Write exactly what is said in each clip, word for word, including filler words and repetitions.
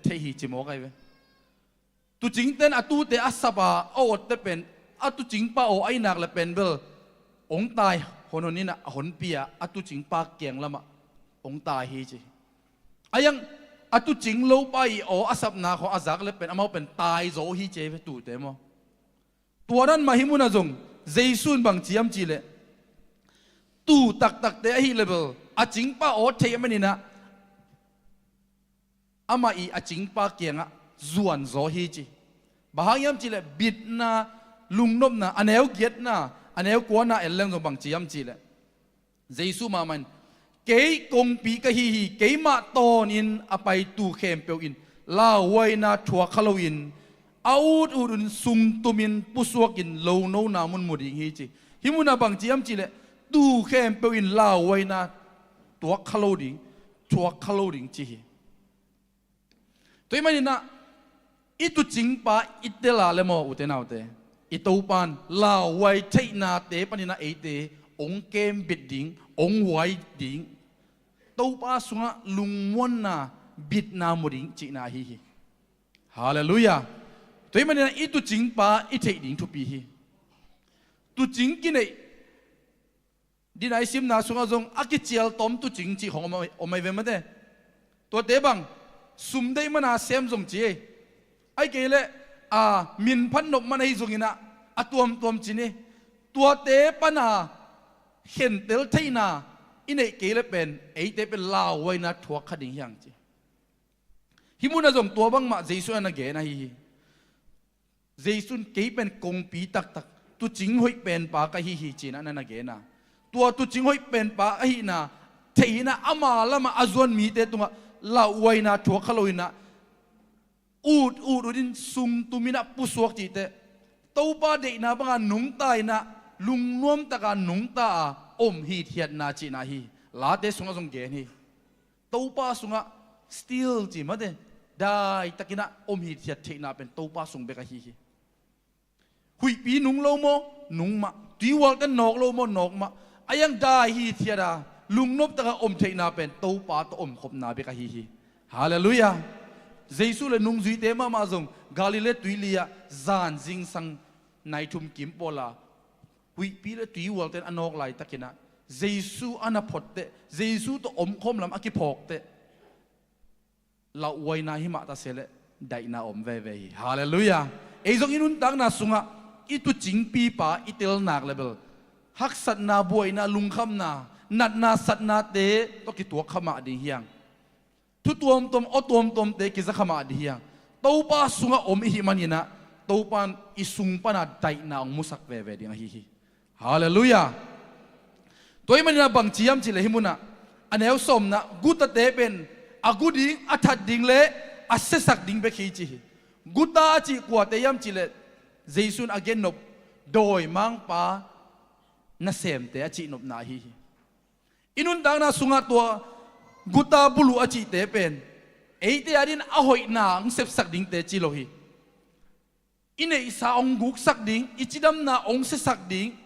theih hi ci mawk ahi ve. Tuucingte'n a tuute a sap a, a awtte pen, a tuucingpa aw ahih nak leh pen bel hong tai honhon in a, a honpi a, a tuucingpa kiang lamah hong tai hi ci. A iang a tuucing lopa i aw a sapna khawng a zak leh pen amau pen tai zaw hi ci ahi ve tuute maw. Tua dan mah hih munah zong Jesu in bang ci hiam cih leh, tuu taktakte ahih leh bel a cingpa aw theih a manin ah, amah i a cingpa kiangah zuan zaw hi ci. Bang hang hiam cih leh bitna, lungnopna, a neu giatna, a neu kuana en leng zong bang ci hiam cih leh, Jesu mahmah in, kei kongpi ka hi hi, keimah tawnin a pai tuu khempeuh in lauhuaina thuak kha loin, a ut ut un sungtumin pusuakin lonona mun mu ding hi ci. Hih munah bang ci hiam cih leh, tuu khempeuh in lauhuaina tuak kha lo ding, thuak kha lo ding ci hi. Tua ahih manin ah, i tuucingpa i tel a leh maw, ute naute, i Topa'n lauhuai theihnate panin ah eite hong kembit ding, hong huai ding, Topa sungah lungmuanna, bitna mu ding cihna ahi hi. Halleluiah. Tua ahih manin ah i tuucingpa i theih ding thupi hi. Tuucing kineih, dina i simna sungah zong a kicialtawm tuucing cih khawng om, om ahi ve mate. Tuate bang, sum deih mana sem zong ci ei. Ahih kei leh, a, min phat nop man ahi zongin ah, a tuamtuam ci ni. Tuate pana khentel theihna i neih kei leh pen, eite pen lauhuaina thuak kha ding hi hang ci. Hih munah zong tua bangmah Jesu in a na gen ahi hi. Jesu in kei pen kongpi taktak, tuucing hoih penpa ka hi hi ci-in ah na na gen a. Tua tuucing hoih penpa ahihna thei in ah, ama lamah a zuan mite tungah lauhuaina thuak kha loin ah, ut ut utin sungtumin ah pusuak cih teh, Topa deihna banga nungta in ah, lungnuam taka nungta a om hithiatna cihna hi. Late sungah zong gen hi. Topa sungah still ci mate, daitakin ah om hithiat theihna pen Topa sung bek ahi hi. Huihpi nung lo maw, nung mah. Tuihualte nawk lo maw, nawk mah. A iang dai hithiat a, lungnop taka om theihna pen Topa tawh omkhopna bek ahi hi. Halleluiah. Jesu le nungzuite mahmah zong Galilee tuili ah zan zingsang nai thum kim pawl a, huihpi le tuihualte'n a nawk laitakin ah, Jesu a na phawk teh, Jesu tawh omkhawm lam a kiphawk teh, lauhuaina hi mah ta se leh daihna om veve hi. Halleluiah. Ei zong i nuntakna sungah i tuucingpipa i tel nak leh bel, haksatna, buaina, lungkhamna, natna, satnate tawh kituak kha mah ding hi hang. Thu tuamtuam, aw tuamtuamte kiza kha mah ding hi hang. Topa sungah om i hih manin ah, Topa'n i sung pana daihna hong musak veve ding ahi hi. Halleluiah. Tua ahih manin ah bang ci hiam cih leh hih munah, a neu sawmna, gutate pen a gu ding, a that ding le a siasak ding bek hi ci hi. Guta a cih kuate hiam cih leh, Jesu in a gennop dawimangpa nasemte a cihnopna ahi hi. I nuntakna sungah tua guta buluh a cihte pen eite adingin a hoihna hong sepsak dingte ci lo hi. I neihsa hong guksak ding, i cidamna hong siasak ding,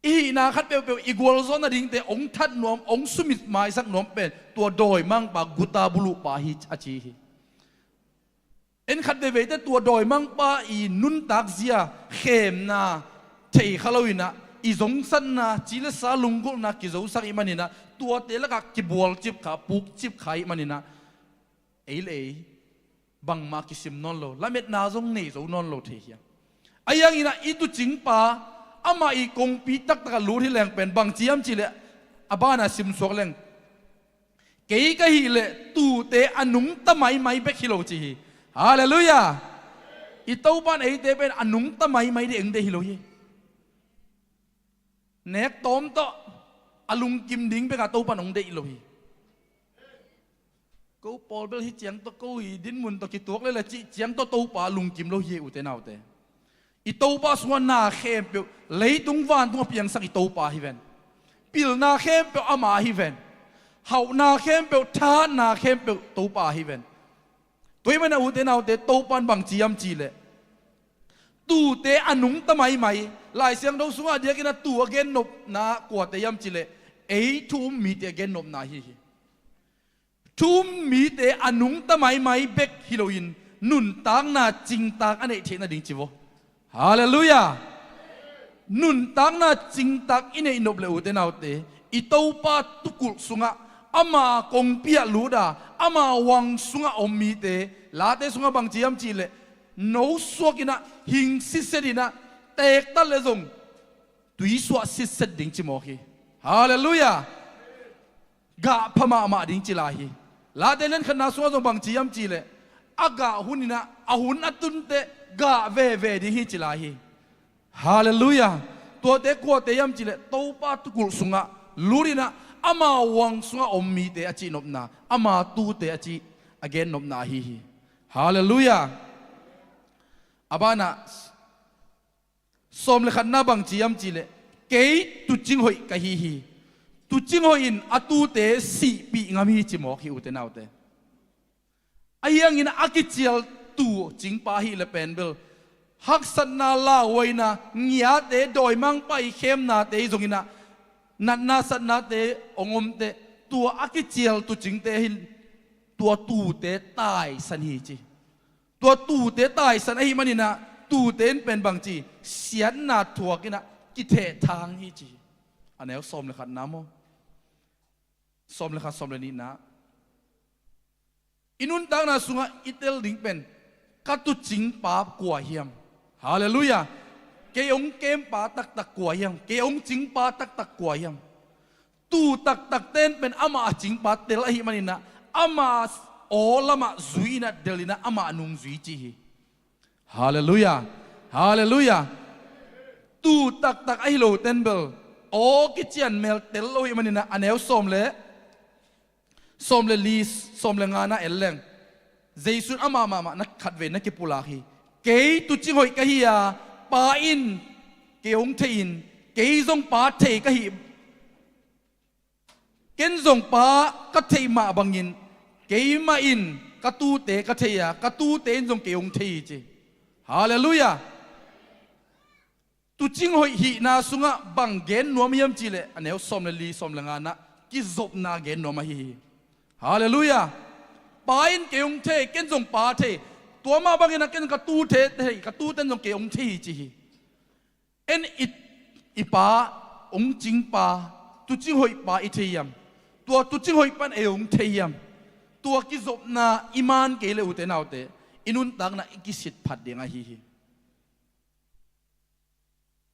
i hihna khat peuhpeuh i gualzawhna dingte hong that nuam, hong sumitmaisak nuam pen tua dawimangpa, guta buluhpa hi a ci hi. En khat veivei teh tua dawimangpa i nuntak zia, khemna thei kha loin ah, i zongsatna, ci le sa, lunggulhna kizosak i hih manin ah, tuate lakah kibualcip kha, pukcip kha i hih manin ah, ei le ei bangmah kisim nawn lo, lametna zong nei zo nawn lo thei hi hang. A iang in ah i tuucingpa, amah i kongpi taktak a lut hi leng pen bang ci hiam cih leh, a bana simsuak leng, kei ka hih leh tuute a nungta maimai bek hi lo ci hi. Halleluiah. I Topa'n eite pen a nungta maimai ding eng deih hi lo hi. Nek tawm tawh a lungkim ding bek a Topa'n hong deih lo hi. Ko pawl bel hih ciang tawh, ko i dinmun tawh kituak lel a cih ciang tawh Topa lungkim lo hi, ute naute. I Topa sungah na khempeuh, leitung vantung a piangsak i Topa hi ven. Pilna khempeuh ama hi ven. Hauhna khempeuh, thahatna khempeuh Topa hi ven. Tua ahih manin ah, ute naute, Topa'n bang ci hiam cih leh, tuute a nungta maimai. Lai Siangtho sungah a diakin ah tuu a gennopna kuate hiam cih leh, ei thu um mite a gennopna ahi hi. Thu um mite a nungta maimai bek hi loin nuntakna cingtak a neih theih nading ci vaw. Halleluiah. Nuntakna cingtak i neih nop le, ute naute, i Topa tukulh sungah, ama kongpi ah lut a, ama wang sungah om mite, Late sungah bang ci hiam cih leh, no suak in ah, hing sitset in ah, teektat leh zong tuisuah sitset ding ci mawk hi. Halleluiah. Gah pha mahmah ding ci lai hi. Late lian khatna sungah zong bang ci hiam cih leh, a gah hun in ah, a hun a tun teh gah veve ding hi ci lai hi. Halleluiah. Tuate kuate hiam cih leh, Topa tukulh sungah lut in ah, ama wang sungah om mite a cihnopna, ama tuute a cih, a gennopna ahi hi. Halleluiah. A banah, sawm le khatna bang ci hiam cih leh, kei tuucing hoih ka hi hi. Tuucing hoih in a tuute sihpih ngam hi ci mawk hi, ute naute. Ahi hangin a kicial tuucingpa ahih leh pen bel, haksatna, lauhuaina, ngiate, dawimangpa i khemnate i zong in ah, natna satnate hong om teh, tua a kicial tuucingte hin, tua tuute taisan hi ci. Tua tuute taisan ahih manin ah, tuute in pen bang ci, siatna thuak in ah, kithehthang hi ci. A neu sawm le khatna maw? Sawm le khat, sawm le nihna. I nuntakna sungah i tel ding pen, ka tuucingpa kua hiam? Halleluiah. Kei hong kempa taktak kua hiam? Kei hong cingpa taktak kua hiam? Tuu taktakte in pen amah a cingpa tel ahih manin ah, amah aw lamah zui in ah, del in ah, amah nungzui ci hi. Halleluiah. Halleluiah. Tuu taktak ahi lote in bel, aw kician mel tel lo ahih manin ah, a neu sawm le, sawm le li, sawm le ngana en leng, Jesu in amah mahmah na khatvei na kipulak hi. Kei tuucing hoih ka hi a, Pa in kei hong thei in, kei zong Pa thei ka hi. Ken zong Pa ka theih mah bangin, keimah in ka tuute ka thei a, ka tuute in zong kei hong thei hi ci. Halleluiah. Tuucing hoih hihna sungah bang gen nuam hiam cih leh, a neu sawm le li, sawm le ngana, kizopna gen nuam ahi hi. Halleluiah. Pa in kei hong thei, ken zong Pa thei. Tua mah bangin ah ken ka tuute thei, ka tuute in zong kei hong thei hi ci hi. En i, i Pa hong cingpa, tuucing hoihpa i thei hiam? Tua tuucing hoihpa in ei hong thei hiam? Tua kizopna i man kei leh, ute naute, i nuntakna i kisit phat ding ahi hi.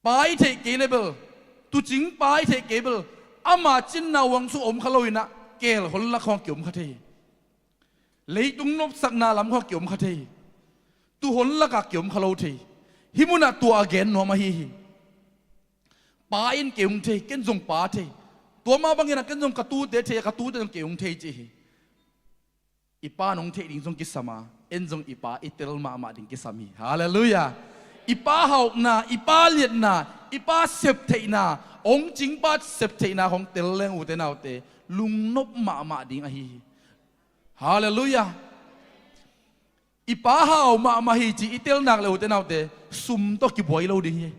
Pa i theih kei leh bel, tuucingpa i theih kei bel, ama cinna wang sung om kha lo in ah, keel hon lak khawng kiom kha thei hi. Leitung nopsakna lam khawng kiom kha thei hi. Tuu hon lakah kiom kha lo thei hi. Hih munah tua a gen nuam ahi hi. Pa in kei hong thei, ken zong Pa thei. Tua mah bangin ah ken zong ka tuute thei a, ka tuute zong kei hong thei ci hi. I Pa in hong theih ding zong kisam a, en zong i Pa i tel mahmah ding kisam hi. Halleluiah. I Pa hauhna, i Pa liatna, i Pa septheihna, hong cingpa septheihna hong tel leng, ute naute, lungnop mahmah ding ahi hi. Halleluiah. I Pa hau mahmah hi ci i tel nak leh, ute naute, sum tawh kibuai lo ding hi.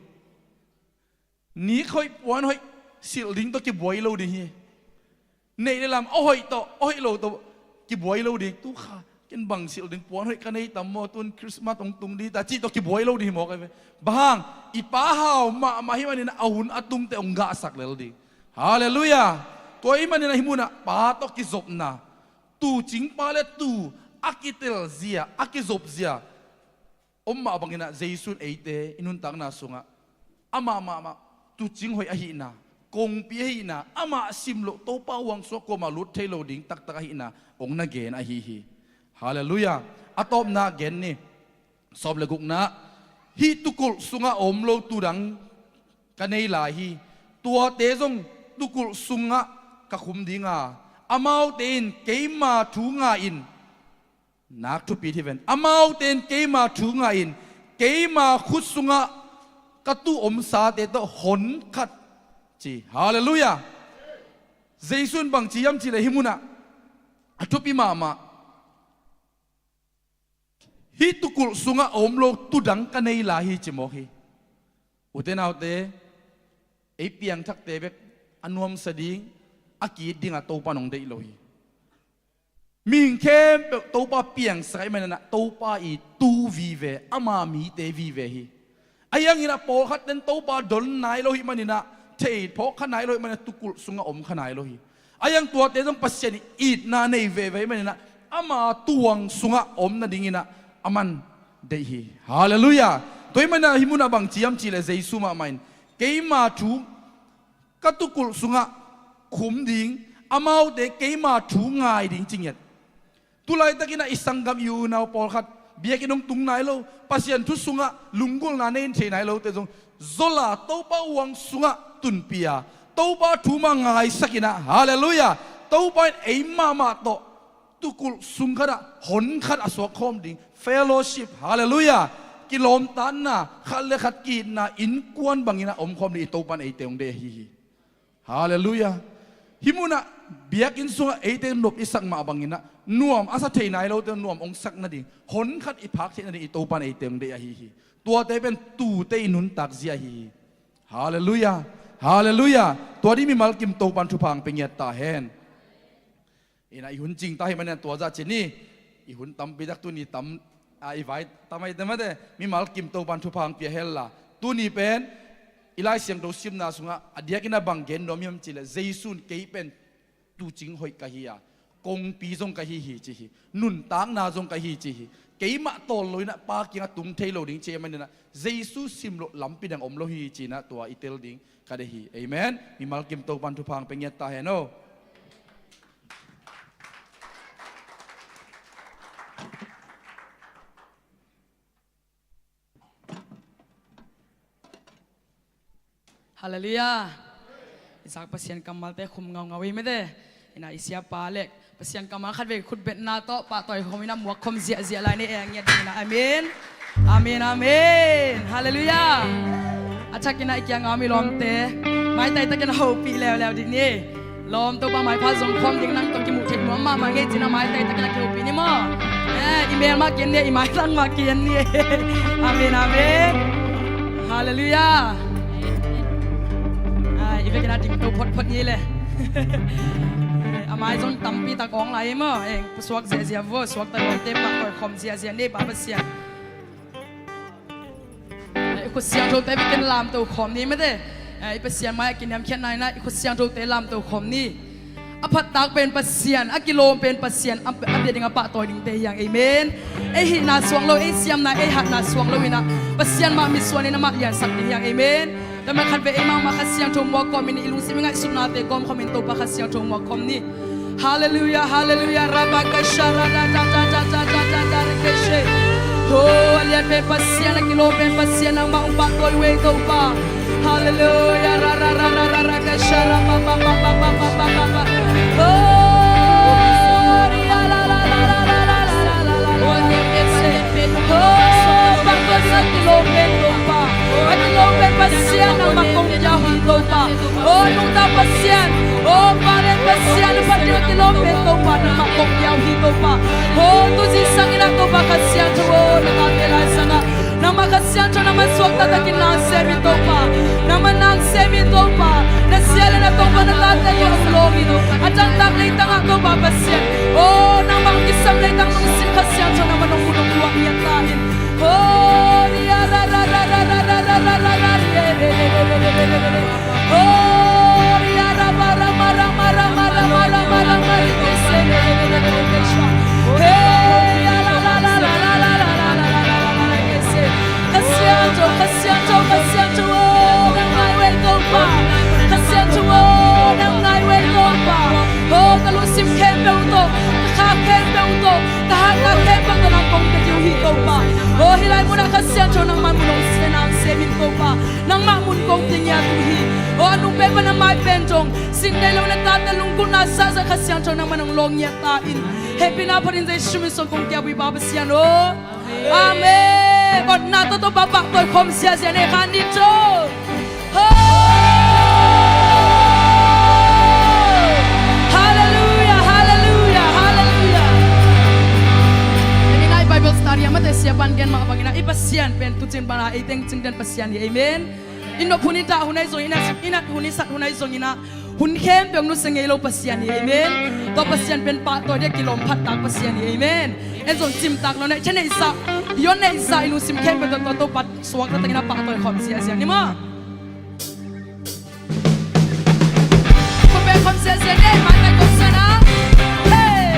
Nik hoih puan hoih silh ding tawh kibuai lo ding hi. Neih le lam a hoih tawh, a hoih lo tawh kibuai lo ding. Tu kha ken bang silh ding, puan hoih ka nei tam maw, tun Christmas hong tung ding ta cih tawh kibuai lo ding hi mawk ahi ve. Bang hang, i Pa hau mahmah hi manin a hun a tung teh hong gahsak lel ding. Halleluiah. Tua ahih manin ah hih munah Pa tawh kizopna, tuucingpa le tuu a kitel zia, a kizop zia om mah bangin ah, Jesu in eite i nuntakna sungah amah mahmah tuucing hoih ahihna, kongpi ahihna, amah sim loh Topa wang sungah kuamah lut thei lo ding taktak ahihna hong na gen ahi hi. Halleluiah. A tawpna gen ni. Sawm le gukna. Hih tukulh sungah a om lo tuu dang ka nei lai hi. Tuate zong tukulh sungah ka khum ding a, amaute in keima thu ngai-in, nak thupi hi ven. Amaute in keima thu ngai-in, keima khut sungah ka tuu omsate tawh hon khat ci. Halleluiah. Jesu in bang ci hiam cih leh hih munah, a thupi mahmah, hih tukulh sungah a om lo tuu dang ka nei lai hi ci mawk hi. Ute naute, ei piangthakte bek a nuamsa ding, a ki-it dingah Topa in hong deih lo hi. Mihing khempeuh Topa piangsak ahih maninah Topa i tu vive, ama mite vive hi. Ahi hanginah pawlkhat ten Topa don nai lo hih maninah, thei phawk kha nai lo hih maninah tukulh sungah om kha nai lo hi. Ahi hang tuate zong Pasian i itna nei veve ahih maninah ama tuang sungah om nadinginah aman deih hi. Halleluiah. Tua hih maninah hih munah bang ci hiam cihleh Jesu mahmah in keima thu ka tukulh sungah khum ding, amaute keima thu ngai ding ci ngiat. Tulaitakinah i sanggam i unau pawlkhat biakinn hong tung nai lo, Pasian thu sungah lunggulhna nei in thei nai lote zong zola Topa huang sungah tunpia, Topa thu mah ngaisakinah, halleluiah, Topa in ei mahmah tawh tukulh sung khatah hon khat a suak khawm ding, fellowship, halleluiah, kilawmtatna, khat le khat ki-itna, innkuan banginah om khawm ding i Topa in eite hong deih ahi hi. Halleluiah. Hih munah biakinn sungah eite nop i sak mah banginah nuam a sa thei nai lote nuam hong sak nading, hon khat i phak theih nading i Topa in eite hong deih ahi hi. Tuate pen tute i nuntak zia ahi hi. Halleluiah. Halleluiah. Tua ding mimal kim Topa in thupha hong pia ngiat ta hen. Inah i hun cing ta hih maninah tua zah ci ni. I hun tampi tak tuni tam, a, i vai tamai te mate mimal kim Topa in thupha hong pia henla. Tuni pen i Lai Siangtho simna sungah a diakinah bang gen nuam hiam cihleh Jesu in kei pen tuucing hoih ka hi a, kongpi zong ka hi hi ci hi. Nuntakna zong ka hi ci hi. Keimah tawl loinah Pa kiangah tung thei lo ding ci ahih maninah Jesu simloh lampi dang om lo hi cinah tua i tel ding ka deih hi. Amen. Mimal kim Topa in thupha hong pia ngiat ta hen aw. Halleluiah. Isaac Pasian kammalte khum ngaungau hi mete. Inah i siapa le Pasian kammal khatvei khutbetna tawh pahtawi khawm inah muak khawm ziahziah lai ni eng ngiat inah. Amen. Amen, amen. Halleluiah. A thakinah i kiangah mi lawmte maitai takin a hopih leuleu dih ni. Lawm Topa maipha zong khawm ding nang tawh kimuh theih nuam mahmah ngei cinah maitai takin a kihopih ni maw. Eh, i mel mah kian ni, i maitang mah kian ni. Amen, amen. Halleluiah. Ah, i vekin a dingto photphot ni le. A mai zong tampi tak awng lai hi maw. Eh, pusuak ziahziah vo, suakta lawmte pahtawi khawm ziahziah ni Pa Pasian. I khut siangthote bikin lamto khawm ni mete. I Pasian mai-ah kiniamkhiatna inah i khut siangthote lamto khawm ni. A phattak pen Pasian, a kilawm pen Pasian, a, a bia ding a pahtawi dingte hiang. Amen. Ei hihna suang lo, ei siamna, ei hatna suang lo inah Pasian mah mitsuan in amah liansak ding hiang. Amen. Tua mah khatvei ei mahmah Kha Siangtho muak kawmin i lungsim i ngaihsutnate kawm khawmin Topa Kha Siangtho muak khawm ni. Halleluiah, halleluiah. Rabakasha, ra, ra, ra, ra, ra, ra, ra, ra, ra, ra, keshe. Oh, a lian pen Pasian, a kilawm pen Pasian, nangmah hong pahtawi uh ei Topa. Halleluiah, ra, ra, ra, ra, ra, ra, kesha, ra, ba, ba, ba. Oh, ria, ra, ra, ra, ra, ra, ra, ra, ra, ra, ra, ra, keshe. Oh, pahtawi a kilawm pen Topa. A kilawm pen Pasian, nangmah kong pia uh hi Topa. Oh, nungta Pasian, oh, valen Pasian, a phat ding a kilawm pen Topa, nangmah kong pia uh hi Topa. Oh, tu zingsang inah Topa Kha Siangtho, oh, nangmah te lai sangah nangmah Kha Siangtho nangmah suakta takin nang sem in Topa. Nangmah nang sem in Topa. Na sia le na Topa na tate tawh hong lawm in a dangtak leitangah Topa Pasian, oh, nangmah hong kisam leitang nungsim Kha Siangtho nangmah nong mu nong luah ngiat ta in. Kha Siangtho, Kha Siangtho, Kha Siangtho, oh, nang ngai uh ei Topa. Kha Siangtho, oh, nang ngai uh ei Topa. Oh, ka lungsim khempeuh tawh, ka kha khempeuh tawh, ka hatna khempeuh tawh nang kong pia ding uh hi Topa. Oh, hih lai munah Kha Siangtho nangmah mun hong sem in Topa. Nangmah mun kong pia ngiat uh hi. Oh, a nung pen pan a mai pen zong sin nei lo na tate lunggulhna sahzah Kha Siangtho nangmah nong lawng ngiat ta in. Hehpihna phatin Jesu min suang kong kiap uh hi Pa Pasian aw. Amen. Bawlna tawh Topa pahtawi khawm ziahziah nei kha ni tawh. Halleluiah, halleluiah, halleluiah. Tuni nai Bible study a mate siapa'n gen mah bangin ah i Pasian pen tucin bana ei teng cingden Pasian hi. Amen. I nop hun, i dah hun ahi zongin ah, i nat hun, i sat hun ahi zongin ah, Hun khempeuh nusia ngei lo Pasian hi, amen. Tua Pasian pen pahtawi ding a kilawm phattak Pasian hi, amen. En zong cimtak lo, neih, chia neihsa, i hon neihsa, i lungsim khempeuh tawh tua Topa suakta takin a pahtawi khawm ziahziah ni maw. Khut beng khawm ziahziah ni, maitai kawmsan a. Hey!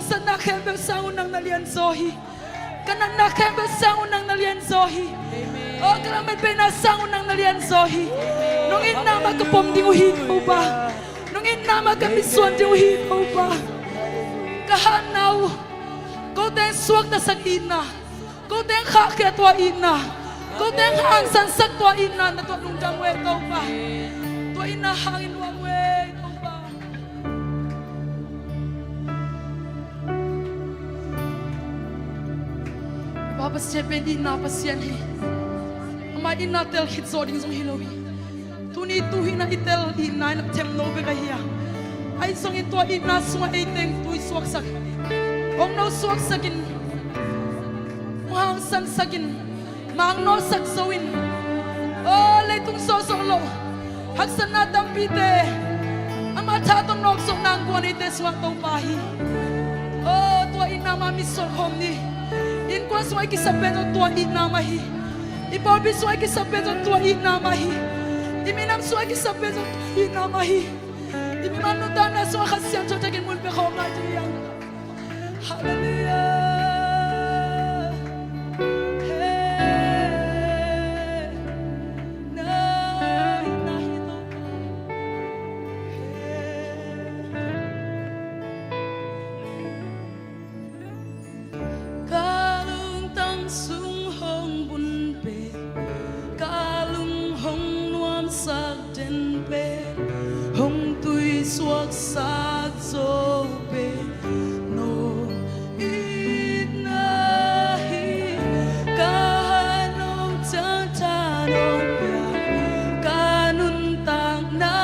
Satna khempeuh sang un nang na lianzaw hi. Ka natna khempeuh sang un nang na lianzaw hi. O ka lametbeina sang un nang na lianzaw hi. Nong itna mah ka pom ding uh hi Topa. Nong itna mah ka mitsuan ding uh hi Topa. Ka hatna uh, ko teng suaktasak itna, ko teng khahkhia tua itna, ko teng hangsansak tua itna na tuah lungdam uh e Topa. Tua itna hangin nuam uh e Topa. Pa Pasian pen itna Pasian hi. Amah itna tel khit zawh ding zong hi lo hi. Tuni tuhin a i tel itna in a themno bek ahi a, ahi zongin tua itna sungah ei teng tui suaksak, ong no suaksakin, ong hangsansakin, mangnosak zo in. O leitung sawhsawh loh haksatna tampite amah tha tawh nawkzawh nang guan eite sungah Topa hi. O tua itna mah mitsuan khawm ni. Innkuan sungah i kisap pen zong tua itna mah hi. I pawlpi sungah i kisap pen zong tua itna mah hi. I minam sungah i kisap pen zong tua itna mah hi. I mimal nuntakna sungah Kha Siangtho takin mun pia khawm lai ding hi hang. Halleluiah. Hey. Na, na hi Topa. Hey. Ka lungtang sung hong bun pen, ka lung hong nuamsak den pen, hong tui suaksak zo pen, no itna hi. Ka nong cang tha nong pia, ka nuntakna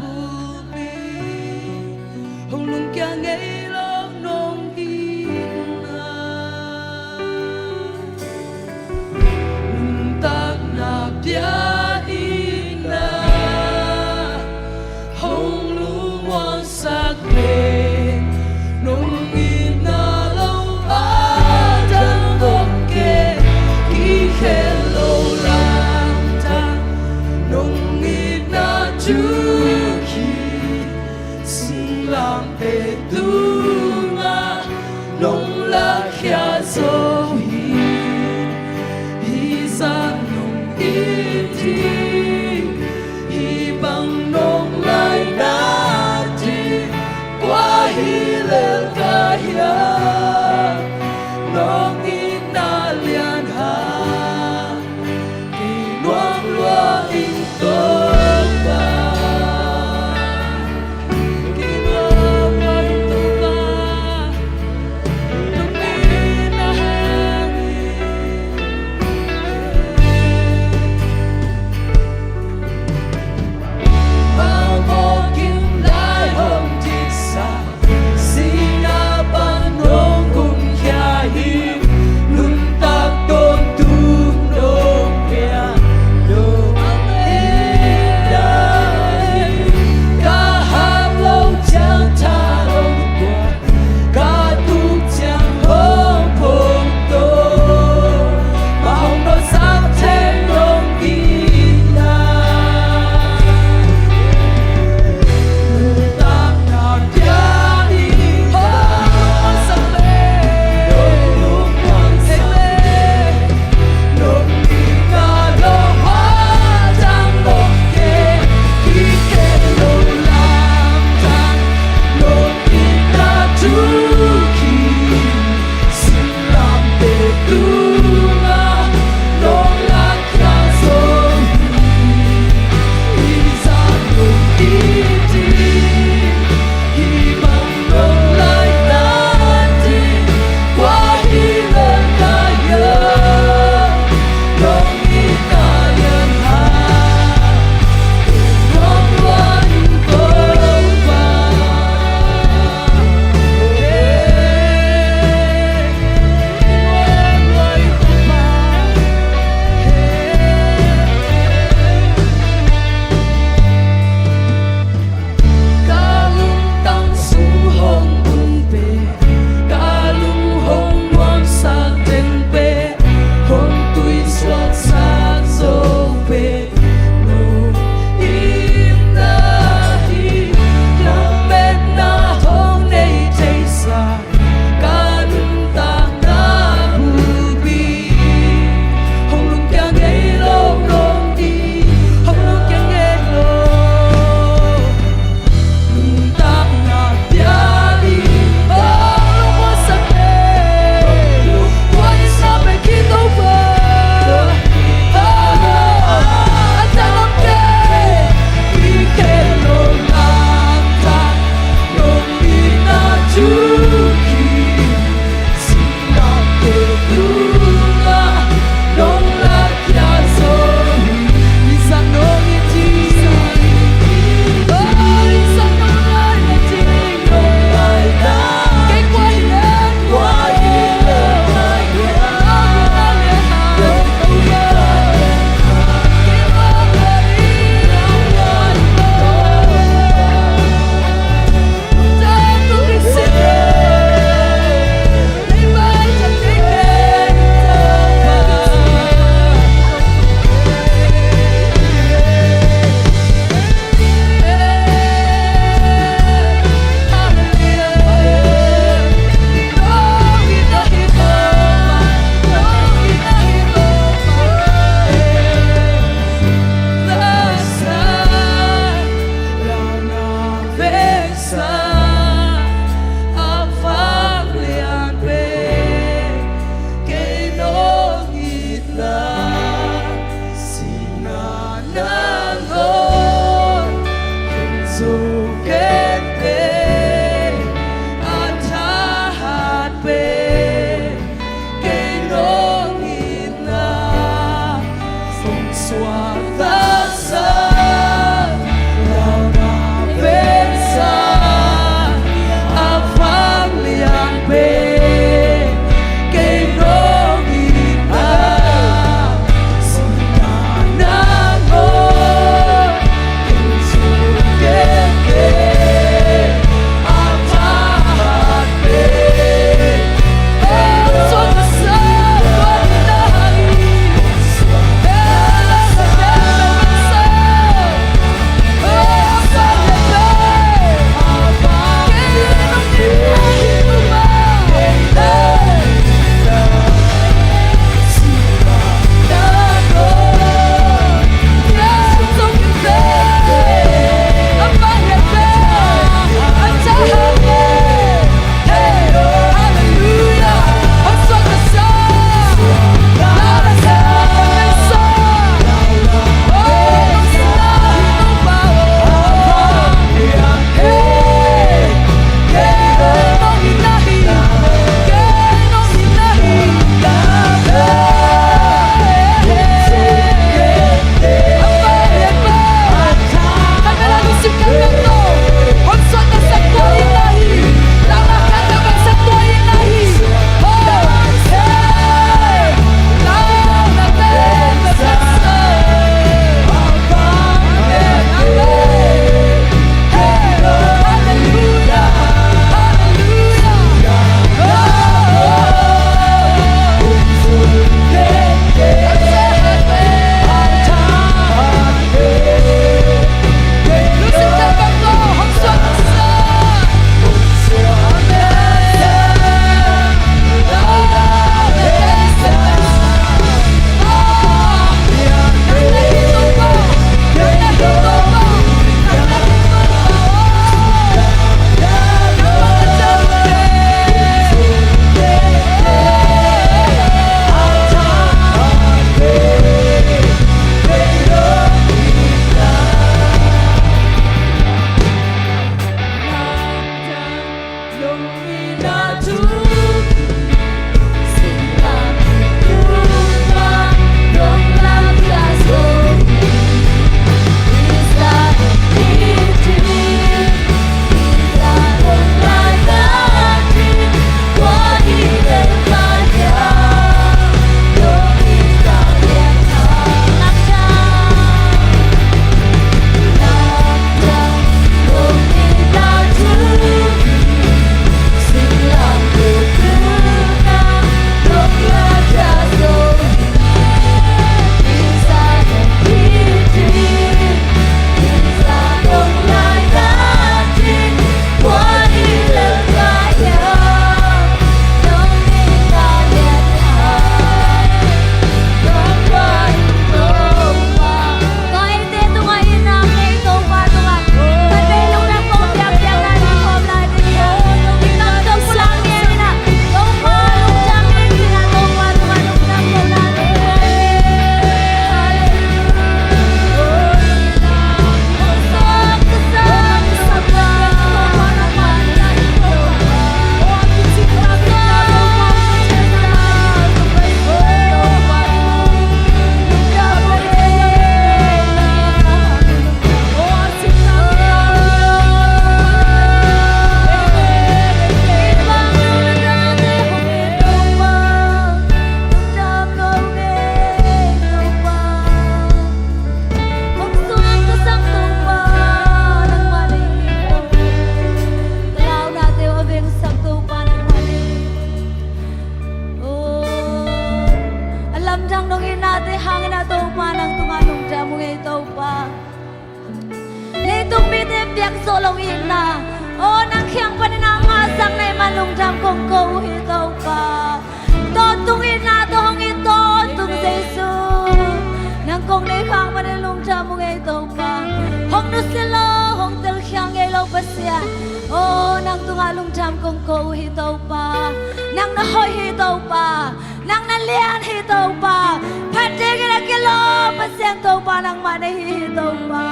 bulpi hong lungkia ngei lo nong itna. Nuntakna pia itna hong lungmuangsak pen, nong itna lo a dang om kei, kikhel lo lamdang, nong itna tu hi. Singlamteh tungah nong lakhia zo hi. Hih zah nong it ding, hih bang nong laina ding, kua hi lel ka hiam, nong itna lian hang. Kei nuam lua ing Topa. Kei nuam lua ing Topa. A lamdang nong itnate hangin ah Topa nang tungah lungdam uh ngei Topa. Leitung mite piak zawh lo itna, aw nang kiang panin a ngahsak na hih man lungdam kong ko uh hi Topa. Tawntung itna tawh hong it tawntung Jesu, nang kong nei khak manin lungdam uh ngei Topa. Hong nusia lo, hong telkhial ngei lo Pasian, aw nang tungah lungdam kong ko uh hi Topa. Nang na hoih hi Topa. Nang na lian hi Topa. Phat dingin a kilawm Pasian Topa nangmah na hi hi Topa.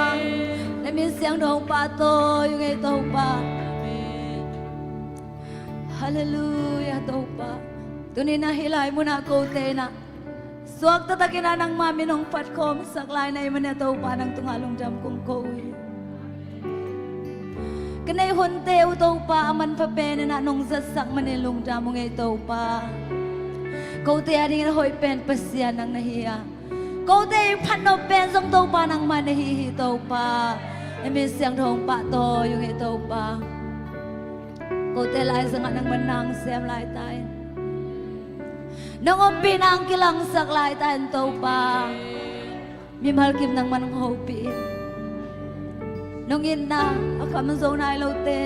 Na min siangtho hong pahtawi uh ngei Topa. Halleluiah Topa. Tuni-in ah hih lai munah kote in ah suak taktakin ah nangmah min hong phatkhawmsak lai na hih manin ah Topa nang tungah lungdam kong ko uh hi. Ka neih hunte uh Topa a manpha penin ah nong zatsak manin lungdam uh ngei Topa. Kote a dingin a hoih pen Pasian nang na hi a, kote i phatnop pen zong Topa nangmah na hi hi Topa. Na min siangtho hong pahtawi uh ngei Topa. Kote laizangah nangman na hong sem laita in, nong ompihna hong kilangsak laita in Topa, mimal kim nangman hong hopih in. Nong itna a khamzo nai lote,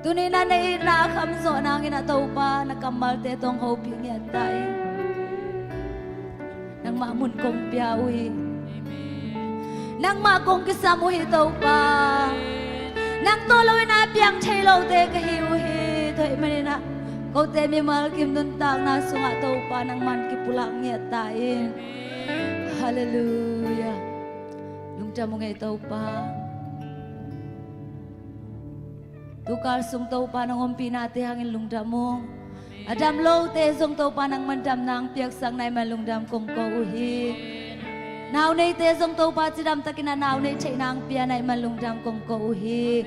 tuni-in ah na itna a khamzawh nangin ah Topa na kammalte tawh hong hopih ngiatta in. Nangmah mun kong pia uh hi. Nangmah kong kisam uh hi Topa. Nang tawh loin a piang thei lote ka hi uh hi. Tua ahih manin ah kote mimal kim nuntakna sungah Topa nangman kipulak ngiatta in. Halleluiah. Lungdam uh ngei Topa. Tukal sung Topa nang ompihnate hangin lungdam ung. A dam lote zong Topa nangman damna hong piaksak na hih man lungdam kong ko uh hi. Nau neite zong Topa cidamtakin ah nau neih theihna hong pia na hih man lungdam kong ko uh hi.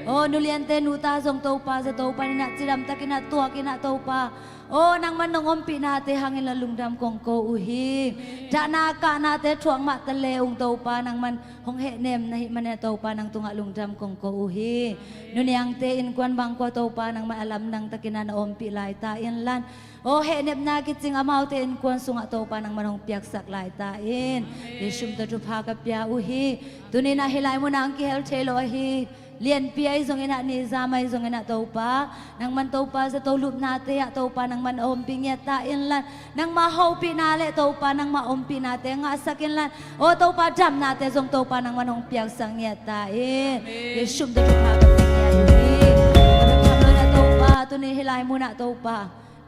Aw nuliante nuta zong Topa za Topa in ah cidamtakin ah tuakin ah Topa, aw nangman nong ompihnate hangin la lungdam kong ko uh hi. Dahna kahnate thuak mah ta le ung Topa nangman hong hehnem na hih manin ah Topa nang tungah lungdam kong ko uh hi. Nuniangte innkuan bangkua Topa nangman a lamdang takin ah na ompih laita in lan, aw hehnepna kicing amaute innkuan sungah Topa nangman hong piaksak laita in. Jesu min tawh thupha ka pia uh hi. Tuni-in ah hih lai munah hong kihel thei lo ahi lianpi ahi zongin ah nizam ahi zongin ah Topa nangman Topa zato lupnate ah Topa nangman a ompih ngiatta in lan, nangmah hopihna le Topa nangmah ompihnate ngahsak in lan, aw Topa damnate zong Topa nangman hong piaksak ngiatta in. Jesu min tawh thupha ka pia uh hi. Ka min tham lo in ah Topa tuni hih lai munah Topa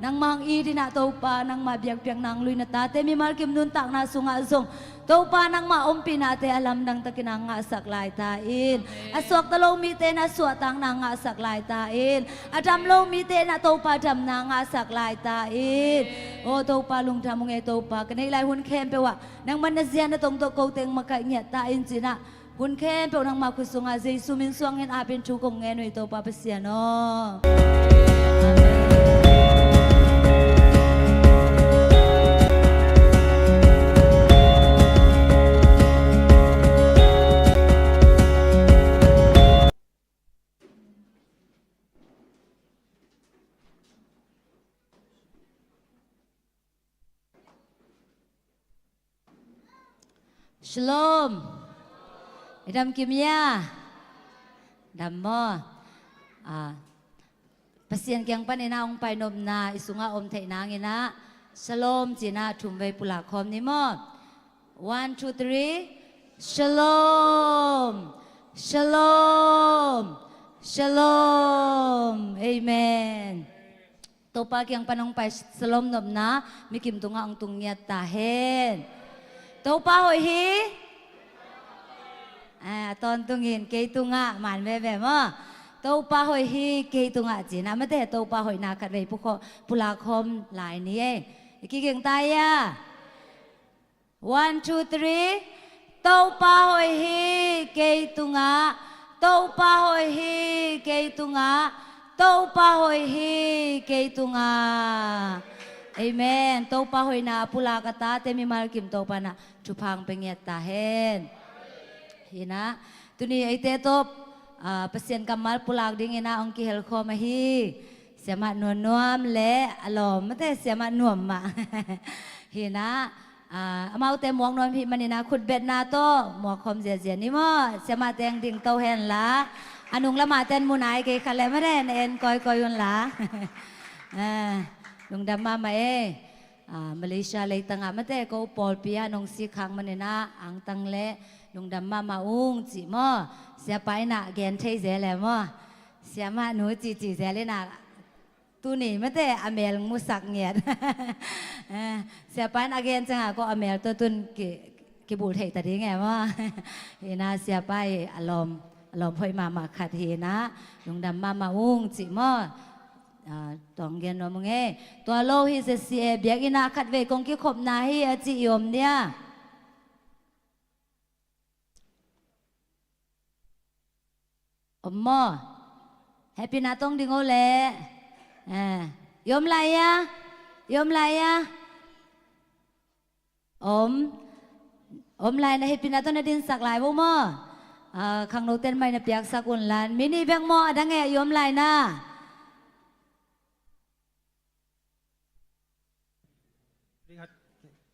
Nangmah hong it in ah Topa, nangmah biakpiakna hong luh in ah tate mimal kim nuntakna sungah zong Topa, nangmah ompihnate a lamdang takin ah ngahsak lai ta in. A suakta lo mite in ah suahtakna ngahsak lai ta in. A dam lo mite in ah Topa, damna ngahsak lai ta in. Aw Topa, lungdam ung e Topa, ka neih lai hun khempeuh ah nangman na zia na tong tawh ko teng makaih ngiat ta in ci-in ah, hun khempeuh nangmah khut sungah Jesu min suangin apin thu kong ngen uh hi Topa Pasian aw. Amen. Shalom. I dam kim hia? Dam maw? Ah, Pasian kiang panin ah hong pai nopna i sungah om theih nangin ah Shalom ci-in ah thum vei pulak khawm ni maw? One, two, three. Shalom. Shalom. Shalom. Amen. Topa kiang pan hong pai Shalom nopna mikim tungah hong tung ngiat ta hen. Topa hoih hi. Ah, tawntungin kei tungah man veve maw? Topa hoih hi kei tungah ci-in ah, mate, Topa hoihna khat vei pukhaw pulak khawm lai ni e. I kiging ta hia? One, two, three. Topa hoih hi kei tungah. Topa hoih hi kei tungah. Topa hoih hi kei tungah. Amen. Topa hoihna pulak a tate mimal kim Topa in ah thupha hong pia ngiat ta hen. Hi-in ah tuni eite tawh, ah, Pasian kammal pulak dingin ah hong kihel khawm ahi Siamah Nuam Nuam le a lawm, mate, Siamah Nuam mah. Hi-in ah, ah, amaute muak nuam hih manin ah khutbetna tawh muak khawm ziazia ni maw? Siamah teng ding to hen la. A nung lamah ten mu nai kei kha leh, mate, na en kawikawi un la. Ah, lungdam mahmah e. Ah, Malaysia leitangah, mate, ko pawlpi ah nong sikkhak manin ah angtang le lungdam mahmah ung ci maw? Siapa in ah gen thei zel e maw? Siamah nu cici zel in ah tuni, mate, a mel musak ngiat. Eh, siapa in a gen ciangah ko a mel tawh tun ki, kibulh theih ta ding e maw? Hi-in ah siapa i a lawm, a lawm hoih mahmah khat hi-in ah lungdam mahmah ung ci maw? Ah, tua hong gen nuam ung e. Tua lo hi Z C A biakinn ah khatvei kong kikhopna hi a ci i om dia? Om maw? Hehpihna tawh hong ding o leh. Eh, i om lai hia? I om lai hia? Om, om lai na hehpihna tawh na dinsak lai vo maw? Ah, khangnote'n mai na piaksak un lan. Mi nih bek maw, a dang e, i om lai na?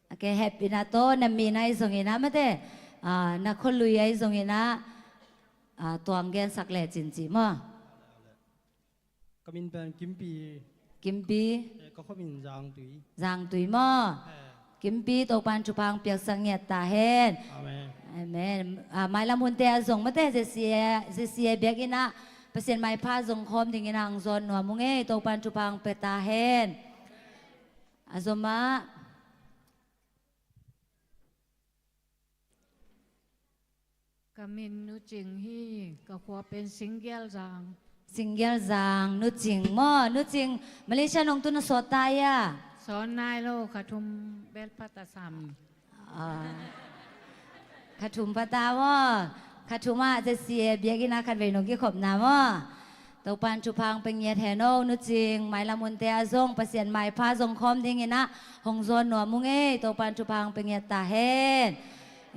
Ok, hehpihna tawh na min ahi zongin ah, mate, ah, na khualui ahi zongin ah, ah, tua hong gensak lecin ci maw? Ka min pen Kimpi. Kimpi. Eh, ka khuamin Zangtui. Zangtui maw? Eh. Kimpi, Topa'n thupha hong piaksak ngiat ta hen. Amen. Amen. Ah, mailam hunte ah zong, mate, Z C A, Z C A biakinn ah Pasian maipha zong khawm dingin ah hong zawn nuam ung e, Topa'n thupha hong pia ta hen. A zom ah. Ka min Nu Cing hi, ka khua pen Singgial Zang. Singgial Zang, Nu Cing maw, Nu Cing, Malaysia nong tun a sawt ta hia? Sawt nai lo, kha thum bel pha ta sam. Ah. Kha thum pha ta maw, kha thum ah Z C A biakinn ah khatvei nong kikhopna maw? Topa'n thupha hong pia ngiat hen o, Nu Cing, mailam hunte ah zong Pasian maipha zong khawm dingin ah hong zawn nuam ung e, Topa'n thupha hong pia ngiat ta hen.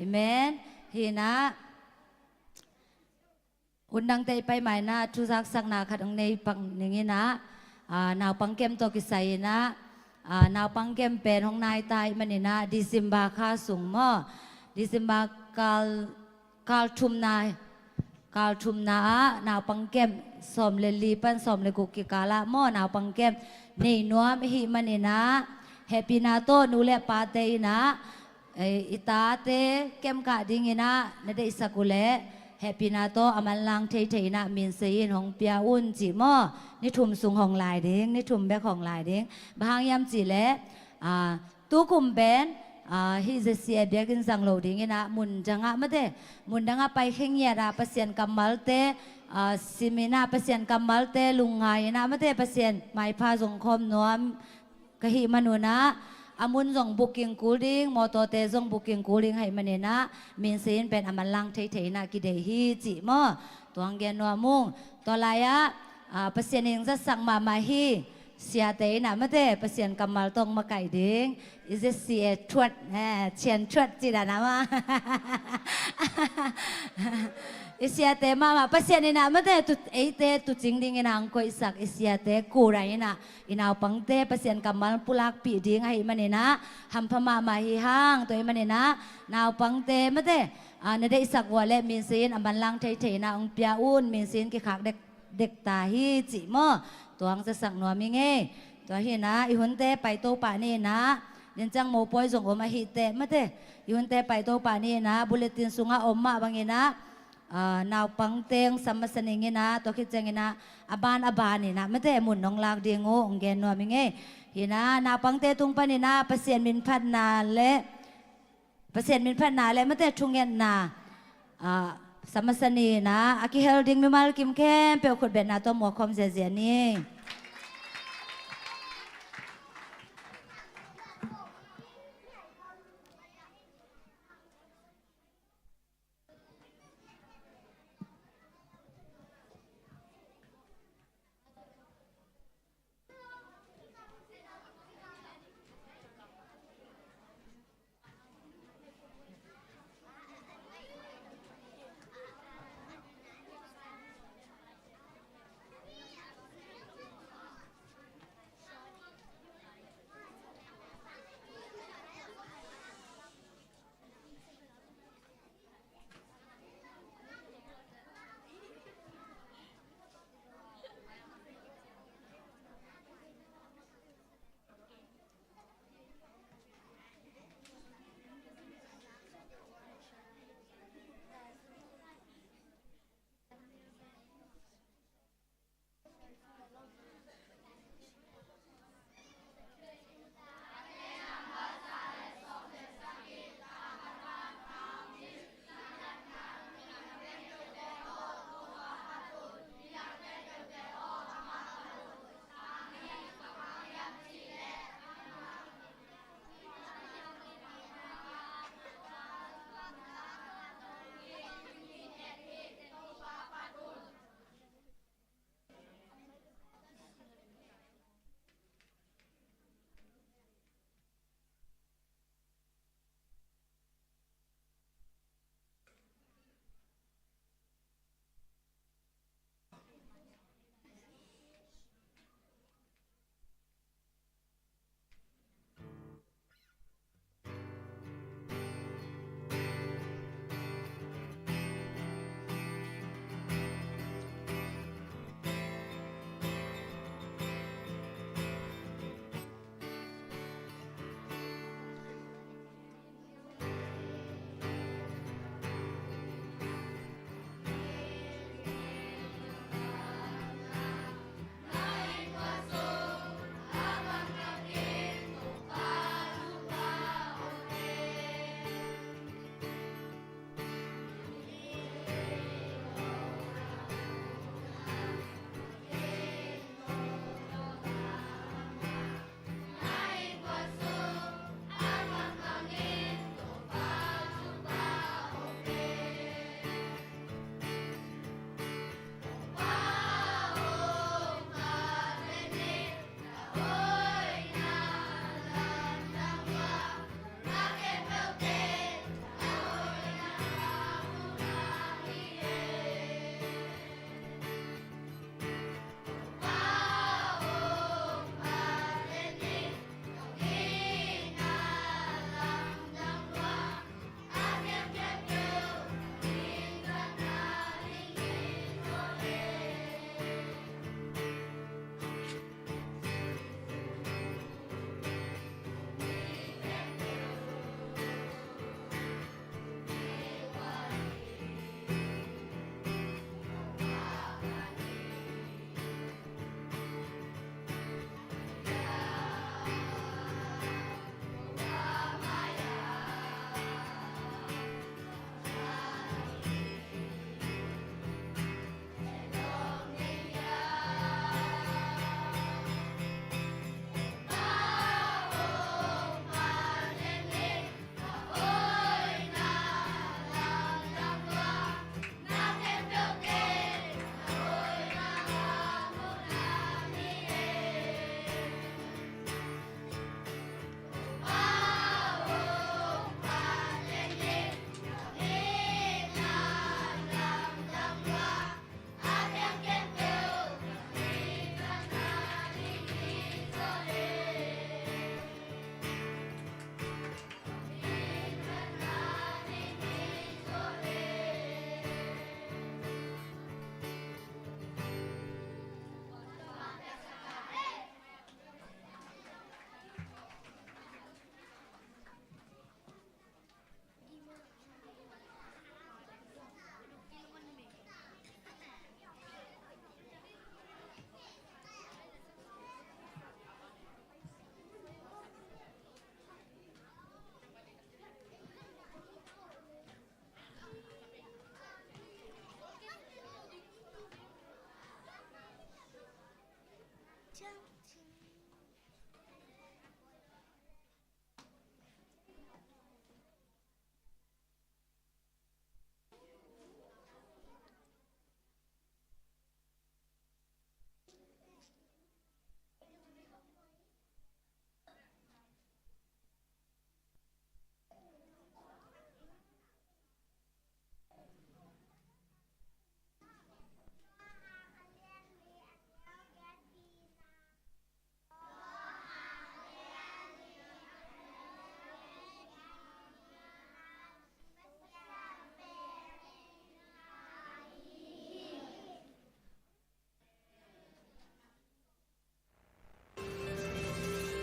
Amen. Hi-in ah, hun dangte i pai ma-in ah thuzaksakna khat hong nei pak ning in ah, ah, naupang camp tawh kisai in ah, ah, naupang camp pen hong nai ta ahih manin ah December kha sung maw, December kal kal thumna, kal thumna ah naupang camp sawm le li pan sawm le guk kikal ah maw, naupang camp nei nuam ahih manin ah hehpihna tawh nu le pate in ah, eh, i tate camp kah dingin ah na deihsak uh leh hehpihna tawh a manlang theithei in ah minsei in hong pia un cih maw? Ni thum sung hong lai ding, ni thum bek hong lai ding. Bang hang hiam cih leh, ah, tukum pen, ah, hih Z C A biakinn zang lo ding in ah mun dang ah mate, mun dang ah pai khe ngiat ah Pasian kammalte, ah, sim in ah Pasian kammalte lungngai in ah mate, Pasian maipha zong khawm nuam ka hih manun ah, a mun zong booking kul ding, mawtawte zong booking kul ding ahih manin ah, minsei in pen a manlang theithei in ah kideih hi cih maw? Tua hong gen nuam ung. Tua lai ah, ah, Pasian in hong zatsak mahmah hi. Siate in ah mate, Pasian kammal tawh hong makaih ding. I Z C A thuat, eh, Chian thuat cih dan ah maw? I siate mahmah, Pasian in ah mate, tu, eite tuucing ding in ah hong koihsak i siate, kurai in ah i naupangte Pasian kammal pulakpih ding ahih manin ah, hampha mahmah hi hang. Tua ahih manin ah, naupangte mate, ah, na deihsak uh leh minsei in a manlang theithei in ah hong pia un, minsei in kikhak dekdek ta hi cih maw? Tua hong zatsak nuam ing ei. Tua hi in ah, i hunte paito pah ni in ah, nin ciang mopawi zong om ahih teh mate, i hunte paito pah ni in ah, bulletin sungah om mah bang in ah, ah, naupangte hong sam masa ning in ah, tua khit ciangin ah, a ban a ban in ah mate, mun hong lak ding uh hong gen nuam ing ei. Hi in ah, naupangte tung panin ah Pasian minphatna leh, Pasian minphatna leh mate, thungetna, ah, sam masa ni in ah, a kihel ding mimal kim khempeuh khutbetna tawh muak khawm ziazia ni.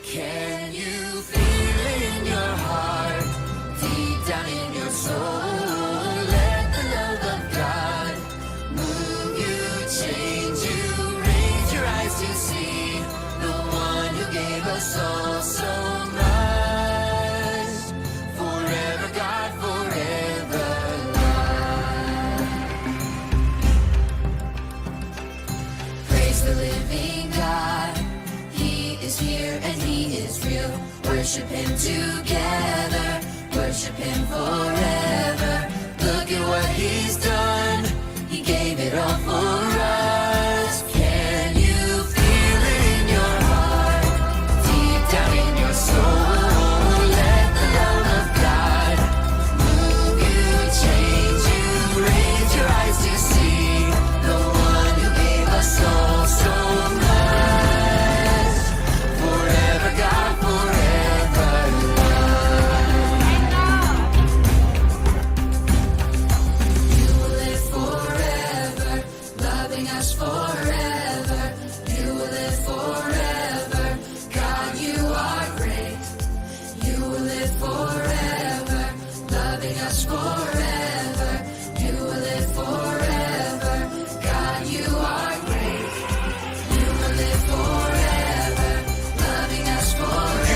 Can you feel it in your heart, deep down in your soul? Let the love of God move you, change you. Raise your eyes to see the one who gave us all so much. Forever God, forever love. Praise the living God. He is here and he is real. Worship him together. Worship him forever. Look at what he's done. He gave it all for us. Can you feel it in your heart? Deep down in your soul, let the love of God move you, change you. Raise your eyes to see the one who gave us all so much. Forever God, forever love. You will live forever, loving us forever. You will live forever. God, you are great. You will live forever, loving us forever. You will live forever. God, you are great. You will live forever, loving us forever.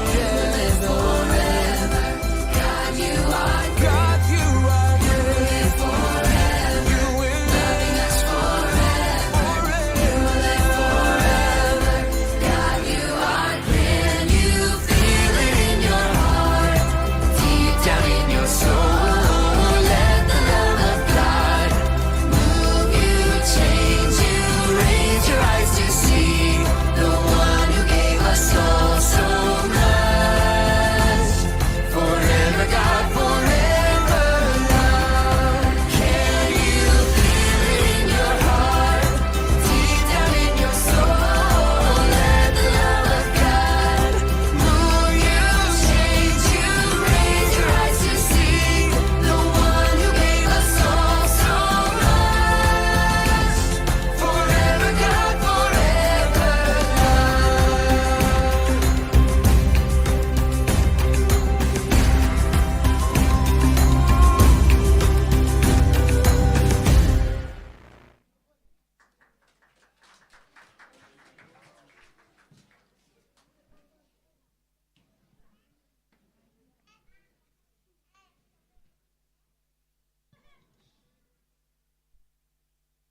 You will live forever. God, you are great. God, you are great. You will live forever, loving us forever. You will live forever. God, you are great. Can you feel it in your heart? Deep down in your soul, let the love of God move you, change you. Raise your eyes to see the one who gave us all so much. Forever God, forever love. Can you feel it in your heart? Deep down in your soul, let the love of God move you, change you. Raise your eyes to see the one who gave us all so much. Forever God, forever love.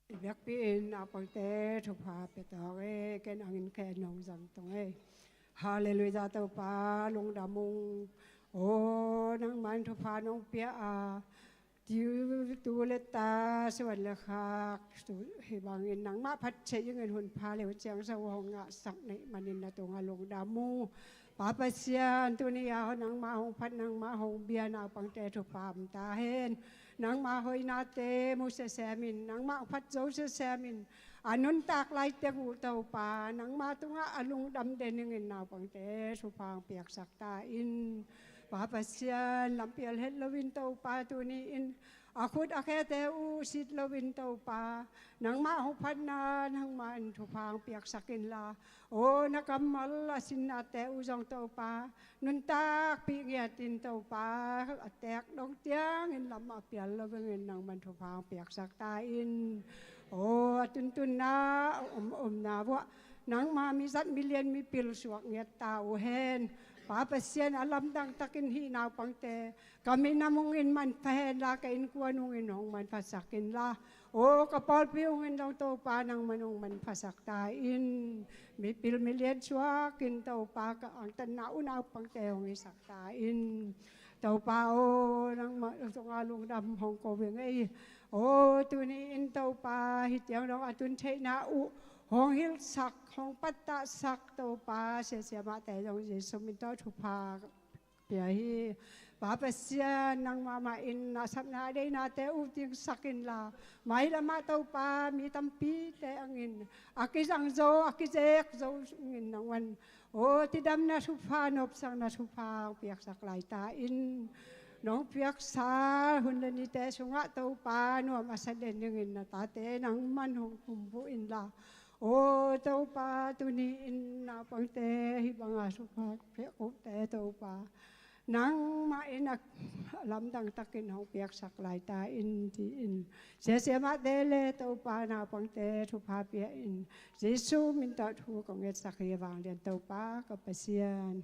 I biakpi-in naupangte thupha pia tawng e, ken angin khen nong zang tawng e. Halleluiah, Topa lungdam ung. O, nangman thupha nong pia a, tu, tu le ta, suan le khak, tu, hih bangin nangmah phat theih dingin hun pha le uh ciang sa uh hong ngahsak na hih manin na tungah lungdam ung. Pa Pasian, tuni-a nangmah hong phat, nangmah hong bia naupangte thupha om ta hen. Nangmah hoihnate mu semsem in, nangmah hong phat zo semsem in, a nuntak laitak uh Topa, nangmah tungah a lungdam den dingin naupangte thupha hong piaksak ta in. Pa Pasian, lampial het loin Topa, tuni-in a khut a khete uh sit loin Topa, nangmah hong phatna nangmah in thupha hong piaksak inla, o, na kammal a sinnate uh zong Topa, nuntakpih ngiatin Topa, a teek dong ciangin lam a pial lo dingin nangman thupha hong piaksak ta in. O, a tuntunna, a om, omna vuah nangma mizat milian mipil suak ngiat ta uh hen. Pa Pasian, a lamdang takin hih naupangte ka minam ungin manpha henla, ka innkuan ungin hong manphasak inla, o, ka pawlpi ungin dong Topa nangman hong manphasak ta in. Mipil milian suakin Topa ka angtanna uh naupangte hong hisak ta in. Topa o, nangmah tungah lungdam hong ko ing ei. O, tuni-in Topa hih ciang dong a tun theihna uh hong hilhsak, hong pattahsak Topa, siasia mahte zong Jesu min tawh thupha pia hi. Pa Pasian, nangmah mah in a sapna a deinate uh dingsak inla, mailamah Topa mi tampite angin a kizang zo, a kizek zo dingin nangman, o, cidamna thupha, nopsakna thupha hong piaksak lai ta in. Nong piaksa hun le nite sungah Topa nuam a sa den dingin na tate nangman hong pumbuh inla, Aw Topa, tuni-in naupangte hih banga thupha piak uhte Topa, nangmah in a lamdang takin hong piaksak lai ta in, tiin. Sia siamahte le Topa, naupangte thupha pia in. Jesu min tawh thu kong ngetsak hi, a vanglian Topa ka Pasian.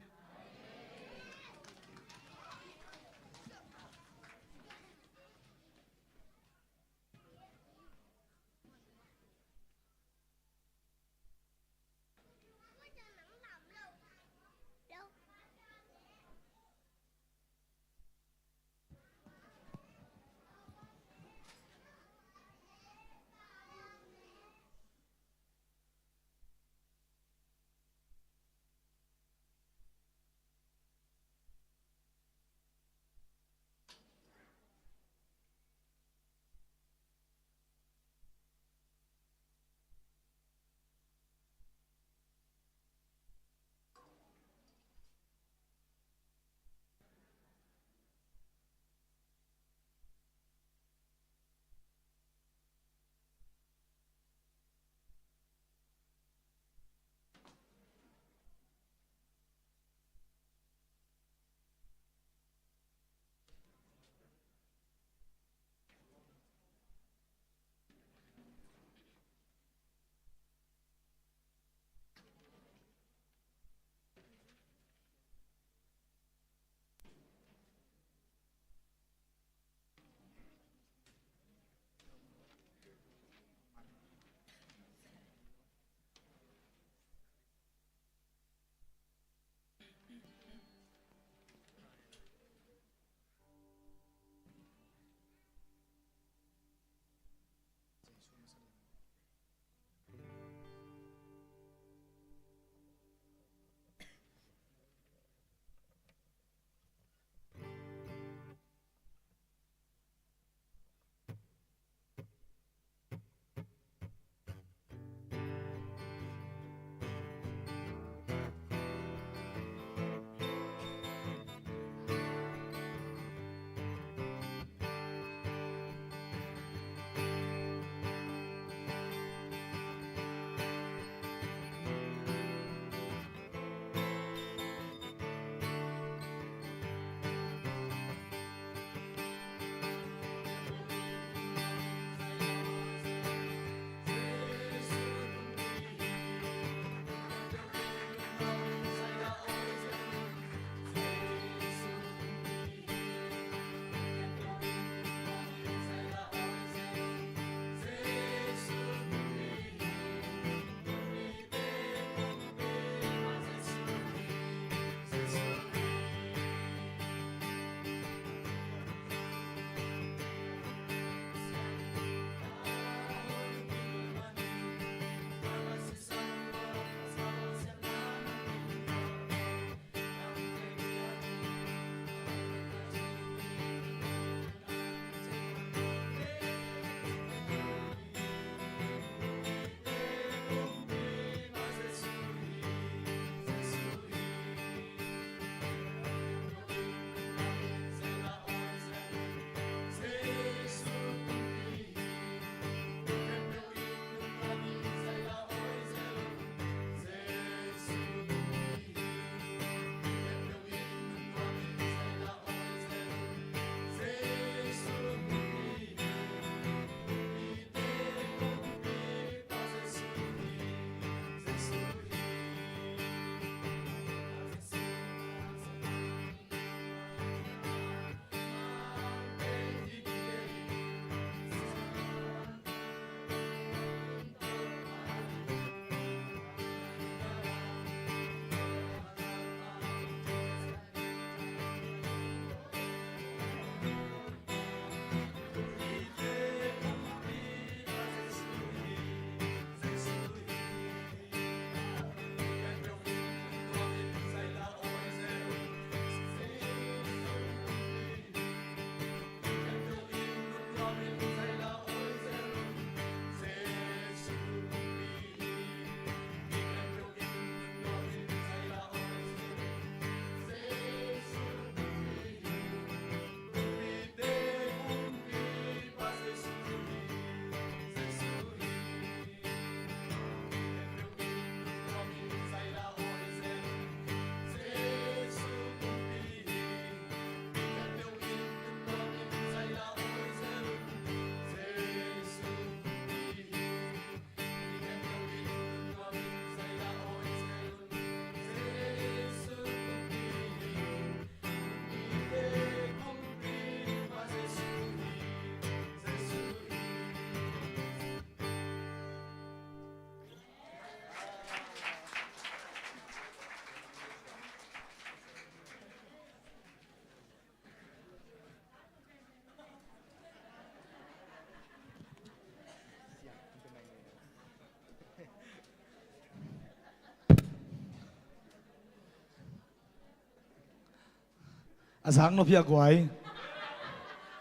A zak nop hi a guai.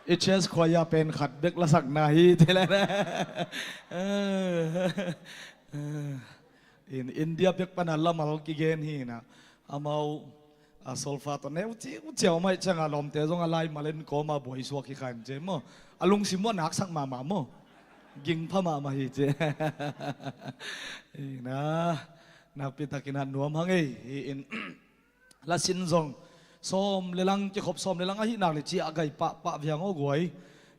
I church choir pen khat bek lasakna hi ti le. In India bek pana lamal kigen hi na. Amau a solfa tawh neu ciu ciau mai cianga lawmte zong a laimal in kawma buai suak hi khan ci maw. A lungsim uh a naksak mahmah maw. Ging pha mahmah hi ci. Hi na. Nakpi takin a nuam hang ei hi in. Lasin zong sawm le lang kikhop sawm le lang ahi nak le ciah gai pahpah viang aw guai.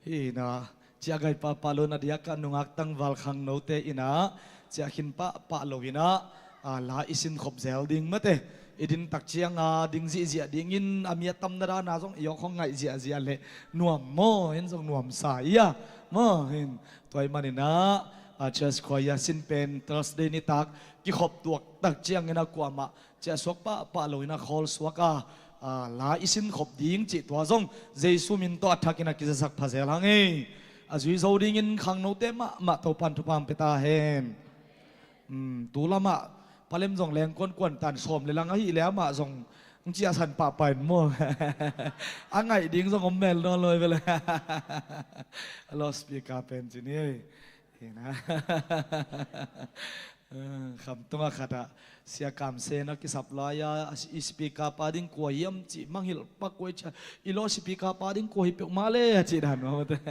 Hi na ciah gai pahpah lo na diak a nungak tangval khangnote ina ciah khin pahpah lo ina a la i sin khop zel ding mate. I din tak cianga ding zihziah dingin a mi a tamna dana zong i awk hong ngaih ziahziah le nuam maw in zong nuamsa ia maw hin. Tuai manina a church choir sin pen Thursday nitak kikhop tuak tak ciangina kuamah ciah suak pahpah lo ina khawl suak a, a, la i sin khop ding cih tua zong Jesu min tawh a thakin a kizasak phazel hang ei. A zui zo dingin khangnote mahmah Topan thupha hong pia ta hen. Um, tu lamah palem zong leng kuankuan tan sawm le lang ahi le amah zong ng ciah san pahpah in maw. A ngaih ding zong om mel nawn lo i vele. A loudspeaker pen ci ni ei. Hi na. Kham tunga khatah sia kamsena kisap laia i speaker pa ding kua hiam cih mangilh pak kua i cia i law speaker pa ding kua hi peuhmah le a cih dan mah mate.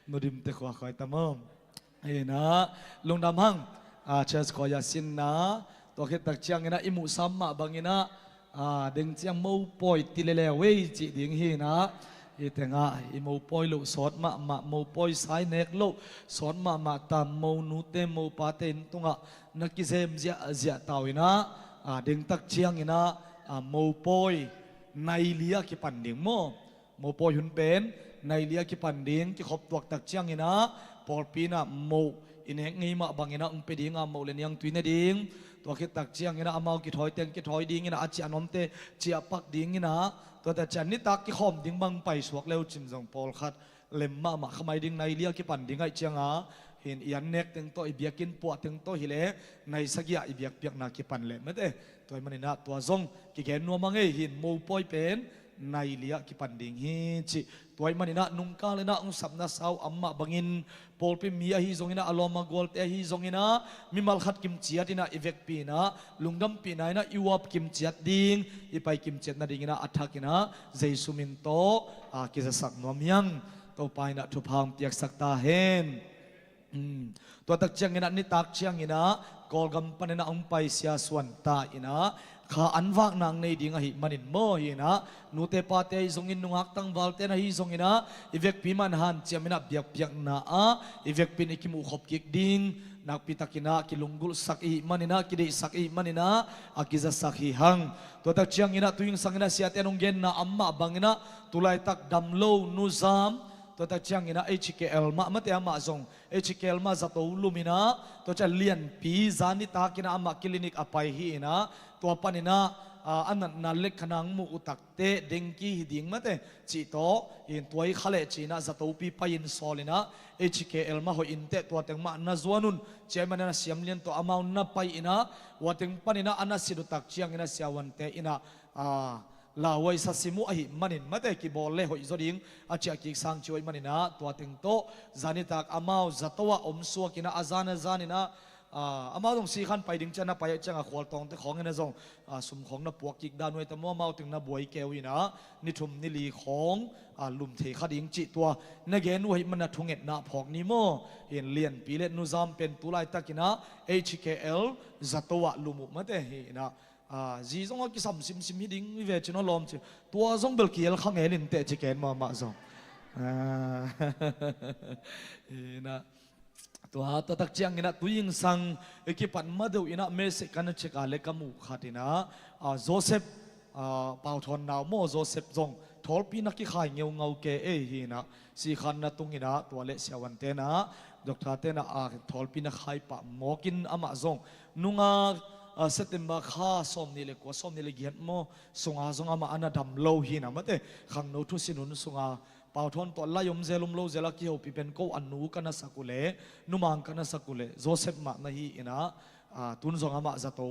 Nudimte khuakhoi tamawm. Hi na lungdam hang a church choir sinna tua khit tak ciangina i muhsam mah bangina a, deng ciang mopawi ti leleu ei cih ding hi na. Hi tengah i mopawi loh sawt mahmah mopawi sai nek loh sawt mahmah ta mo nute mopate in tungah na kizem ziahziah tau ina a, deng tak ciangina a, mopawi nai lia kipan ding maw. Mopawi hun pen nai lia kipan ding kikhop tuak tak ciangina pawlpi ina moh i nek ngei mah bangina ung pe dinga moh le niangtui ne ding. Tua khit tak ciangina amau kithawi teng kithawi dingina a ciah nuamte ciah pak dingina tua tak ciang nitak kikhawm ding bang pai suak leu cin zong pawlkhat lem mahmah khamai ding nai lia kipan ding aih cianga hin i an nek teng tawh i biakinn puah teng tawh hileh nai sagih ah i biakpiakna kipan leh mate. Tua i manina tua zong kigen nuam a ngei hin mopawi pen nai lia kipan ding hi cih. Tua i manina nungkal ina ung sapna sau am mah bangin pawlpi mi ahi zongina a lawm a gualte ahi zongina mimal khat kimciat ina i vekpi ina lungdampihna ina i uap kimciat ding i pai kimciat nadingina a thak ina Jesu min tawh a kizasak nuam hiang. Topa ina thupha hong piaksak ta hen. Tua tak ciangina nitak ciangina Kawlgam panina hong pai sia suan ta ina kha an vakna hong nei ding ahi manin maw hina nute pate ahi zongin nungak tangvalte na hi zongina i vekpi man hanciamina biakpiakna ah i vekpin i kimuhkhop kik ding nakpi takina kilunggulhsak ihi manina kideihsak ihi manina a kizasak hi hang. Tua tak ciangina tuingsangina siate nong genna am mah bangina tulaitak damlo nuzam tua tak ciangina H K L mah mate amah zong H K L mah zato lumina tua ciang lianpi zanitakina amah clinic a pai hi ina tua panina a natna lekkhana hong muh utakte dengki hi ding mate cih tawh in tua i kha leh cina zatopi pai in sawl ina H K L mah hoih inteh tua teng mah na zuan un ciai manina siamlian tawh amau na pai ina ua teng panina a na sit utak ciangina siavuante ina a lauhuai sasim uh ahi manin mate kibawl le hoih zaw ding a ciah kik sang ci uh ahi manina tua teng tawh zanitak amau zato ah om suakina a zan a zanina a amau zong sikhan pai ding ciang na pai ah cianga khualtawngte khawngina zong a sumkhawng na puak kik dan uh ahi ta maw amau teng na buai keu ina ni thum ni li khawng a lum thei kha ding cih tua na gen uh ahi mana thungetna phawk ni maw in lianpi le nuzam pen tulaitakina H K L zato ah lum uh mate hi ina a zi zong a kisam simsim hi ding i ve cin aw lawm ci tua zong bel kiel kha ngel inteh ci ken mahmah zong a ina tua tua tak ciangina tuingsang i kipat madeuh ina message kana cek a le ka muh khat ina a Joseph a Pauthawn nau maw Joseph zong thawlpi na kikhai ngeungau ke ei hi ina sikhan na tungina tua le siavuante na doctor te na a thawlpi na khai pah mawkin amah zong nunga a September kha sawm nih le kua sawm nih le giat maw sunga zong amah a na dam lo hi na mate khangno thusin hun sunga Pauthawn tawh lai om zel um lo zel a kihopi pen ko a nu ka na sak uh le numang ka na sak uh le Joseph mah na hi ina a tun zong amah zato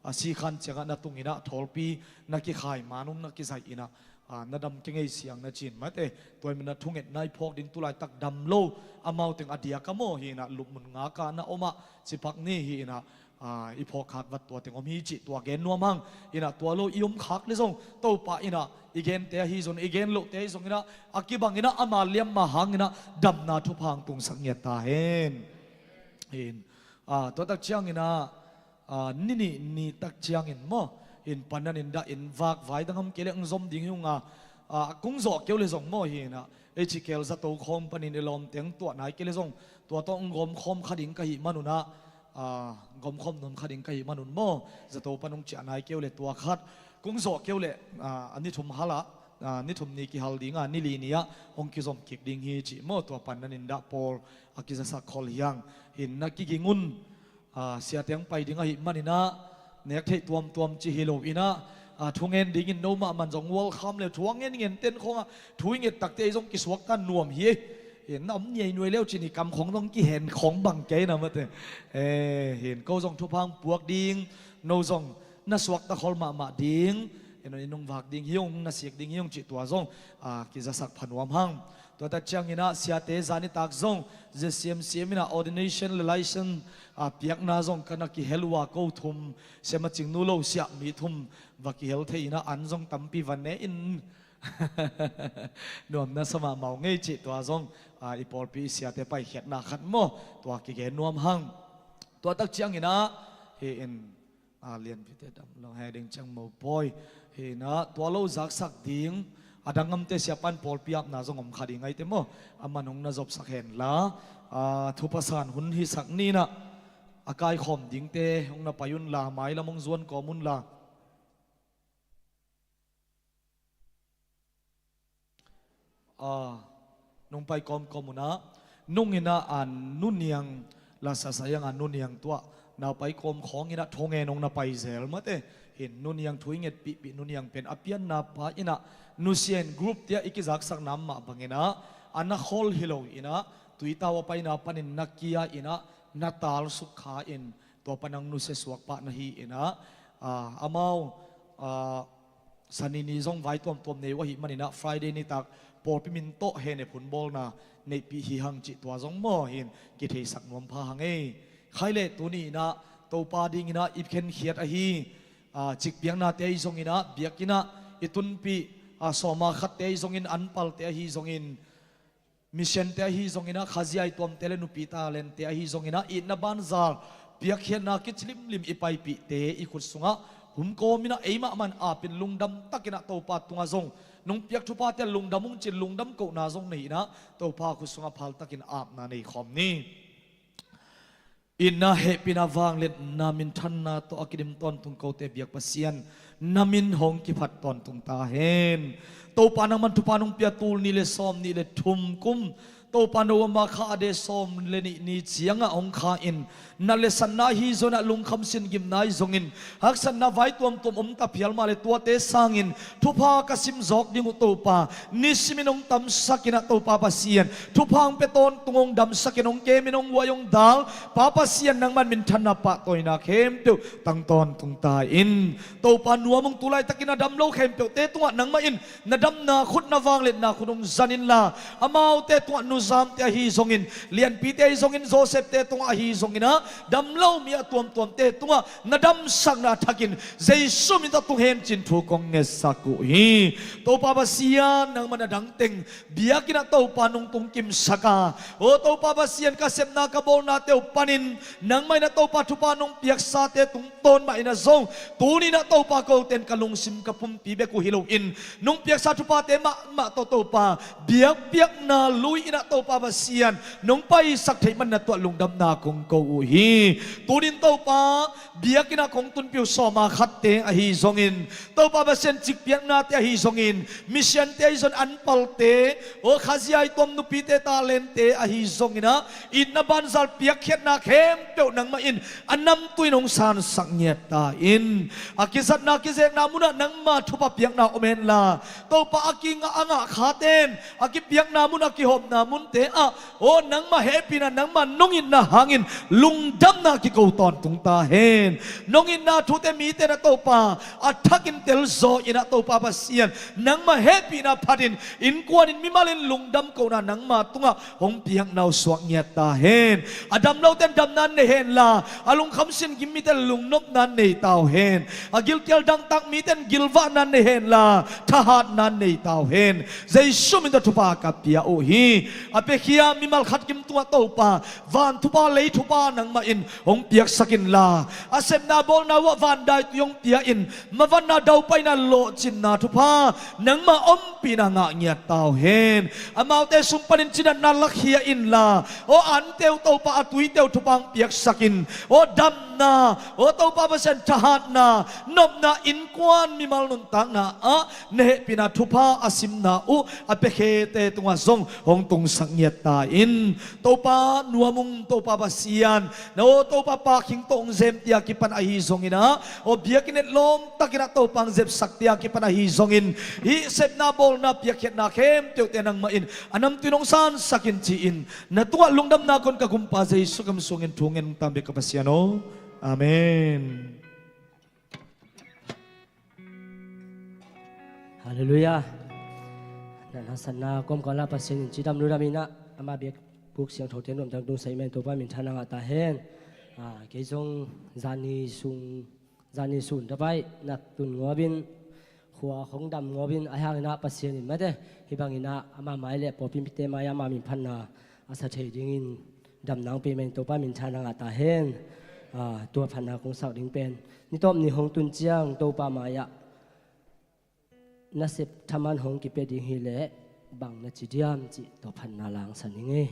a sikhan ciangah na tungina thawlpi na kikhai manung na kizaih ina a, na dam kei ngei siang na cin mate. Tua hi manin ah thungetna i phawk ding tu laitak dam lo, amau teng a diak a maw hi in ah, lupmun ngak a na om ah cipak ni hi in ah, a, i phawk khak vat tua teng om hi cih tua gen nuam hang. In ah tua lo i om khak le zong Topa in ah i gente ahi zong, i gen lohte ahi zong in ah, a kibang in ah ama liamma hang in ah damna thupha hong tungsak ngiat ta hen. In, a, tua tak ciang in ah, a, ni nih ni tak ciangin maw, in pandan in dah in vak vai dang om kei leh hong zom ding hi ung a, a, kong zawh keu le zong maw hi in ah, ei ci kel zato khawm panin i lawmte hong tuah nai kei le zong, tua tawh hong gawm khawm kha ding ka hih manun ah, a, gawm khawm nuam kha ding ka hih manun maw, zato pan hong ciah nai keu le tua khat, kong zawh keu le, a, a ni thum hal ah, a, ni thum ni kihal ding a, ni li ni ah hong kizom kik ding hi cih maw, tua pandan in dah pawl a kizasak khol hi hang. In na kiging un, a, siate hong pai ding ahih manin ah, nek theih tuamtuam ci hi lo in ah, a, thungen dingin no mahmah zong welcome le, thu a ngen ngen ten khawng ah, thu i nget takte ei zong kisuak ta nuam hi. Hin na om niainuai leu cin hi, kam khawng zong kihen khawng bang kei na mate. E, hin ko zong thupha hong puak ding, no zong na suakta khol mahmah ding, in ah i nung vak ding hi ung, na sik ding hi ung cih tua zong, a, kizasak pha nuam hang. Tua tak ciangin ah siate zanitak zong ZCM siam in ah ordination le license, a, piakna zong ka na kihel uh a, ko thum, Sia Ma Cing Nu lo siah mi thum va kihel thei in ah, an zong tampi va ne in. Nuam na sa mahmah uh ngei cih tua zong, a, i pawlpi i siate paikhiatna khat maw, tua kigen nuam hang. Tua tak ciangin ah hi in, a, lianpite dam lo he ding ciang mopawi hi in ah, tua lo zaksak ding a dang amte sia pan pawlpi apna zong om kha ding ahi te maw, aman hong na zopsak hen la, a, thupha san hun hisak ni in ah, a kaikhawm dingte hong na pai un la, mailam hong zuan kawm un la. A, nung pai kawmkawm un ah, nung in ah a Nu Niang, la sasa iang a Nu Niang tuah, nau pai kawm khawng in ah thungen hong na pai zel mate. Hin Nu Niang thu i ngetpihpih, Nu Niang pen a pianna pa in ah, nusia in group tiah i kizaksakna mah bangin ah, a na khol hi lo in ah, tuitau a paina panin na kia in ah, na talsuk kha in, tua pan hong nusia suak pah na hi in ah, a, amau, a, Sani ni zong vai tuamtuam nei uh ahih manin ah Friday nitak pawlpi min tawh henep hun bawlna neihpih hi hang cih tua zong maw hin kitheisak nuam pha hang ei. Khai le tuni in ah Topa ding in ah i khenkhiat ahi, a, cikpiaknate ahi zongin ah, biakinn ah i tunpih, a, sawma khatte ahi zongin, anpalte ahi zongin, missionte ahi zongin ah, khazia i tuamte le nupi talentte ahi zongin ah, itna banzal piakkhiatna kici limlim i paipihte i khut sungah humkawm in ah, eimah man apin lungdam takin ah Topa tungah zong, nong piak thuphate lungdam ung cin lungdam kohna zong nei in ah, Topa khut sungah phal takin apna nei khawm ni. Itna, hehpihna, vangliatna, minthanna tawh a kidim tawntung kote biak Pasian, na min hong kiphat tawntung ta hen. Topa nangman thupha nong pia tul nih le sawm nih le thum kum, Topa no ama kha a de sawm le nih ni ciangah hong kha in, na lesatna ahi zongin ah, lungkham sin gimna ahi zongin, haksatna vai tuamtuam om ta phial mah le tuate sangin thupha ka sim zawk ding uh Topa, nisimin hong tamsak in ah Topa Pasian, thupha hong pia tawntung, hong damsak in, hong kem in, hong huai, hong dal Pa Pasian, nangman minthanna pahtawina khempeuh tang tawntung ta in. Topa nuam ung, tu laitakin a dam lo khempeuhte tungah nangmah in na damna khut, na vangliatna khut hong zan inla, amaute tungah nuzamte ahi zongin, lianpite ahi zongin, Joseph-te tungah ahi zongin ah, dam lo mi a tuamtuamte tungah na damsakna thakin Jesu min tawh tung hen cin thu kong ngetsak uh hi. Topa Pasian, nangmah na dangteng biakinn ah Topa nong tungkimsak a, aw Topa Pasian, ka sepna ka bawlnate uh panin nangmah in ah Topa thupha nong piaksate tungtawn mah in ah zong, tuni in ah Topa, koten ka lungsim ka pumpi bek uh hi loin, nong piaksa thuphate mahmah tawh Topa, biakpiakna lui in ah Topa Pasian, nong paisak theih manin ah tua lungdamna kong ko uh hi. Tunin Topa, biakinn ah kong tunpih uh sawma khatte ahi zongin, Topa Pasian, cikpiaknate ahi zongin, missionte ahi zongin, anpalte, aw khazia i tuam nupite talentte ahi zongin ah, itna banzal piakkhiatna khempeuh nangmah in a namtui in hong sansak ngiat ta in. A kizatna kizekna munah nangma thupha piakna om henla, Topa, a kingah a ngah khaten a kipiakna mun, a kihopna mun te ah, aw nangmah hehpihna, nangmah nong itna hangin lungdamna kiko tawntung ta hen. Nong itna thute mite na Topa a thakin telzaw in ah Topa Pasian, nangmah hehpihna phatin innkuanin mimalin lungdam kohna nangma tungah hong piakna uh suak ngiat ta hen. A dam loten damna nei henla, a lungkham sin gim miten lungnopna nei ta uh hen. A gilkial dangtak miten gilvahna nei henla, thahatna nei ta uh hen. Jesu min tawh thupha ka pia uh hi. A piakhia mimal khat kim tungah Topa, van thupha lei thupha nangmah in hong piaksak inla, a sepna bawlna uh ah van daitui hong pia in, mavanna daupaina lawhcinna thupha nangmah ompihna ngah ngiat ta uh hen. Amaute sung panin cidatna lakhia inla, aw ante uh Topa a tuite uh thupha hong piaksak in, aw damna, aw Topa Pasian thahatna, nopna, innkuan mimal nuntakna ah na hehpihna thupha a simna uh a piakhete tungah zong hong tungsak ngiat ta in. Topa nuam ung Topa Pasian, na aw Topa Pa Khing tawh hong zem tia kipan ahi zongin ah, aw biakinn et lawm takin ah Topa hong zepsak tia kipan ahi zongin, hih sepna bawlna piakkhiatna khempeuhte nangmah in a namtui in hong sansak in ci-in, na tungah lungdamna kon ka gumpa Jesu ka min suangin thu ngen ung tam bek ka Pasian aw. Amen. Halleluiah. Na haksatna kawmkal ah Pasian in cidam ludam in ah, ama biakbuk siangthote nuamtang tungsak in Topa minthanna ngah ta hen. Ah, kei zong zani sung, zani sun tapai na tun ngawpin, khua hong dam ngawpin, ahi hangin ah Pasian in mate hih bangin ah ama mai le pawlpi mite mai ah ama min phatna a sa thei dingin damna hong pia in Topa minthanna ngah ta hen. Ah, tua phatna kong sak ding pen, ni tawp ni hong tun ciang Topa mai-ah nasep thaman hong kipia ding hileh bang na ci diam cih tua phatna la hong sa ning ei.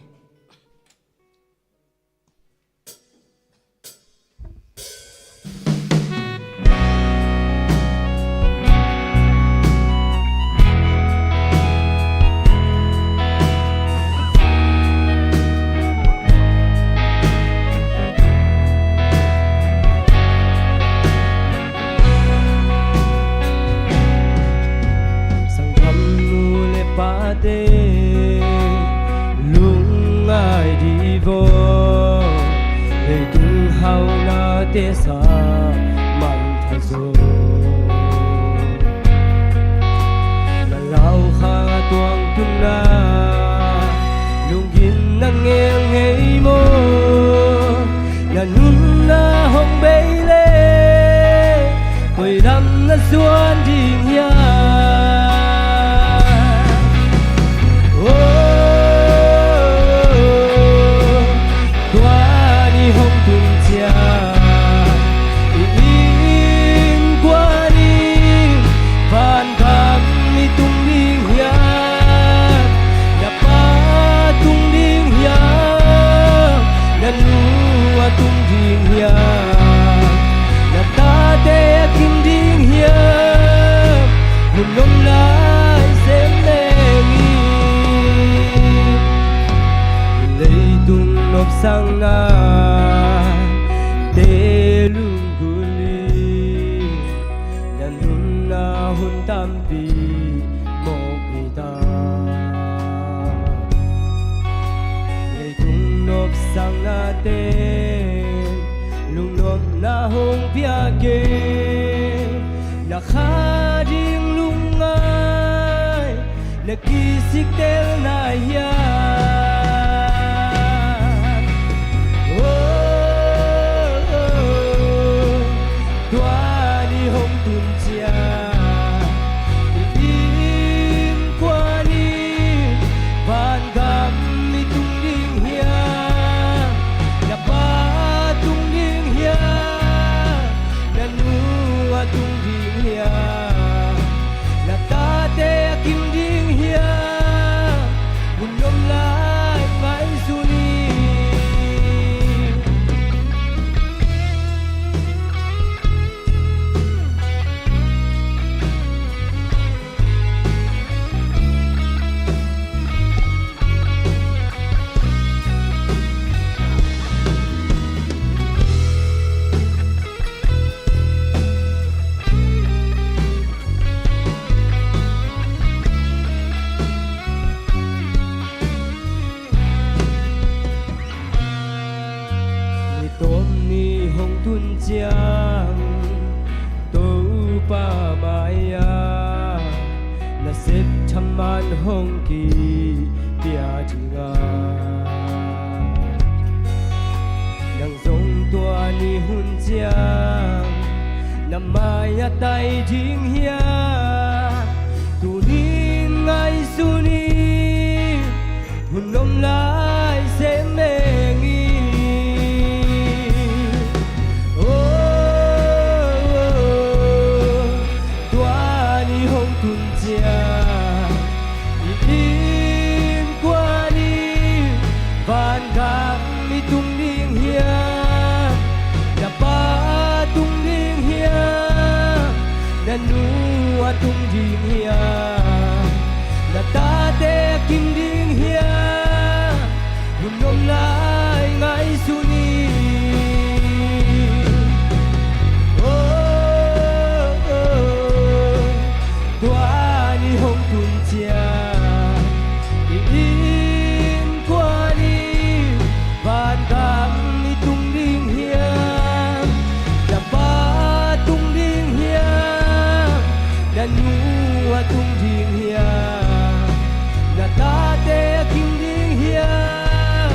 Sanggam nu le pate lungngai dih vaw, leitung haunate sa mantha zaw. Na lau kha tuang tunna lunggim na ngel ngei maw? Na nunna hong bei le koi lam na zuan ding hiam? Oh, tua ni hong tun ciang i innkuan in vangam i tung ding hiam? Na pa tung ding hiam? Na nu a tung ding hiam? Na tate a kim ding hiam? Hun om lai sem leng in leitung nopsakna te lunggulh in, na nunna hun tampi mawk hi ta. Leitung nopsakna te lungnopna hong piak in, na kha ding lungngai na kisik tel nai hiam? Oh, oh, oh. Tua ni hong tun ciang i innkuan in vangam i tung ding hiam? Na pa tung ding hiam? Na nu a tung ding hiam? Na tate a kim ding hiam? Hun om Pa mai-ah nasep thaman hong kipia ding a, nang zong tua ni hun ciang na mai-ah tai ding hiam? Tuni ngaihsun in, hun om lai sem meng in. Oh, oh, oh. Tua ni hong tun ciang i innkuan in vangam i tung ding hiam? Na pa tung ding hiam? Na nu a tung ding hiam? Na tate a kim ding hiam? Hun om lai ngaihsun in. Oh, oh, oh. Tua ni hong tun ciang i innkuan in vangam i tung ding hiam? Na pa tung ding hiam? Na nu a tung ding hiam? Na tate a kim ding hiam?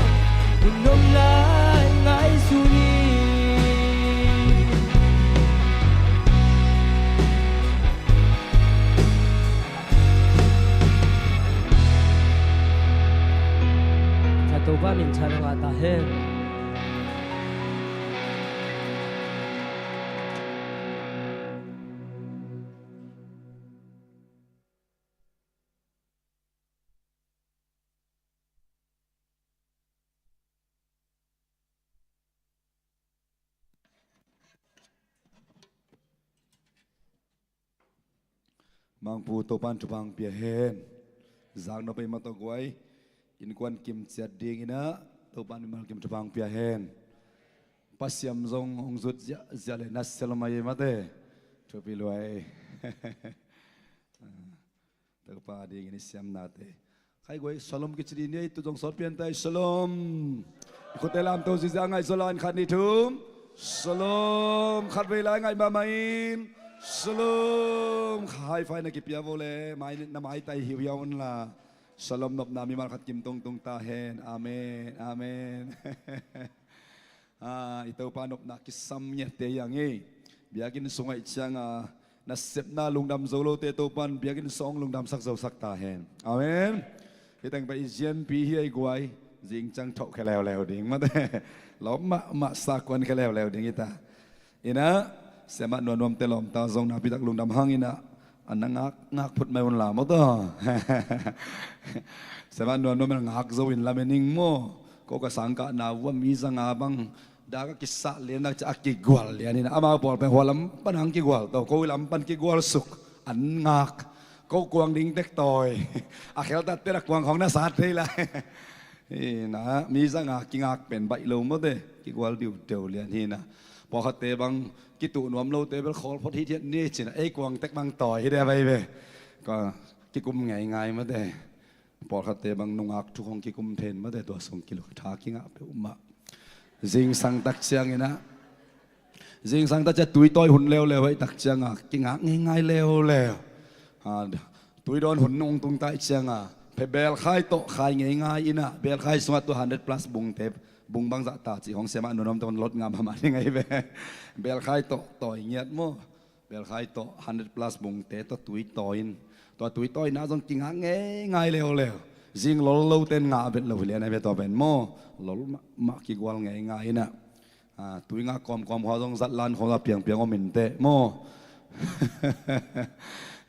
Hun om lai ngaihsun in. Topa minthanna ngah ta hen. Mangpu Topan thupha pia hen. Zaknop ei mah tawh guai. Innkuan kim ciat dingin ah Topan mimal kim thupha pia hen. Pasiam zong hong zut ziahziah le na sel mai ei mate. Thupi luai. Topa dingin i siamnate. Khai guai, shalom kici dih ni ei, tu zong sawt pian tai, shalom. I khute lamto ziza ngaih zaw lai, khat nih thum. Shalom. Khat vei lai ngaih mahmah in. Shalom. High five na kipia vo le, mai, na maitai hiuhiau un la. Shalom nopna mimal khat kim tungtung ta hen. Amen. Amen. Ah, i Topa nopna kisam ngiatte hi hang ei. Biakinn sungah i cianga nasepna lungdam zo lote Topan biakinn sung lungdamsak zosak ta hen. Amen. Hi teng pen i zianpi hi ei guai. Zing ciang thawh khia leuleu ding mate. Lawm mahmah, sakuan khia leuleu ding hi ta. Inah, siamah nuamnuamte lawmta zong nakpitak lungdam hang inah. A na ngak, ngak phut mai un la maw taw. Siamah nuamnuam in ngak zo in lamen ing maw. Ko ka sangkahna vua mi za nga bang da ka kisah lian nak cia a kigual lian inah. Amau pawl pen hua lam pan hang kigual taw, ko lam pan kigual suk. An ngak. Ko kuang ding tek tawi. A kheltatte na kuang khawng na sat thei lai. Inah, mi za nga kingak pen baih lo mawte. Kigual diudeu lian hi inah. Pawlkhatte bang kituh nuam lote bel khawl phot hithiat ni cinah ei kuang tek bang tawi hi deh a bai ve. Ka kikum ngeingai mate. Pawlkhatte bang nungak thuk hong kikum phen mate, tua sung kiluk tha kingah peuhmah. Zingsang tak cianginah, zingsang tak ciang tui tawi hun leuleu aih tak cianga kingak ngeingai leuleu. Ha, tui dawn hun nung tung taih cianga phe belkhai tawh khai ngeingai inah, belkhai sungah tua hundred plus bungte bung bangzah ta cih hong siamah nuamnuamte hong lot ngam hamah ding ahi ve. Belkhai tawh tawi ngiat maw? Belkhai tawh hundred plus bungte tawh tui tawi in, tua tui tawina zong kingak ngeingai leuleu. Zing lol lote in ngah vet lo hi lian ahi ve tua pen maw? Lol mahmah kigual ngeingai inah. Ah, tui ngak kawmkawm khua zong zat lan khawm a piangpiang om inteh maw?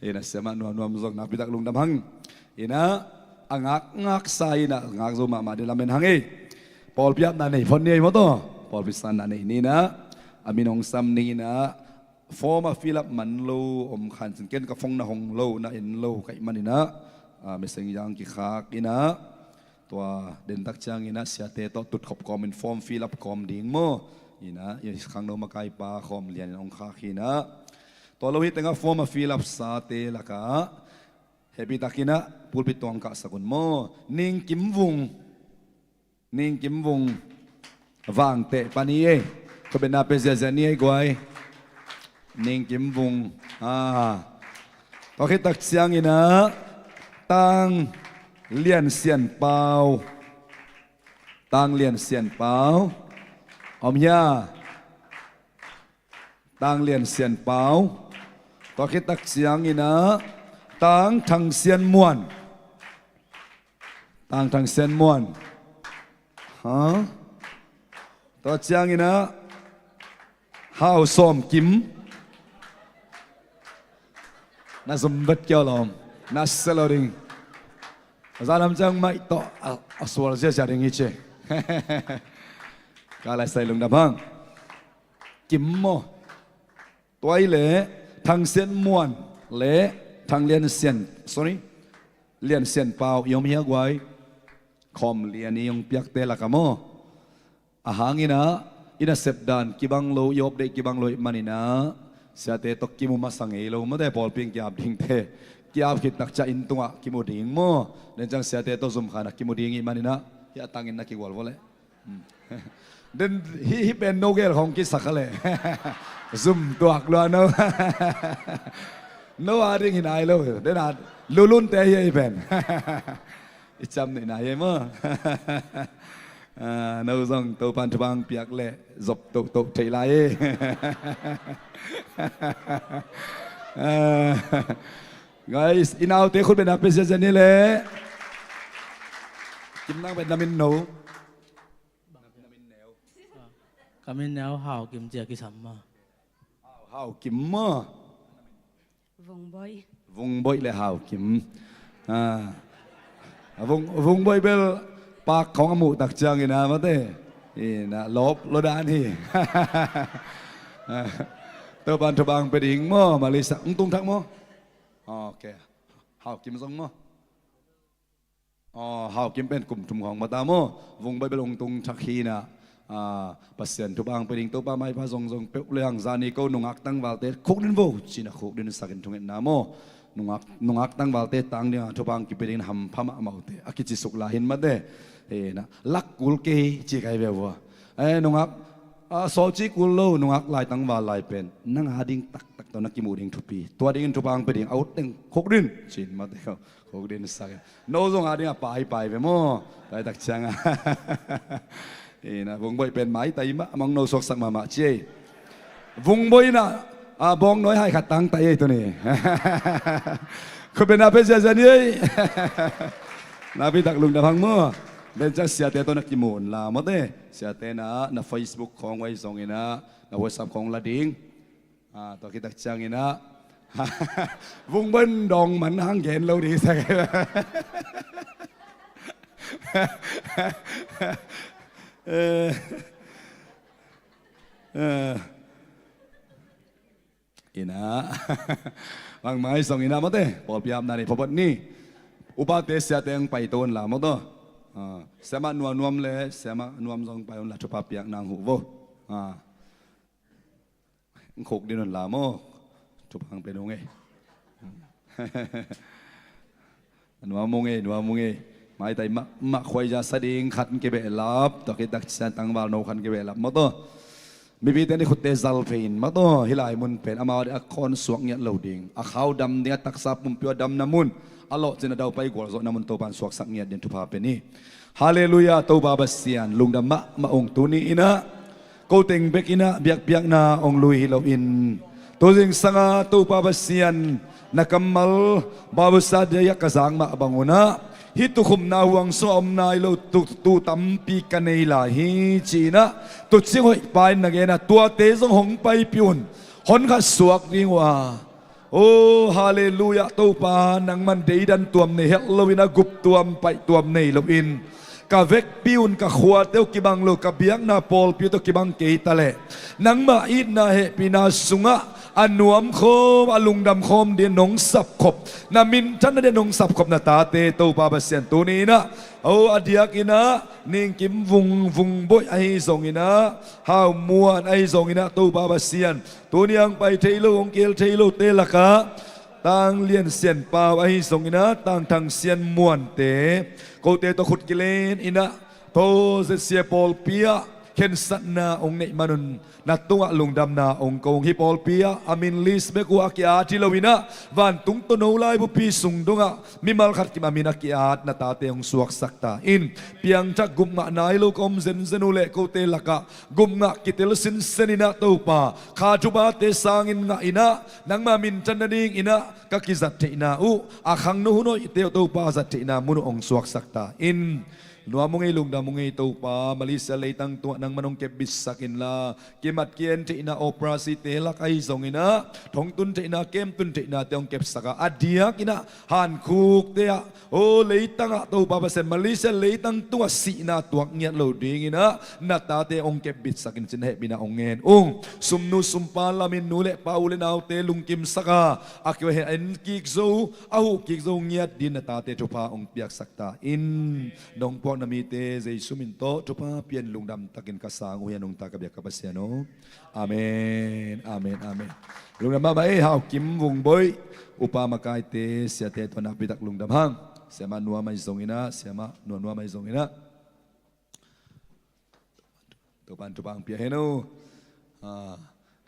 Inah siamah nuamnuam zong nakpitak lungdam hang. Inah a ngakngaksa inah ngak zo mahmah ding lamen hang ei. Pawlpi apna nei phot ni ei maw taw? Pawlpi sanna nei ni inah. A min hong sam ning inah. Form a fill up man lo om khan cin, ken ka phone na hong lo na en lo ka hih man inah. Ah, messenger ang kikhak inah. Tua dentak cianginah siate tawh tutkhop kawmin form fill up kawm ding maw? Inah, i khangno makaipa khawm lianin hong khak hi inah. Tua lo hi tengah form a fill up sate lakah happy takinah pulpit tuang kahsak un maw? Ning Kim Vung. Ning Kim Vung. Vangteh pani ei. Khuabetna pe ziazia ni ei guai. Ning Kim Vung. Ah. Tua khit tak ciangin ah Tang Lian Sian Pau. Tang Lian Sian Pau. Om hia? Tang Lian Sian Pau. Tua khit tak ciangin ah Tang Thang Sian Muan. Tang Thang Sian Muan. Ha? Tua ciangin ah Hau Sawm Kim. Na zum vet kei lawm. Na sia lo ding. Za lam ciang maih tawh a, a sual ziazia ding hi ci. Ka lai sai lungdam hang. Kim maw? Tua i le Thang Sian Muan le Thang Lian Sian, sorry, Lian Sian Pau i om hia guai? Khawm lian i hong piakte lak ah maw? A hangin ah i nasep dan kibang lo, i update kibang lo i hih manin ah siate tawh kimu masa ngei lo mawte, pawlpi in ki-ap dingte. Ki-ap khit tak ciang inn tungah kimu ding maw? Den ciang siate tawh zum khan ah kimu ding i hih manin ah hih a tangin na kigual vua leh. Den hih, hih pen no gel khawng kisak a leh. Zum tuak lua no. No a ding hi nai lo. Den a lulunte hi a hih pen. I cam neih nai hi maw? Ah, no zong Topan thupha piak leh zop tohtoh thei lai hi. Ah, guys, i naute khut beng a pia ziazia ni leh. Kim nang beng na min no. Ka min neu Hau Kim ci-a kisam maw? Hau Kim maw? Vung Boih. Vung Boih le Hau Kim. Ah. Vung, Vung Boih bel pak khawng a muh tak ciangin ah mawte. Ina lawp lo dan hi. Topan thupha pia ding maw? Malaysia hong tung thak maw? Ok. Hau Kim zong maw? Aw, Hau Kim pen kum thum khawng mata maw? Vung Boih bel hong tung thak hi-in ah, ah, Pasian thupha pia ding, Topa maipha zongzong peuh lehang zani ko nungak tangvalte khukdin vo ci-in ah khukdin sakin thungetna maw? Nungak, nungak tangvalte tang dingin ah thupha kipia dingin hampha mahmah uh teh a kici suk lai hi-in mate. Eh, na lak kul kei ci kai ve vua. Eh, nungak, ah, sawlci kul lo, nungak lai tangval lai pen nang a ding taktak tawh na kimuh ding thupi. Tua dingin thupha pia ding, a ut teng khukdin ci-in mate ko. Khukdin sak. No zong a ding a pai pai ve maw? Pai tak ciang a. Ina, Vung Boih pen maitai mah, among no suaksak mahmah ci ei. Vung Boih na, a, bawngnawi hai khat tangtai ei tuni. Khut beng a pia ziazia ni ei. Nakpi tak lungdam hang maw? Den ciang siate tawh na kimu un la mawte. Siate na, na Facebook khawng uh ahi zongin ah, na WhatsApp khawng la ding. Ah, tua khit tak ciangin ah. Vung Boih dawng man hang gen lo ding sak. Eh, eh. Ina. Bangmah ahi zongin ah mawte. Pawlpi apna ni phawphat ni. Upate siate hong paito un la mawte. Ah, siamah Nuam Nuam le siamah Nuam zong pai un la thupha piak nang huh vo. Ah. Khukdin un la maw? Thupha pia nung ei. Nuam ung ei, nuam ung ei. Maitai mah, mah khuaiza sa ding khat kibehlap. Tua khit tak ciang tangval no khat kibehlap mawte. Mipite ni khutte zal phei in mawte. Hih lai mun pen amau a ding a khawn suak ngiat lo ding. A khau dam ding, a taksa pumpi uh a damna mun. A lawhcin a daupai gualzawhna mun Topan suaksak ngiat ding thupha pia ni. Halleluiah, Topa Pasian, lungdam mahmah ung tuni in ah. Ko teng bek in ah biakpiakna hong lui hi loin, tu zingsang a Topa Pasian, na kammal Bible study ah ka zak mah bang un ah, hih tukhupna huang sungah om nai lo tu, tu tampi ka nei lai hi ci-in ah, tu cing hoih pa in na gen a, tuate zong hong paipih un, hon khat suak ding uh a. Oh, halleluiah, Topa, nangman deidan tuam nei het loin, a gup tuam paih tuam nei loin, ka vekpi un, ka khuate uh kibang lo, ka biakna pawlpi uh tawh kibang kei ta leh, nangmah itna hehpihna sungah a nuam khawm, a lungdam khawm dingin nong sapkhop, na minthanna dingin nong sapkhop na tate, Topa Pasian, tuni in ah, oh, a diakin ah Ning Kim Vung, Vung Boih ahi zongin ah, Hau Muan ahi zongin ah, Topa Pasian, tuni hong pai thei lo, hong kihel thei lote lakah Tang Lian Sian Pau ahi zongin ah, Tang Thang Sian Muante, kote tawh khut kilen in ah, Tho Z C A pawlpi ah khensatna hong neih manun na tungah lungdamna hong ko ung. Hih pawlpi ah a min list bek uh a ki-at hi loinah vantung tawno laibupi sung dongah mimal khat kim a min a ki-at na tate hong suaksak ta in. Piangthak gupngah nai lo ka om zenzen uh leh kote lakah gupngah kitel sinsen inah Topa, kha thuphate sangin ngah inah nangma minthan nading inah ka kizat theihna uh, a khangno hun hoihte uh Topa zat theihna mun uh hong suaksak ta in. Nuam ung ei, lungdam ung ei Topa, Malaysia leitang tungah nangman hong kepbitsak inla, kimat ki-en theihna operasite lak ahi zonginah thongtun theihna, kemtun theihnate hong kepsak a, a diakinah hankhukte ah aw leitangah Topa Pasian, Malaysia leitang tungah sihna tuak ngiat lo dinginah na tate hong kepbitsak in cin hehpihna hong ngen ung. Sumnu sumpa lamin nu le pa u le naute lungkimsak a, a keu a en kik zo, a huh kik zo ngiat din na tate thupha hong piaksak ta in. Nong puak na mite Jesu min tawh thupha pian lungdam takin ka sang uh hi a, nungta ka biak ka Pasian aw. Amen, amen, amen. Lungdam mahmah ei, Hau Kim Vung Boih, upa makaite, siate tua nakpitak lungdam hang. Siamah Nuam ahi zonginah, Siamah Nuam Nuam ahi zonginah Topan thupha hong pia hen uh. Ah,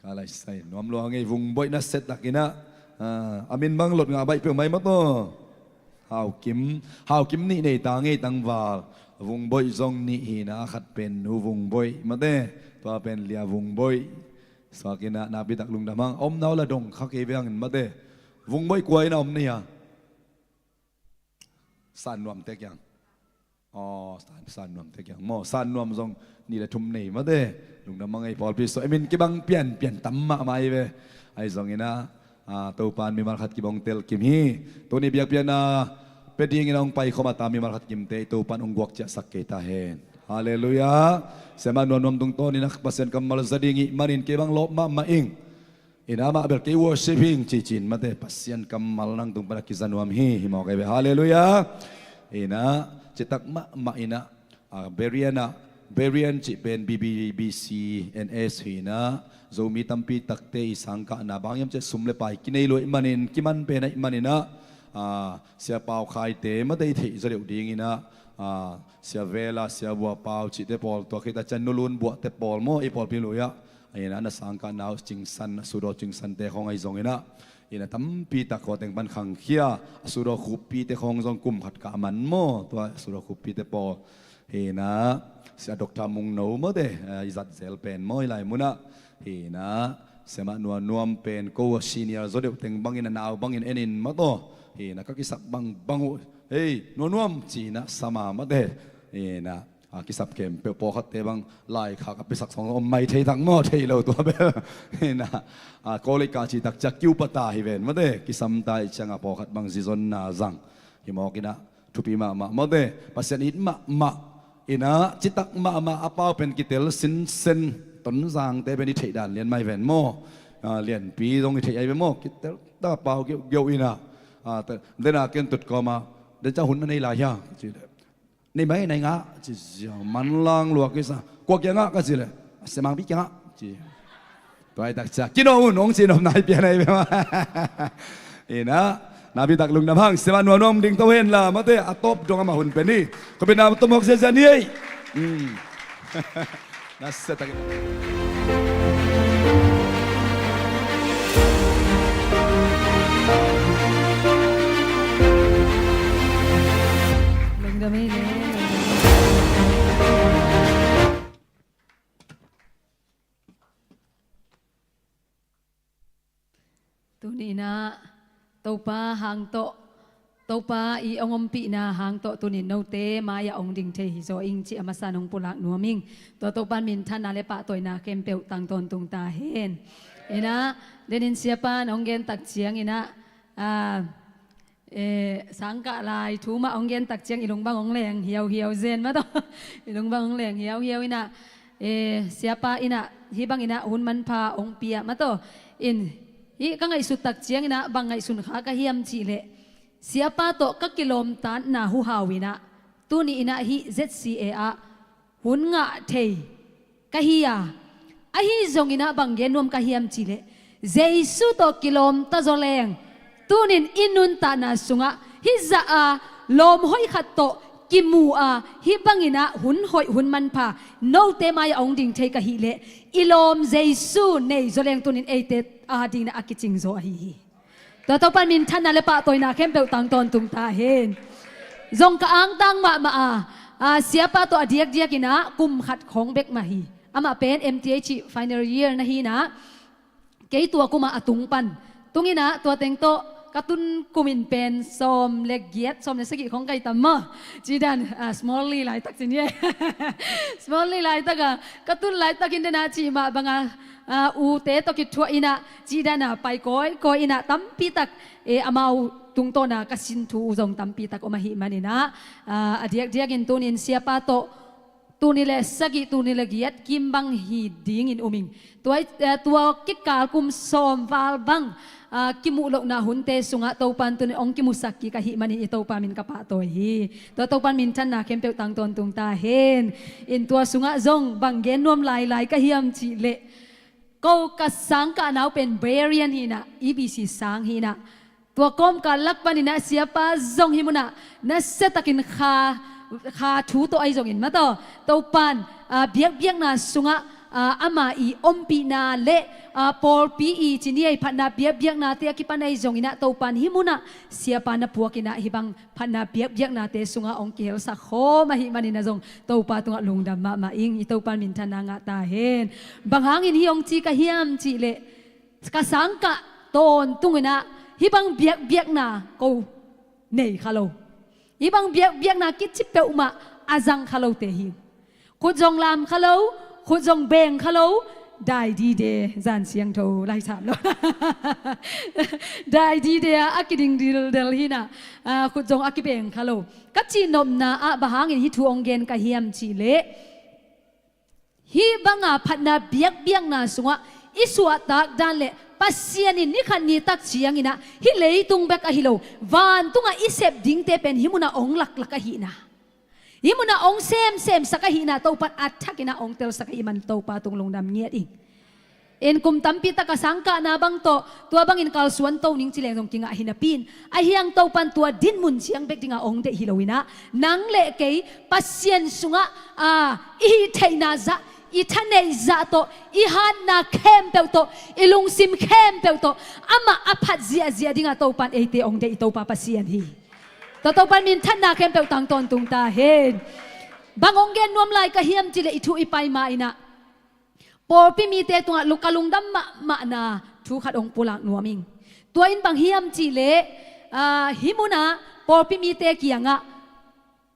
ka laisai nuam lua ngei, Vung Boih na set takinah, ah, a min bang lot ngah baih peuh mai maw taw. Hau Kim, Hau Kim nih nei ta ngei tangval. Vung Boih zong nih hinah, a khat pen Nu Vung Boih mate, tua pen Lia Vung Boih. Suakinah nakpitak lungdam hang. Omna uh la dong kha kei ve hangin mate. Vung Boih kua inah om nei a? San Nuam te kiang. Aw, San, San Nuam te kiang maw, San Nuam zong nih le thum nei mate. Lungdam hang ei, pawlpi suah i min kibang pianpian tam mahmah hi ve. Ahi zonginah, ah, Topan mimal khat kim hong telkim hi. Tuni biakpiakna pia dingin hong paikhawm a ta mimal khat kimte i Topan hong guak ciahsak kei ta hen. Halleluiah. Siamah Nuam Nuam tungtawninah Pasian kammal za ding ih manin kei bang lawp mahmah ing. Inah amah bel kei worship hing cicin mate, Pasian kammal nang tung pana kiza nuam hi, hi mawk ei ve. Halleluiah. Inah citak mahmah inah, ah, Berean ah, Berean cih pen B B B C N S hinah Zomi tampi takte i sangkahna bang hiam cih sum le pai kinei luaih manin, kiman pen aih maninah, ah, Sia Pau Khaite mate i theih zaw deuh dinginah, ah, Sia Vela, Sia Bua Pau cihte pawl tua khita cian nulun buahte pawl maw, i pawlpi luiah. Inah na sangkahna uh Cingsan, a sudaw Cingsante khawng ahi zonginah, inah tampi tak khua teng pan khangkhia, a sudaw Khuppite khawng zong kum khat kah man maw, tua a sudaw Khuppite pawl. Hinah Sia Doctor Mungno mawte, eh, i zat zel pen maw i lai munah. Hinah Siamah Nuam Nuam pen ko a senior zaw deuh teng bangin a nau bangin enin maw taw. Hinah ka kisap bangbang uh, hei Nuam Nuam cinah sama mawte. Hinah a kisap khempeuh pawlkhatte bang laikhak a piasak sawng om mai thei tak maw, thei lo tua bel. Hinah, a, college ka cih tak ciah kiu pata hi ven mate, kisam ta ih ciangah pawlkhat bang zizonna zang hi mawkinah thupi mahmah mate, Pasian it mahmah. Inah citak mahmah a pau pen kitel sinsen, Tonzangte pen i theih dan lian mai ven maw. A, Lianpi zong i theih ai ve maw, kitel ta pau giaugiau inah. A, te, dena ken tut kawma den ciah hun na nei lai hia, ci le. Nei mai, nei ngah ci ziau, manlang lua kisa. Kua kiangah ka ci le, Semangpi kiangah ci. Tuai tak cia kinawh un hong ci nop nai pian ai bia. Inah nakpi tak lungdam hang, Siamah Nuam Nuam ding to hen la mate, a tawp dong amah hun pen hi. Khuapina tom hok ziazia ni ei. Hmm. Na sia takin. Lungdam ei le. Tuni inah Topa hang tawh, Topa i hong ompihna hang tawh tunin note mai-ah hong ding thei hi zaw ing cih a masa in hong pulak nuam ing. Tua Topa in minthanna le pahtawina khempeuh tang tawntung ta hen. Inah denin siapa in hong gen tak ciang inah, a, eh, sangkah lai thu mah hong gen tak ciang i lung bang hong leng hiauhiau zen mah tawh. I lung bang hong leng hiauhiau inah, eh, siapa inah hih bang inah hun manpha hong pia mah tawh. In hih ka ngaihsut tak ciang inah bang ngaihsun kha ka hiam cih leh, siapa tawh ka kilawmtatna huhau inah tuni inah hih Z C A ah hun ngah thei ka hi a, ahi zong inah bang gen nuam ka hiam cih leh, Jesu tawh kilawmta zaw leng tunin i nuntakna sungah hih zah a lawm hoih khat tawh kimu a, hih bangin ah hun hoih hun manpha note mai-ah hong ding thei ka hih leh i lawm Jesu nei zaw leng tunin eite adingin ah a kicing zaw ahi hi. Tua Topa minthanna le pahtawina khempeuh tang tawntung ta hen. Zong ka angtang mahmah a, a, siapa tawh a diakdiakin ah kum khat khawng bek mah hi. Amah pen M T H final year na hi-in ah, kei tua kum ah a tung pan. Tung in ah tua teng tawh ka tun kum in pen sawm le giat, sawm le sagih khawng ka hi tam maw. Cih dan, a, small li laitak ci ni e. Small li laitak a, ka tun laitakin den ah cih mah bang a, a, ute tawh kithuah in ah cih dan a pai kawikawi in ah tampi tak, e, amau tungtawn a ka sin thu uh zong tampi tak om ahih manin ah, a, a diakdiakin tunin siapa tawh tul nih le sagih, tul nih le giat kim bang hi dingin um ing. Tua, eh, tua kikal kum sawm val bang, ah, kimuh lohna hunte sungah Topa in tuni hong kimusak kik ahih manin i Topa min ka pahtawi hi. Tua Topa minthanna khempeuh tang tawntung ta hen. In tua sungah zong bang gen nuam lailai ka hiam cih leh, ko ka sangkah nau pen Berean hi-in ah, E B C sang hi-in ah, tua kawmkal lak panin ah siapa zong hih munah nasiatakin Kha, Kha thu tawh ahi zongin mataw, Topa in, a, biakbiakna sungah, a, ama i ompihna le, a, pawlpi i ci ni ei, phatna biakbiaknate a kipan ahi zongin ah Topa in hih munah siapa na puakin ah hih bang phatna biakbiaknate sungah hong kihelsak khawm ahih manin ah zong Topa tungah lungdam mahmah ing. I Topa minthanna ngah ta hen. Bang hangin hih hong ci ka hiam cih leh, ka sangkah tawntungin ah hih bang biakbiakna ko nei kha lo. Hih bang biakbiakna kici peuhmah a zang kha lote hi. Khut zong lam kha lo, khut zong beng kha lo. Dai dide, zan siangtho laisam lo. Dai dide a, a kiding dildel hi-in ah, a, khut zong a kibeng kha lo. Ka cihnopna ah bang hangin hih thu hong gen ka hiam cih leh, hih banga phatna biakbiakna sungah i suahtak dan le Pasian in ni khat ni tak ciangin ah hih leitung bek ahi lo, vantungah i sep dingte pen hih munah hong laklak ahihna, hih munah hong semsemsak ahihna Topa in a thakin ah hong telsak ahih man Topa tung lungdam ngiat ing. In kum tampi tak a sangkahna bang tawh tua bangin kalsuan to ning ci leng zong kingah hi napi-in, ahi hang Topa in tua dinmun ciang bek dingah hong deih hi lo-in ah, nang le kei Pasian sungah, a, i hih theihna zah, i thaneih zah tawh, i hatna khempeuh tawh, i lungsim khempeuh tawh amah a phat ziahziah dingah Topa in eite hong deih i Topa Pasian hi. Tua Topa minthanna khempeuh tang tawntung ta hen. Bang hong gen nuam lai ka hiam cih leh, i thu i pai ma-in ah pawlpi mite tungah lu-, ka lungdam mahmahna thu khat hong pulak nuam ing. Tua in bang hiam cih leh, a, hih munah pawlpi mite kiangah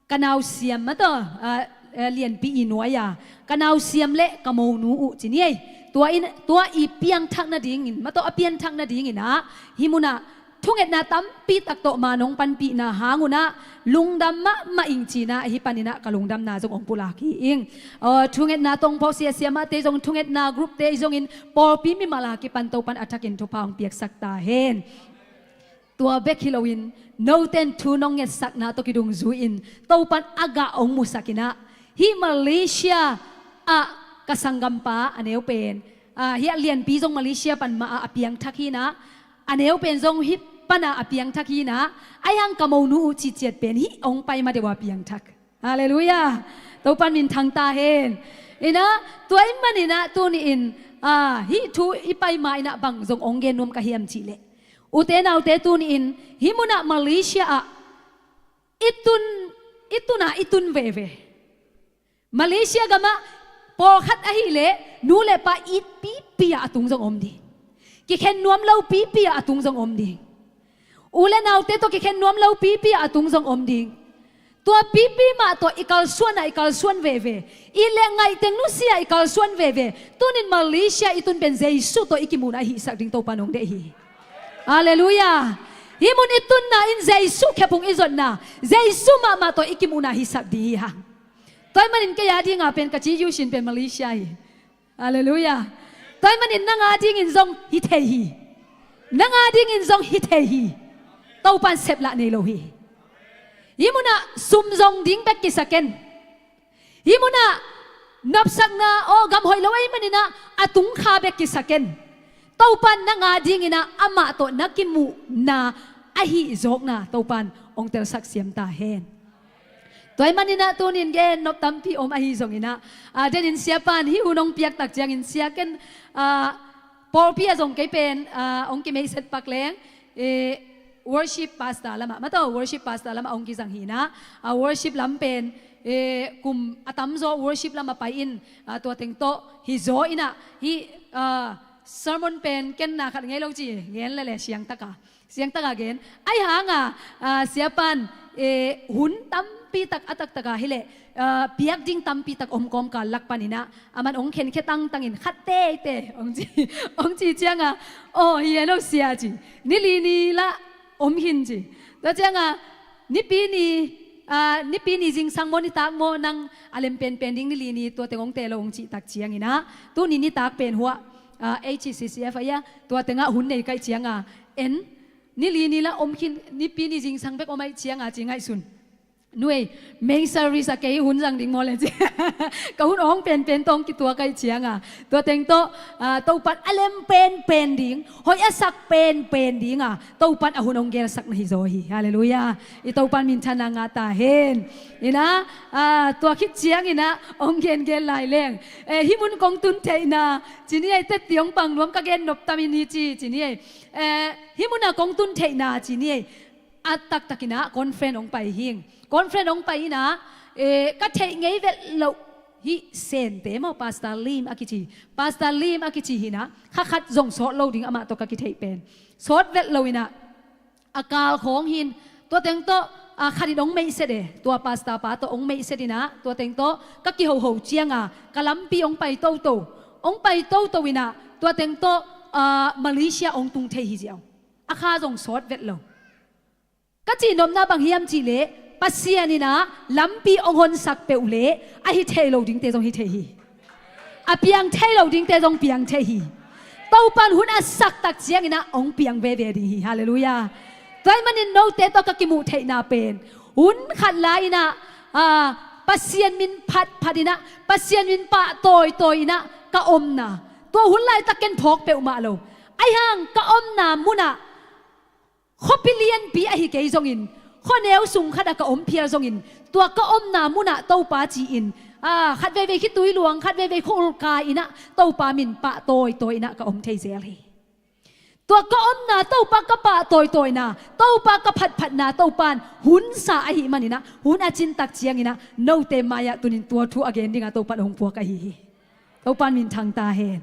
ka nausiam mataw, a, a, Lianpi i nuai-a ka nausiam le ka monu uh ci ni ei. Tua in, tua i piangthak nadingin, mataw, a pianthak nadingin ah hih munah thungetna tampi tak tawh man hong panpihna hang un ah lungdam mahmah ing ci-in ah hih panin ah ka lungdamna zong hong pulak hi ing. Aw, thungetna tawh hong phawk sia siamahte zong, thungetna group-te zongin pawlpi mimal a kipan Topa in a thakin thupha hong piaksak ta hen. Tua bek hi loin note in thu nong ngetsakna tawh kidungzui-in Topa in a gah hong musakin ah, hih Malaysia ah ka sanggampa a neu pen, a, hih a Lianpi zong Malaysia pan mah ah a piangthak hi-in ah, a neu pen zong hih pan ah a piangthak hi-in ah, ahi hang ka monu uh cihciat pen hih hong pai ma deuh a piangthak. Halleluiah. Topa in minthang ta hen. In ah, tua ahih manin ah tuni-in, a, hih thu i pai ma-in ah bang zong hong gen nuam ka hiam cih leh, ute naute, tuni-in hih munah Malaysia ah i tun, i tun a i tun veve. Malaysia gamah pawlkhat ahih leh nu le pa it pipi a a tung zong om ding. Kikhen nuam lo pipi a a tung zong om ding. U le naute tawh kikhen nuam lo pipi a a tung zong om ding. Tua pipi mah tawh i kalsuan a i kalsuan veve, it le ngaih teng nusia a i kalsuan veve, tuni-in Malaysia i tun pen Jesu tawh i kimuhna a hihsak ding Topa in hong deih hi. Halleluiah. Hih mun i tunna in Jesu khephung i zotna, Jesu mahmah tawh i kimuhna a hihsak ding hi hang. Tua ahih manin kei a dinga pen ka ci U sin pen Malaysia hi. Halleluiah. Tua ahih manin nang a dingin zong hi thei hi. Nang a dingin zong hi thei hi. Topa in seplah nei lo hi. Hih munah sum zong ding bek kisa ken. Hih munah nopsakna, aw, gam hoih lo ahih manin ah a tung kha bek kisa ken. Topa in nang a dingin ah amah tawh na kimuhna a hih zawkna Topa in hong telsak siam ta hen. Tua ahih maninah tunin gen nop tampi om ahi zonginah, ah, denin siapan hih hun hong piaktak ciangin sia ken, ah, pawlpi ah zong kei pen, ah, hong kimeihset pak leng, eh, worship pastor lamah, maw taw, worship pastor lamah hong kizang hinah, ah, worship lam pen, eh, kum a tamzaw worship lamah pai-in, ah, tua teng tawh hi zaw inah hih, ah, sermon pen ken na khat ngei lo ci, gen lele siangtaka. Siangtaka gen. Ahi hanga, ah, siapan, eh, hun tampi tak a taktaka hileh, ah, piak ding tampi tak om kawmkal lak paninah, aman hong khenkhia tangtangin khat teitei hong ci, hong ci cianga, aw, hi heno sia ci. Ni li ni lah om khin ci. Tua cianga, nipi ni, ah, nipi ni zingsang maw, nitak maw, nang a lem penpen ding ni li ni tua teng hong teh lo hong cihtak cianginah, tuni nitak pen huah, ah, H C C F ahi a, tua tengah hun nei kaih cianga, en, ni li ni lah om khin, nipi ni zingsang bek om aih cianga ci ngaihsun. Nuei, main service ah kei hun zang ding maw le ci. Ka hun awng penpen tawh hong kituak aih cianga, tua teng tawh, ah, Topan a lem penpen ding, hoih a sak penpen dinga Topan a hun hong gelsak na hi zaw hi. Halleluiah. I Topan minthanna ngah ta hen. Inah, ah, tua khit cianginah hong gengel lai leng, eh, hih mun kong tun theihna ci ni ei, tetti hong pang nuam, ka gen nop tamin hi ci, ci ni ei. Eh, hih munah kong tun theihna ci ni ei. A taktakinah conference hong pai hing. Conference hong pai inah, eh, ka theih ngei vet loh hih Sente maw, Pastor Lim a kici. Pastor Lim a kici hinah, kha khat zong sawt lo ding amah tawh ka kitheih pen. Sawt vet lo inah, a kal khawng hin, tua teng tawh, ah, khatin hong meihset e, tua pastor pa tawh hong meihset inah, tua teng tawh ka kihoho cianga, ka lampi hong pai toto. Hong pai toto inah, tua teng tawh, ah, Malaysia hong tung thei hi ziau. A kha zong sawt vet lo. Ka cihnopna bang hiam cihleh, Pasian inah lampi hong honsak peuh leh, a hi thei lo dingte zong hi thei hi. A piang thei lo dingte zong piang thei hi. Topan hun a saktak cianginah hong piang veve ding hi. Halleluiah. Tua ahih manin note tawh ka kimuh theihna pen, hun khat lai inah, ah, Pasian min phatphat inah, Pasian min pah tawitawi inah ka omna, tua hun laitak ken phawk peuhmah lo. Ahi hang ka omna munah khuapi lianpi ahi kei zongin, khuaneu sung khatah ka om phial zongin, tua ka omna munah Topa ci-in, ah, khat veivei khitui luang, khat veivei khua-ul kai inah Topa min pah tawitawi inah ka om thei zel hi. Tua ka omna Topa ka pah tawitawina, Topa ka phatphatna Topan hun sa ahih maninah, hun a cintak cianginah note mai-ah tunin tua thu a gen dinga Topan hong puak ahi hi. Topan minthang ta hen.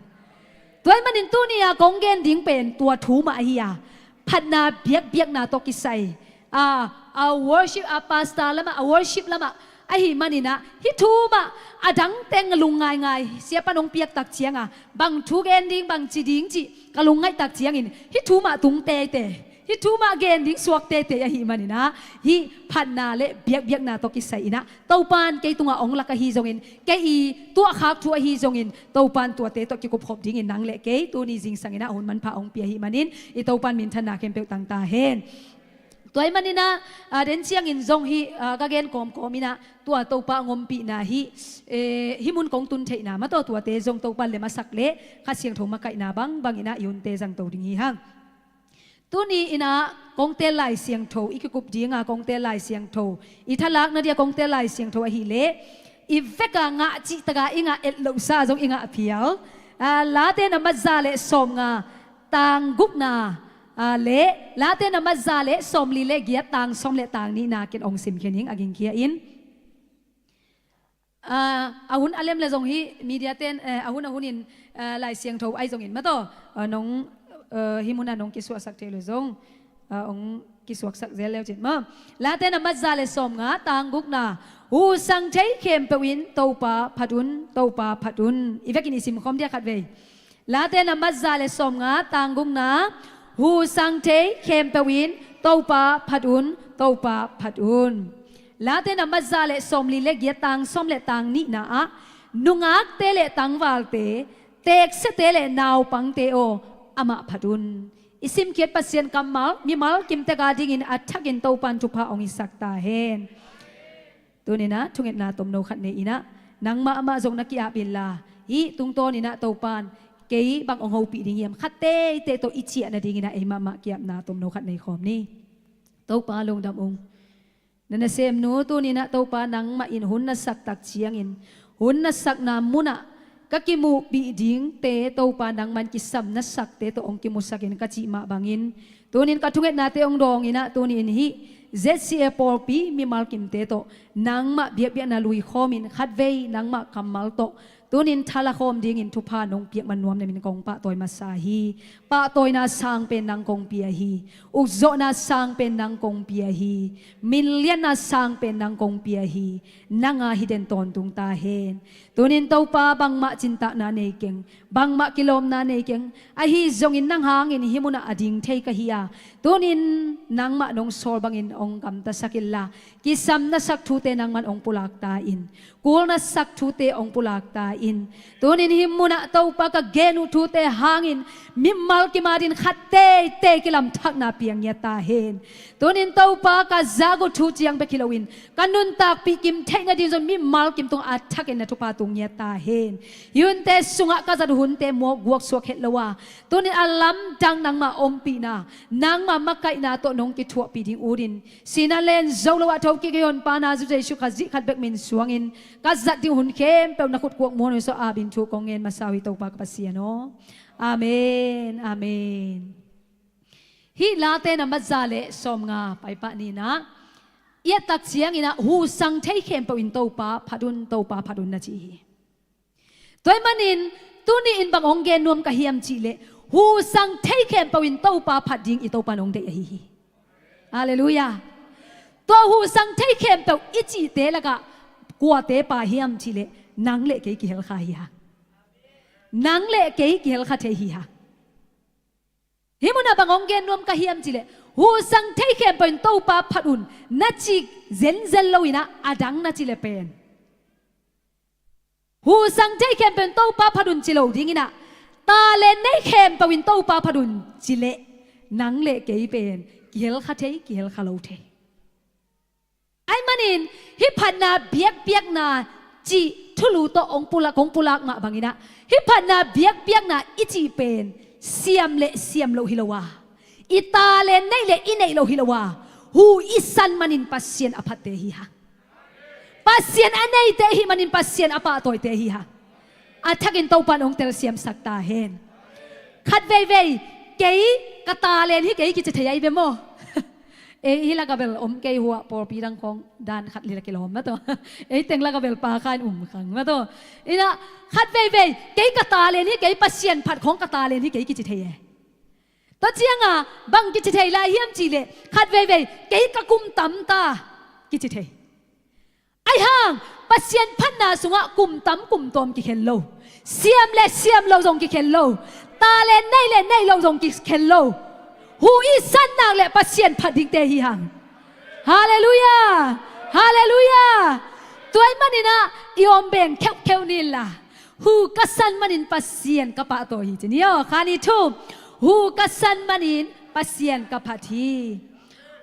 Tua ahih manin tuni-a kong gen ding pen tua thu mah ahi a, phatna biakbiakna tawh kisai, a, a worship, a pastor lamah, a worship lamah ahih maninah, hih thu mah a dang teng lungngaingai siapan hong piaktak cianga, bang thu gen ding, bang ci ding cih ka lungngaihtak ciangin, hih thu mah tung teitei, hih thu mah gen ding suak teitei ahih maninah, hih phatna le biakbiakna tawh kisai inah, Topan kei tungah hong lak ahi zongin, kei i tuahkhak thu ahi zongin, Topan tuate tawh kikupkhop dingin nang le kei tuni zingsanginah hun manpha hong pia ahih manin, i Topan minthanna khempeuh tang ta hen. Tua ahih maninah, ah, den ciangin zong hih, ah, ka gen kawmkawm inah, tua Topa a ngompihna hih, eh, hih mun kong tun theihna, maw taw, tuate zong Topan lem a sak le Kha Siangtho makaihna bangbang inah i hunte zangto ding hi hang. Tuni inah kong teel Lai Siangtho, i kikup dinga kong teel Lai Siangtho, i thalakna dia kong teel Lai Siangtho ahileh, i veka ngah cihtaka i ngah et lohsa zong i ngah phial. Ah, Late na mat za le sawmnga tang gukna, ah, le Late na mat za le sawmli le giat tang sawm le tang nihna ken hong simkhia ning a gingkhia in. Ah, a hun a lem le zong hih media ten, eh, a hun a hunin, eh, Lai Siangtho ahi zongin maw taw, ah, nong, eh, hih munah nong kisuahsak thei le zong, ah, hong kisuaksak zel leu cin maw. Late na mat za le sawmnga tang gukna, husang thei khempeuh in Topa phat un, Topa phat un. I vekin i simkhawm dia khat vei. Late na mat za le sawmnga tang gukna, husang thei khempeuh in Topa phat un, Topa phat un. Late na mat za le sawmli le giat tang sawm le tang nihna ah, nungakte le tangvalte, teeksiate le naupangte aw, amah phat un. I simkhiat Pasian kammal mimal kimtek adingin a thakin Topan thupha hong hisak ta hen. Tuninah thungetna tomno khat nei inah, nangmah amah zong na ki-ap inla, hih tungtawninah Topan kei bang hong hopih ding hiam, khat teitei tawh i ciah nadinginah ei mahmah ki-apna tomno khat nei khawm ni. Topa lungdam ung. Na nasemnu, tuninah Topa nangmah in hun na sak tak ciangin, hun na sakna munah ka kimuhpih dingte Topa nangmah in kisam na sakte tawh hong kimusakin ka cih mah bangin, tunin ka thungetnate hong dawnginah tunin hih Z C A pawlpi mimal kimte tawh nangmah biakbiakna lui khawmin khatvei nangmah kammal tawh tunin thala khawm dingin thupha nong piak man nuam namin kong pahtawi masa hi. Pahtawina sang pen nang kong pia hi. Ukzawhna sang pen nang kong pia hi. Minlianna sang pen nang kong pia hi. Nanga hi den tawntung ta hen. Tunin Topa bangmah cintakna nei keng, bangmah kilawmna nei keng. Ahi zongin nang hangin hih munah a ding thei ka hi a, tunin nangmah nong sawl bangin hong gamtasak inla, kisam na sak thute nangman hong pulak ta in. Kul na sak thute hong pulak ta in. Tunin hih munah Topa ka gen uh thute hangin mimal kim adingin khat teitei kilamthakna piang ngiat ta hen. Tunin Topa ka zak uh thu ciang bek hi loin ka nuntakpih kim theih nading zong mimal kim tungah a thakin na thupha tung ngiat ta hen. Hih hunte sungah ka zat uh hunte mawk guak suak het lo a, tunin a lamdang nangmah ompihna, nangmah makaihna tawh nong kithuahpih ding utin, sihna len zo lo ah thokik i honpa na zu Jesu Khazih khat bek min suangin ka zat ding hun khempeuh na khutkuak muan uh so apin thu kong ngen masa uh hi Topa ka Pasian aw. Amen. Amen. Hih Late nambat za le sawmnga paipah ninah i et tak cianginah husang thei khempeuh in Topa phat un, Topa phat un na ci hi. Tua ahih manin tuni in bang hong gen nuam ka hiam cihleh, husang thei khempeuh in Topa phat ding i Topa in hong deih ahi hi. Halleluiah. Tua husang thei khempeuh i cihte lakah kuate pa hiam cihleh, nang le kei kihel kha hi hang. Nang le kei kihel kha thei hi hang. Hih munah bang hong gen nuam ka hiam cihleh, husang thei khempeuh in Topa phat un na ci zenzen loinah a dang na ci le pen, husang thei khempeuh in Topa phat un ci lo dinginah, talent nei khempeuh in Topa phat un ci leh, nang le kei pen kihel kha thei, kihel kha lo thei. Ahih manin hih phatna biakpiakna cih thulu tawh hong pulak, hong pulak mah banginah, hih phatna biakpiakna i cih pen siam le siam loh hi lo a, i talent neih le i neih loh hi lo a, hu i san manin Pasian a phatte hi hang. Pasian a neite ahih manin Pasian a pahtawite hi hang. A thakin Topa in hong telsiamsak ta hen. Khat veivei, kei ka talent hi kei kici thei ahi ve maw? Ei hih lakah bel om kei, hua pawlpi dang khawng dan khat lila kilawm mah tawh. Ei teng lakah bel pa kha in um khang mah tawh. Inah khat veivei, kei ka talent hi kei, Pasian phat khawng ka talent hi kei kici thei e. Tua cianga bang kici thei lai hiam cihleh, khat veivei, kei ka kum tam ta kici thei. Ahi hang, Pasian phatna sungah kum tam kum tawm kikhel lo. Siam le siam lo zong kikhel lo. Talent nei le nei lo zong kikhel lo. Hu i san nak le Pasian phat dingte hi hang. Halleluiah. Halleluiah. Tua ahih maninah i awm beng kheuhkheuh ni inla, hu ka san manin Pasian ka pahtawi hi ci ni aw. Kha ni thu. Hu ka san manin Pasian ka phat hi.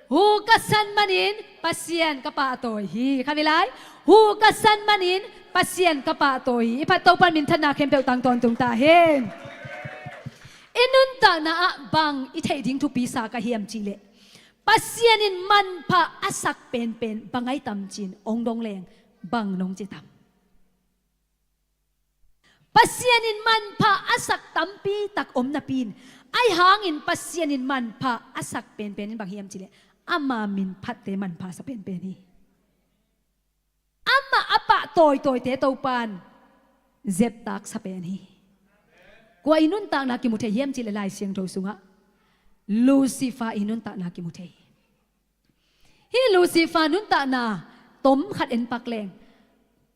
Hu ka san manin Pasian ka pahtawi hi. Kha vei lai. Hu ka san manin Pasian ka pahtawi hi. I phat Topa in minthanna khempeuh tang tawntung ta hen. I nuntakna ah bang i theih ding thupi sa ka hiam cihleh, Pasian in manpha a sak penpen bang ahi tam ci-in hong dong leng bang nong ci tam? Pasian in manpha a sak tampi tak om napi-in, ahi hangin Pasian in manpha a sak penpen in bang hiam cihleh, ama min phatte manpha sa penpen hi. Amah a pah tawitawite Topa in zeptak sa pen hi. Kua i nuntakna kimu thei hiam cihleh Lai Siangtho sungah Lucifer i nuntakna kimu thei hi. Hih Lucifer nuntakna tom khat en pak leng,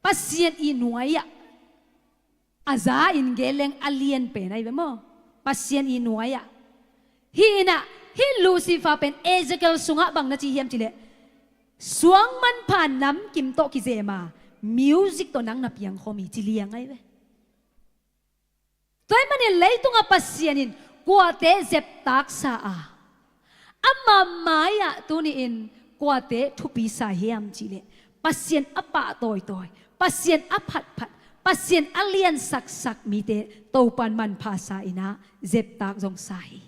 Pasian i nuai-ah a za in gen leng a lian pen ahi ve maw? Pasian i nuai-ah. Hih inah, hih Lucifer pen Ezekiel sungah bang na ci hiam cihleh, suang manpha namkim tawh kizema, music tawh nang na piangkhawm hi ci liang ahi ve. Tua ahih manin leitungah Pasian in kuate zeptak sa a, ama mai-ah tuni-in kuate thupi sa hiam cihleh, Pasian a pah tawitawi, Pasian a phatphat, Pasian a liansaksak mite Topa in manpha sa inah zeptak zong sa hi.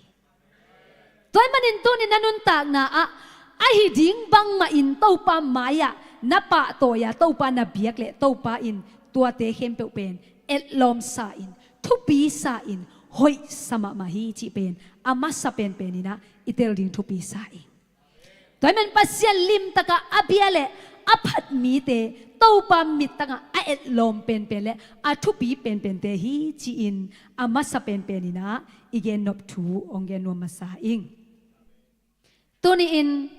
Tua ahih manin tuni na nuntakna ah ahi ding bangmah in Topa mai-ah na pahtawi-a Topa na biak leh Topa in tuate khempeuh pen etlawm sa-in, thupi sa-in, hoih sa mahmah hi cih pen a masa penpen inah i tel ding thupi sa ing. Tua ahih man Pasian limtakah a bia leh a phat mite Topa mittangah a etlawm penpen leh a thupi penpente hi ci-in a masa penpen inah i gennop thu hong gen nuam masa ing. Tuni-in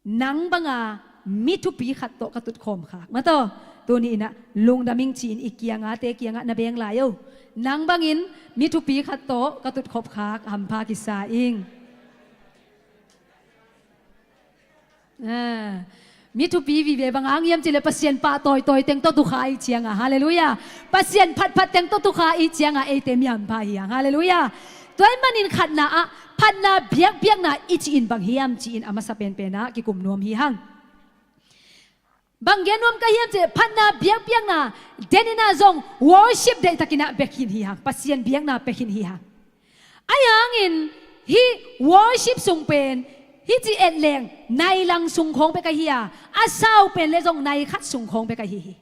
nang banga mi thupi khat tawh ka tutkhawm khak mataw. Tuni inah lungdam ing ci-in i kiangate kiangah na beng lai o. Nang bangin mi thupi khat tawh ka tutkhop khak hampha kisa ing. Ah, mi thupi vive bang hang hiam cih leh Pasian pahtawitawi teng tawh tukha i cianga, halleluiah. Pasian phatphat teng tawh tukha i cianga eite mi hampha hi hang, halleluiah. Tua ahih manin khatna ah phatna biakbiakna i cih in bang hiam ci-in a masa penpen ah kikum nuam hi hang. Bang gen nuam ka hiam cih leh phatna biakbiakna den inah zong worship deihtakin ah bia khin hi hang, Pasian biakna pia khin hi hang. Ahi hangin hih worship sung pen hih ci et leng nai lang sung khawng bek ahi a, a sau pen leh zong nai khat sung khawng bek ahi hi.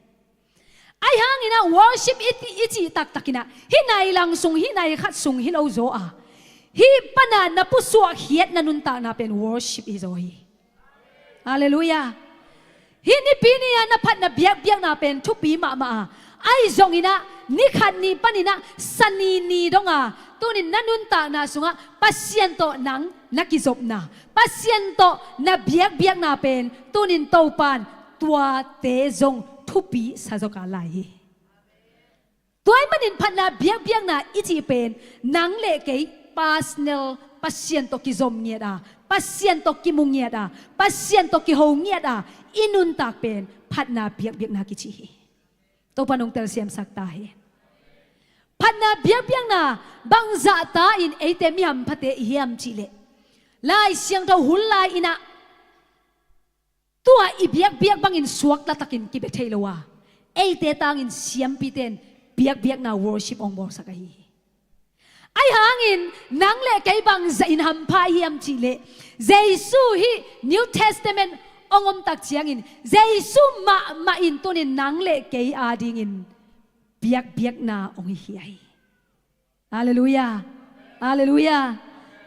Ahi hangin ah worship i, i cih taktakin ah hih nai lang sung, hih nai khat sung hi lo zaw a, hih pana na pusuah khiat na nuntakna pen worship hi zaw hi. Halleluiah. Hih nipi ni-a na phatna biakbiakna pen thupi mahmah a, ahi zongin ah ni khat ni panin ah Sani ni donga tunin na nuntakna sungah Pasian tawh nang na kizopna, Pasian tawh na biakbiakna pen tunin Topan tuate zong thupi sa zawka lai hi. Tua ahih manin phatna biakbiakna i cih pen nang leh kei personal Pasian tawh kizom ngiat a, Pasian tawh kimu ngiat a, Pasian tawh kiho ngiat a i nuntak pen phatna biakbiakna kici hi. Topa nong telsiamsak ta hi. Phatna biakbiakna bangzah ta-in eite mi hamphate i hiam cih leh Lai Siangtho hun lai inah tua i biakbiak bangin suakta takin kibia thei lo a, eite tangin siampite in biakbiakna worship hong bawlsak ahi hi. Ahi hangin nang leh kei bangzah in hampha i hiam cih leh Jesu hih New Testament hong om tak ciangin Jesu mahmah in tunin nang leh kei adingin biakbiakna hong hi hi ahi. Halleluiah. Halleluiah.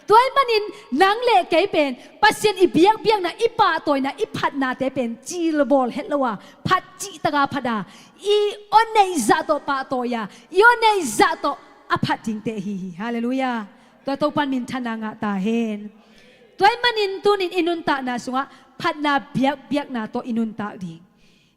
Tua ahih manin nang leh kei pen Pasian i biakbiakna, i pahtawina, i phatnate pen cilbawl het lo a, phat cihtaka phat a, i aw neih zah tawh pahtawi a, i aw neih zah tawh a phat dingte ahi hi. Halleluiah. Tua Topan minthanna ngah ta hen. Tua ahih manin tunin i nuntakna sungah phatna biakbiakna tawh i nuntak ding.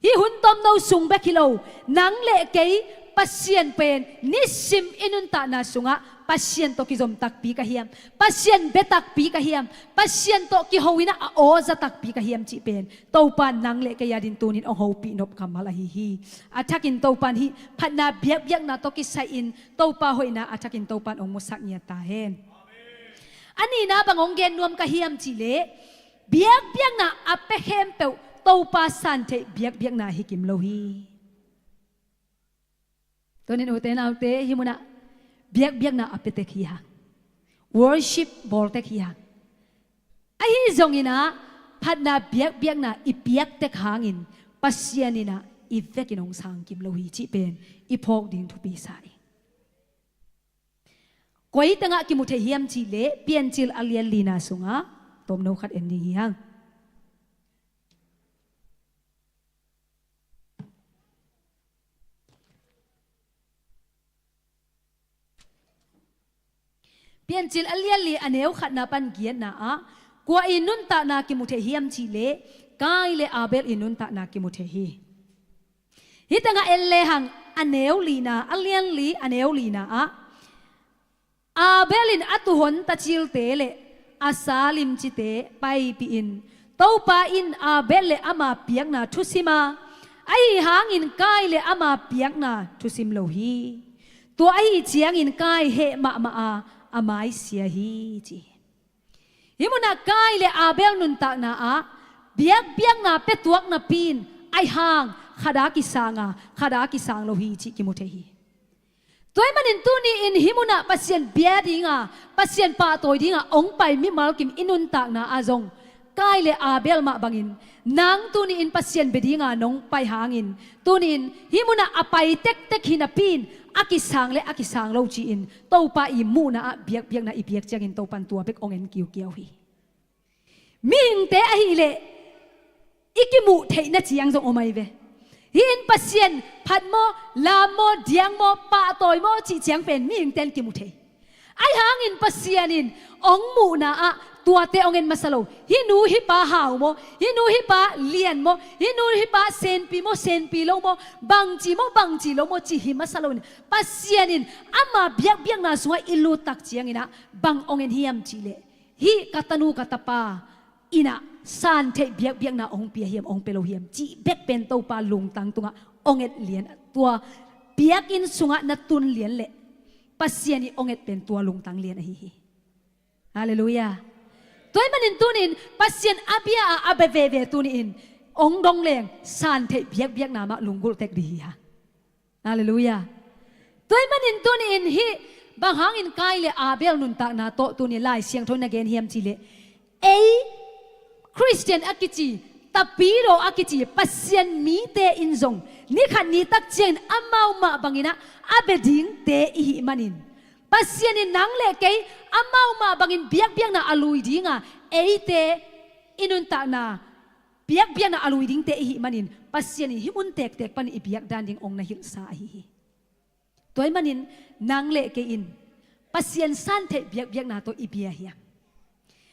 Hih hun tomno sung bek hi lo, nang leh kei Pasian pen nisim i nuntakna sungah Pasian tawh kizom takpi ka hiam, Pasian bia takpi ka hiam, Pasian tawh kiho inah a aw za takpi ka hiam cih pen Topa nang leh kei adingin tunin hong hopih nop kammal ahi hi. A thakin Topan hih phatna biakbiakna tawh kisai-in Topa hoihna a thakin Topan hong musak ngiat ta hen. A nihna bang hong gen nuam ka hiam cih leh biakbiakna a pia khempeuh Topa santheih biakbiakna hi kim lo hi. Tunin ute naute, hih munah biakbiakna a pia tek hi hang. Worship bawl tek hi hang. Ahi zongin ah phatna biakbiakna i piak tek hangin Pasian in ah i vekin hong sang kim lo hi cih pen i phawk ding thupi sa hi. Koi tengah kimu thei hiam cih leh Piancil a lian lina sungah tomno khat en ding hi hang. Piancil a lian li a neu khatna pan giatna ah kua i nuntakna kimu thei hiam cih leh Kain le Abel i nuntakna kimu thei hi. Hih tengah en lehang a neu lina, a lian li a neu lina ah Abel in a tuuhon tacilte le a sa limcite paipih in Topa in Abel le ama piakna thusim a, ahi hangin Kain le ama piakna thusim lo hi. Tua ahi ciangin Kain heh mahmah a, a mai sia hi ci hi. Hih munah Kain le Abel nuntakna ah biakbiakna pia tuak napi in ahi hang khat a kisang a, khat a kisang lo hi cih kimu thei hi. Tua ahih manin tuni in hih munah Pasian bia dinga, Pasian pahtawi dinga hong pai mimal kim i nuntakna ah zong Kain le Abel mah bangin, nang tuni-in Pasian bia dinga nong pai hangin, tuni-in hih munah a pai tektek hi napi-in, a kisang le a kisang lo ci-in, Topa i muhna ah biakbiakna i biak ciangin Topan tua bek hong en kiukiau hi. Mihingte ahih leh i kimuh theihna ciang zong om ahi ve. Hih in Pasian phat maw, lam maw, diang maw, pahtawi maw cih ciang pen mihingte in kimu thei. Ahi hangin Pasian in hong muhna ah tuate hong en masa lo. Hih nu hih pa hau maw, hih nu hih pa lian maw, hih nu hih pa senpi maw, senpi lo maw, bangci maw, bangci lo maw cih hi masa lo in, Pasian in ama biakbiakna sungah i lut tak ciangin ah bang hong en hiam cih leh, hih ka tanu ka tapa in ah san theih biakbiakna hong pia hiam, hong pia lo hiam cih bek pen Topa lungtang tungah hong et lian. Tua biakinn sungah na tun lian leh Pasian i hong et pen tua lungtang lian ahi hi. Halleluiah. Tua ahih manin tuni-in Pasian a bia a, a bia veve tuni-in hong dong leng san theih biakbiakna mah lunggulh tek ding hi hang. Halleluiah. Tua ahih manin tuni-in hih bang hangin Kain le Abel nuntakna tawh tuni Lai Siangtho in na gen hiam cih leh, ei Khristian a kici, tapidaw a kici Pasian mite in zong ni khat ni tak ciangin amau mah bangin ah a bia dingte i hih manin, Pasian in nang le kei amau mah bangin biakbiakna a lui dinga, eite i nuntakna biakbiakna a lui dingte i hih manin, Pasian in hih mun tektek panin i biak dan ding hong na hilhsa ahi hi. Tua ahih manin nang le kei in Pasian san theih biakbiakna tawh i bia hiam?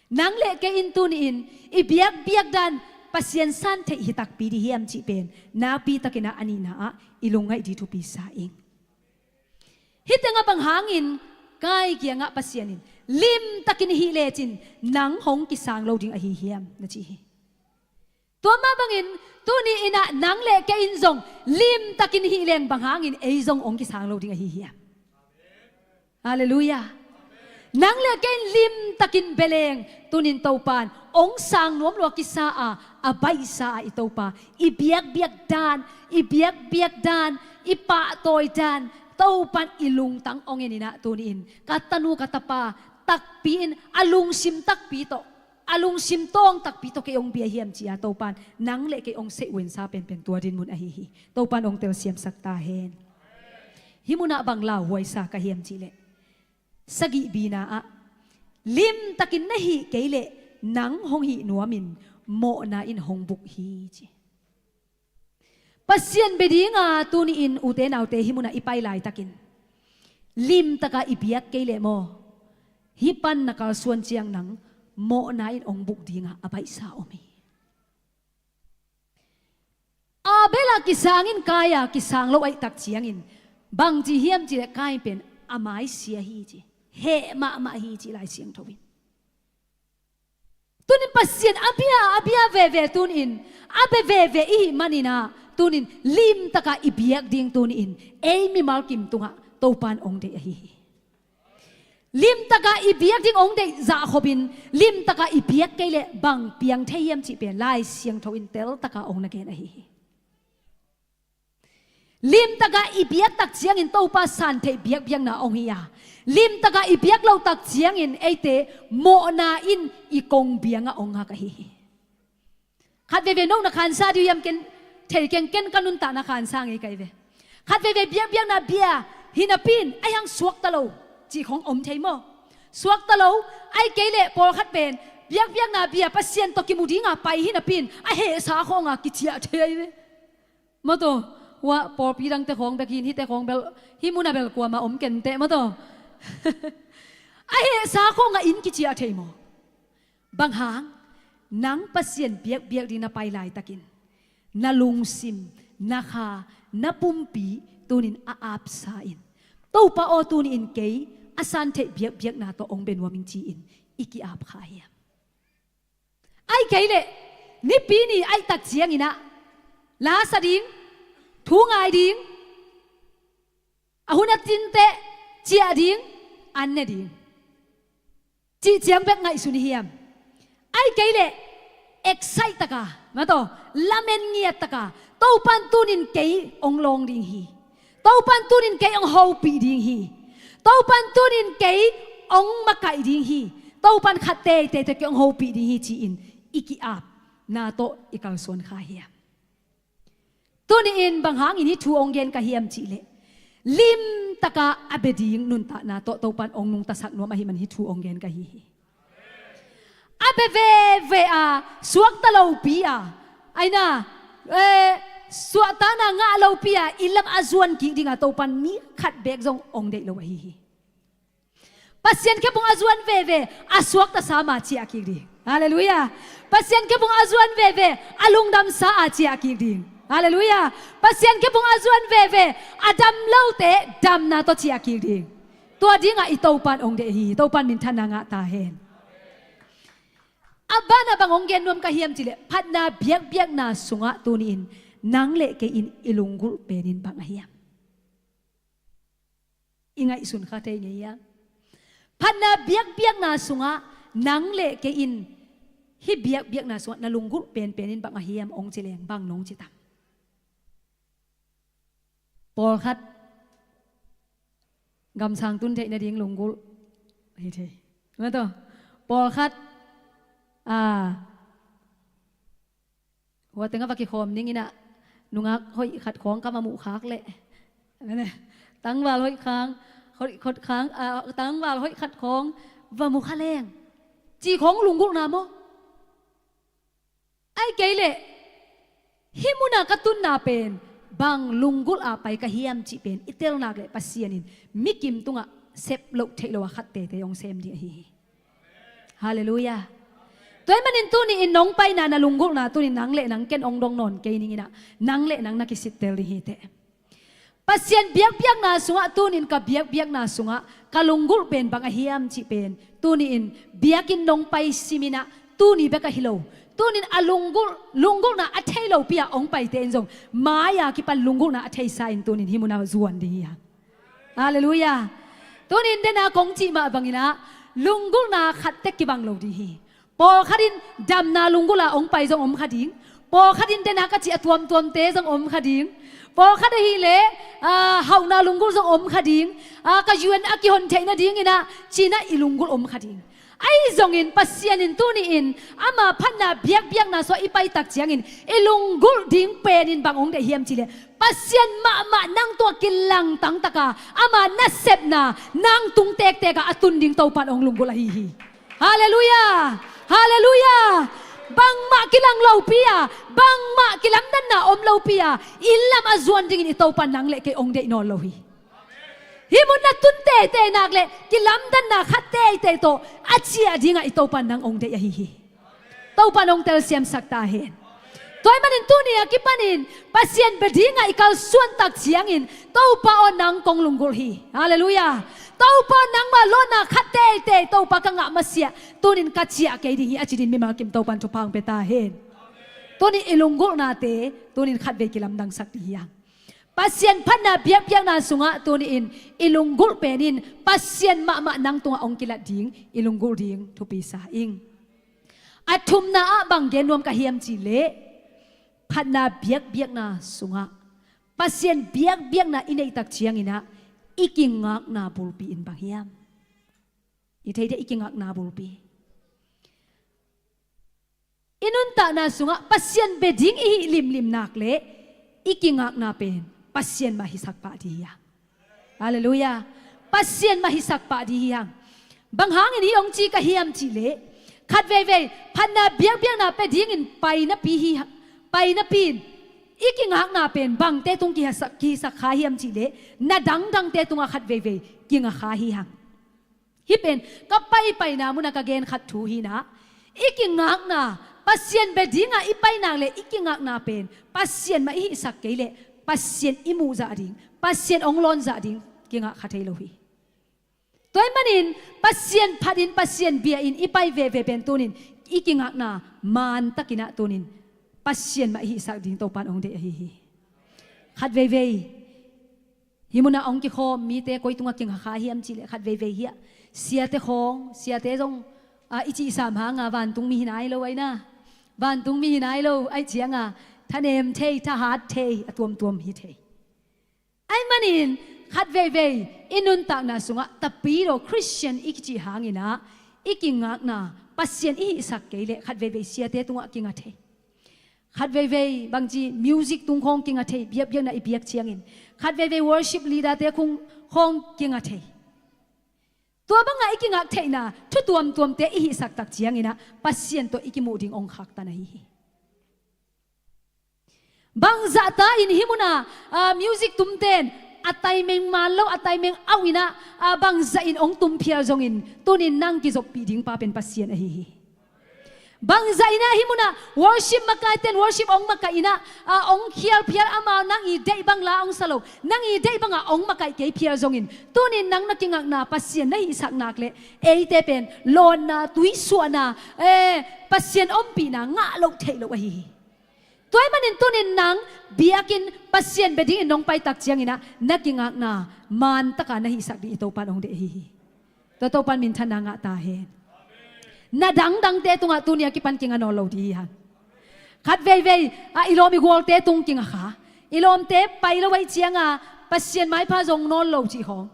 Nang le kei in tuni-in i biakbiak dan Pasian san theih hi takpi ding hiam cih pen nakpi takin ah a nihna ah i lungngaih ding thupi sa ing. Hih tengah bang hangin Kain kiangah Pasian in, limtakin hih lecin nang hong kisang lo ding ahi hiam, na ci hi. Tua mah bangin tuni-in ah nang le kei in zong limtakin hih leng bang hangin ei zong hong kisang lo ding ahi hiam? Halleluiah. Nang le kei in limtakin bia leng, tuni-in Topan hong sang nuam lua kisa a, a baihsa a i Topa, i biakbiak dan, i biakbiak dan, i pahtawi dan Topan i lungtang hong en in ah tuni-in ka tanu ka tapa takpi in a lungsim takpi tawh, a lungsim tawng takpi tawh kei hong bia hiam ci-a Topan nang le kei hong seih uensa penpen tua dinmun ahi hi. Topan hong telsiamsak ta hen. Hih munah bang lauhuaisa ka hiam cih leh, sagih bina ah, limtakin na hih kei leh nang hong hih nuamin mawhna in hong buk hi ci. Pasian bia dinga tuni-in ute naute hih munah i pai laitakin limtaka i biak kei leh maw, hih pan na kalsuan ciang nang mawhna in hong buk dinga a baihsa om hi. Abel a kisangin Kain a kisang lo ahih tak ciangin bangci hiam cih leh Kain pen a mai sia hi ci, heh mahmah hi ci Lai Siangtho in. Tunin Pasian a bia, a bia veve tunin, a bia veve i hih manin ah tunin limtaka i biak ding tunin ei mimal kim tungah Topan hong deih ahi hi. Limtaka i biak ding hong deih zahkhopin limtaka i biak kei leh bang piang thei hiam cih pen Lai Siangtho in teltaka hong na gen ahi hi. Limtaka i biak tak ciangin Topa san theih biakbiakna hong hi a, limtaka i biak lo tak ciangin eite mawhna in i kong biangah hong ngak ahi hi. Khat veve no na khansa dih hiam, ken thei keng, ken ka nuntakna khansa ngei kai ve. Khat veve biakbiakna bia hi napi-in ahi hang suakta lo cih khong om thei maw? Suakta lo, ahih kei leh pawlkhat pen biakbiakna bia Pasian tawh kimu dinga pai hi napi-in a hehsa khawnga kiciah thei ahi ve. Maw taw, hua pawlpi dangte khawng bek hi in, hihte khawng bel, hih munah bel kuamah om kenteh maw taw. A hehsa khawngah inn kiciah thei maw? Bang hang, nang Pasian biakbiak ding na pai laitakin na lungsim, na kha, na pumpi tunin a apsa in, Topa aw, tuni-in kei a san theih biakbiakna tawh hong bia nuam ing ci-in i ki-ap kha hiam? Ahih kei leh nipi ni ahih tak ciangin ah la sa ding, thu ngai ding, a hun a tinteh ciah ding, an ne ding cih ciang bek ngaihsun i hiam? Ahih kei leh excite taka, maw taw, lamen ngiat taka, Topan tunin kei hong lawng ding hi, Topan tunin kei hong hopih ding hi, Topan tunin kei hong makaih ding hi, Topan khat teitei tawh kei hong hopih ding hi ci-in i ki-apna tawh i kalsuan kha hiam? Tuni-in bang hangin hih thu hong gen ka hiam cihleh, limtaka a bia ding nuntakna tawh Topan hong nungtasak nuam ahih man hih thu hong gen ka hi hi. A bia veve a, suakta lopi a, aina, eh, suahtakna ngah lopi a, inn lam a zuan kik dinga Topan mi khat beek zong hong deih lo ahi hi. Pasian khephung a zuan veve a, suakta sa ma ciah kik ding. Halleluiah. Pasian khephung a zuan veve a, lungdam sa a ciah kik ding. Halleluiah. Pasian khephung a zuan veve a, dam lote damna tawh ciah kik ding. Tua dinga i Topan hong deih hi. Topan minthanna ngah ta hen. A banah bang hong gen nuam ka hiam cihleh, phatna biakbiakna sungah tuni-in nang le kei in i lunggulh penin bang a hiam? I ngaihsun kha thei ngei a. Phatna biakbiakna sungah nang le kei in hih biakbiakna sungah na lunggulh penpenin bang a hiam hong ci leng bang nong ci tam? Pawlkhat gamsang tun theih nading lunggulh hi thei. Mataw, pawlkhat, a, hua tengah va kikhawm ning inah, nungak hoih khat khawng ka va muh khak leh, tangval hoih khang, hoih khat khang, a, tangval hoih khat khawng va mu kha leng, ci khawng lunggulhna maw? Ai kei leh, hih muna ka tunna pen bang lunggulh a pai ka hiam cih pen i telnak leh Pasian in mikim tungah sep loh theih lo a khat tete hong sem ding ahi hi. Halleluiah. Tua ahih manin tuni-in nong paina na lunggulhna tuni-in nang le nang ken hong dong nawn kei ning inah, nang le nang na kisittel ding hi teh. Pasian biakbiakna sungah tuni-in ka biakbiakna sungah ka lunggulh pen bang a hiam cih pen tuni-in biakinn nong pai sim inah, tuni bek ahi lo, tuni-in a lunggulh, lunggulhna a thei lopi a hong paite in zong mai-a kipan lunggulhna a theisa in tuni-in hih muna zuan ding hi hang. Halleluiah. Tuni-in dena kong cih mah bang inah lunggulhna khat tek kibang lo ding hi. Pawlkhat in damna lunggulh a hong pai zong om kha ding. Pawlkhat in dena ka cih a tuamtuamte zong om kha ding. Pawlkhat ahih leh, a, hauhna lunggulh zong om kha ding. A, ka U N a kihon theih nading inah ci-in ah i lunggulh om kha ding. Ahi zongin Pasian in tuni-in ama phatna biakbiakna sungah i paitak ciangin i lunggulh ding penin bang hong deih hiam cihleh, Pasian mahmah nang tungah kilangtang taka ama nasepna nang tung tektek a a tun ding Topan hong lunggulh ahi hi. Halleluiah. Halleluiah. Bangmah kilang lopi a, bangmah kilamdanna om lopi a, inn lam a zuan dingin i Topan nang le kei hong deih nawn lo hi. Hih mun na tun teitei nak leh kilamdanna khat teitei tawh a ciah dingah i Topan nang hong deih ahi hi. Topan hong telsiamsak ta hen. Tua ahih manin tuni a kipanin Pasian bia dingah i kalsuantak ciangin Topa aw nang kong lunggulh hi. Halleluiah. Topa aw nangmah lawnna khat teitei Topa ka ngah masiah tuni-in ka ciah kei ding hi a ci dingin mimal kim Topan thupha hong pia ta hen. Tuni i lunggulhnate tuni-in khatvei kilamdangsak ding hi hang. Pasian phatna biakbiakna sungah tuni-in i lunggulh penin Pasian mahmah nang tungah hong kilat ding, i lunggulh ding thupi sa ing. A thumna ah bang gen nuam ka hiam cihleh, phatna biakbiakna sungah Pasian biakbiakna i neihtak ciangin ah i kingakna bulpi in bang hiam? I thei dih, i kingakna bulpi. I nuntakna sungah Pasian bia ding i hih limlim nak leh i kingakna pen Pasian mah hisak pah ding hi hang. Halleluiah. Pasian mah hisak pah ding hi hang. Bang hangin hih hong ci ka hiam cihleh, khatveivei phatna biakbiakna pia dingin pai napi hi, pai napi in i kingakna pen bangte tung kihisak, kihisak kha hiam cihleh, na dangdangte tungah khatveivei kinga kha hi hang. Hih pen ka paipaina munah ka gen khat thu hi-in ah, i kingakna, Pasian bia dingah i pai nak leh i kingakna pen Pasian mah i hihsak kei leh Pasian i muh zah ding, Pasian hong lawn zah ding kingah kha thei lo hi. Tua ahih manin Pasian phatin, Pasian bia-in i pai veve pen tuni-in i kingakna mantakin ah tuni-in Pasian mah i hihsak ding Topan hong deih ahi hi. Khatveivei hih munah hong kikhawm mite koi tungah kinga kha hiam cihleh, khatveivei hiah siate khawng, siate zong, a, i cihsam hanga vantungmi hi nai lo aina. Vantungmi hi nai lo ahih cianga thanem thei, thahat thei, a tuamtuam hi thei. Ahih manin khatveivei i nuntakna sungah Tapidaw Khristian i kicih hangin ah I kingakna Pasian i hihsak kei leh khat veivei siate tungah kinga thei. Khat veivei bangci music tung khawng kinga thei, biakbiakna i biak ciangin. Khat veivei worship leader-te khung khawng kinga thei. Tua bangah i kingak theihna thu tuamtuamte i hihsak tak cianginah Pasian tawh i kimuh ding hong khaktan ahi hi. Bangzahta in hih munah, ah, music tumten a timing man lo, a timing out inah, ah, bangzah in hong tum phial zongin tunin nang kizoppih ding pa pen Pasian ahi hi. Bangzah inah hih munah worship makaiten worship hong makaih inah, ah, hong khial phial, amau nang i deih bang la hong sa lo, nang i deih bangah hong makaih kei phial zongin tunin nang na kingakna Pasian na hihsak nak leh eite pen lawnna, tuisuahna, eh, Pasian ompihna ngah loh theih loh ahi hi. Tua ahih manin tunin nang biakinn Pasian bia dingin nong pai tak cianginah na kingakna man taka na hihsak ding i Topan hong deih ahi hi. Tua Topan minthanna ngah ta hen. Na dangdangte tungah tuni a kipan kinga nawn lo ding hi hang. Khat veivei, ah, i lawm i gualte tung kinga kha. I lawmte pai lo ahih cianga Pasian maipha zong nawn lo cih khawng.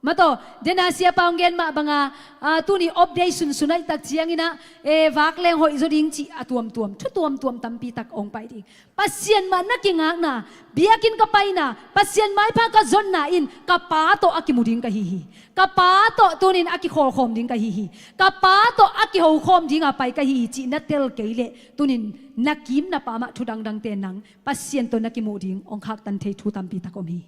Mataw, dena siapa hong gen mah banga, ah, tuni off day sunsun ahih tak cianginah, eh, vak leng hoih zaw ding cih a tuamtuam, thu tuamtuam tampi tak hong pai ding. Pasian mah na kingakna, biakinn ka paina, Pasian maipha ka zonna in ka Pa tawh a kimu ding ka hi hi. Ka Pa tawh tunin a kikhawlkhawm ding ka hi hi. Ka Pa tawh a kihokhawm dinga pai ka hi hi cih na tel kei leh tunin na kim na pam ah thu dangdangte nang Pasian tawh na kimuh ding hong khaktan thei thu tampi tak om hi.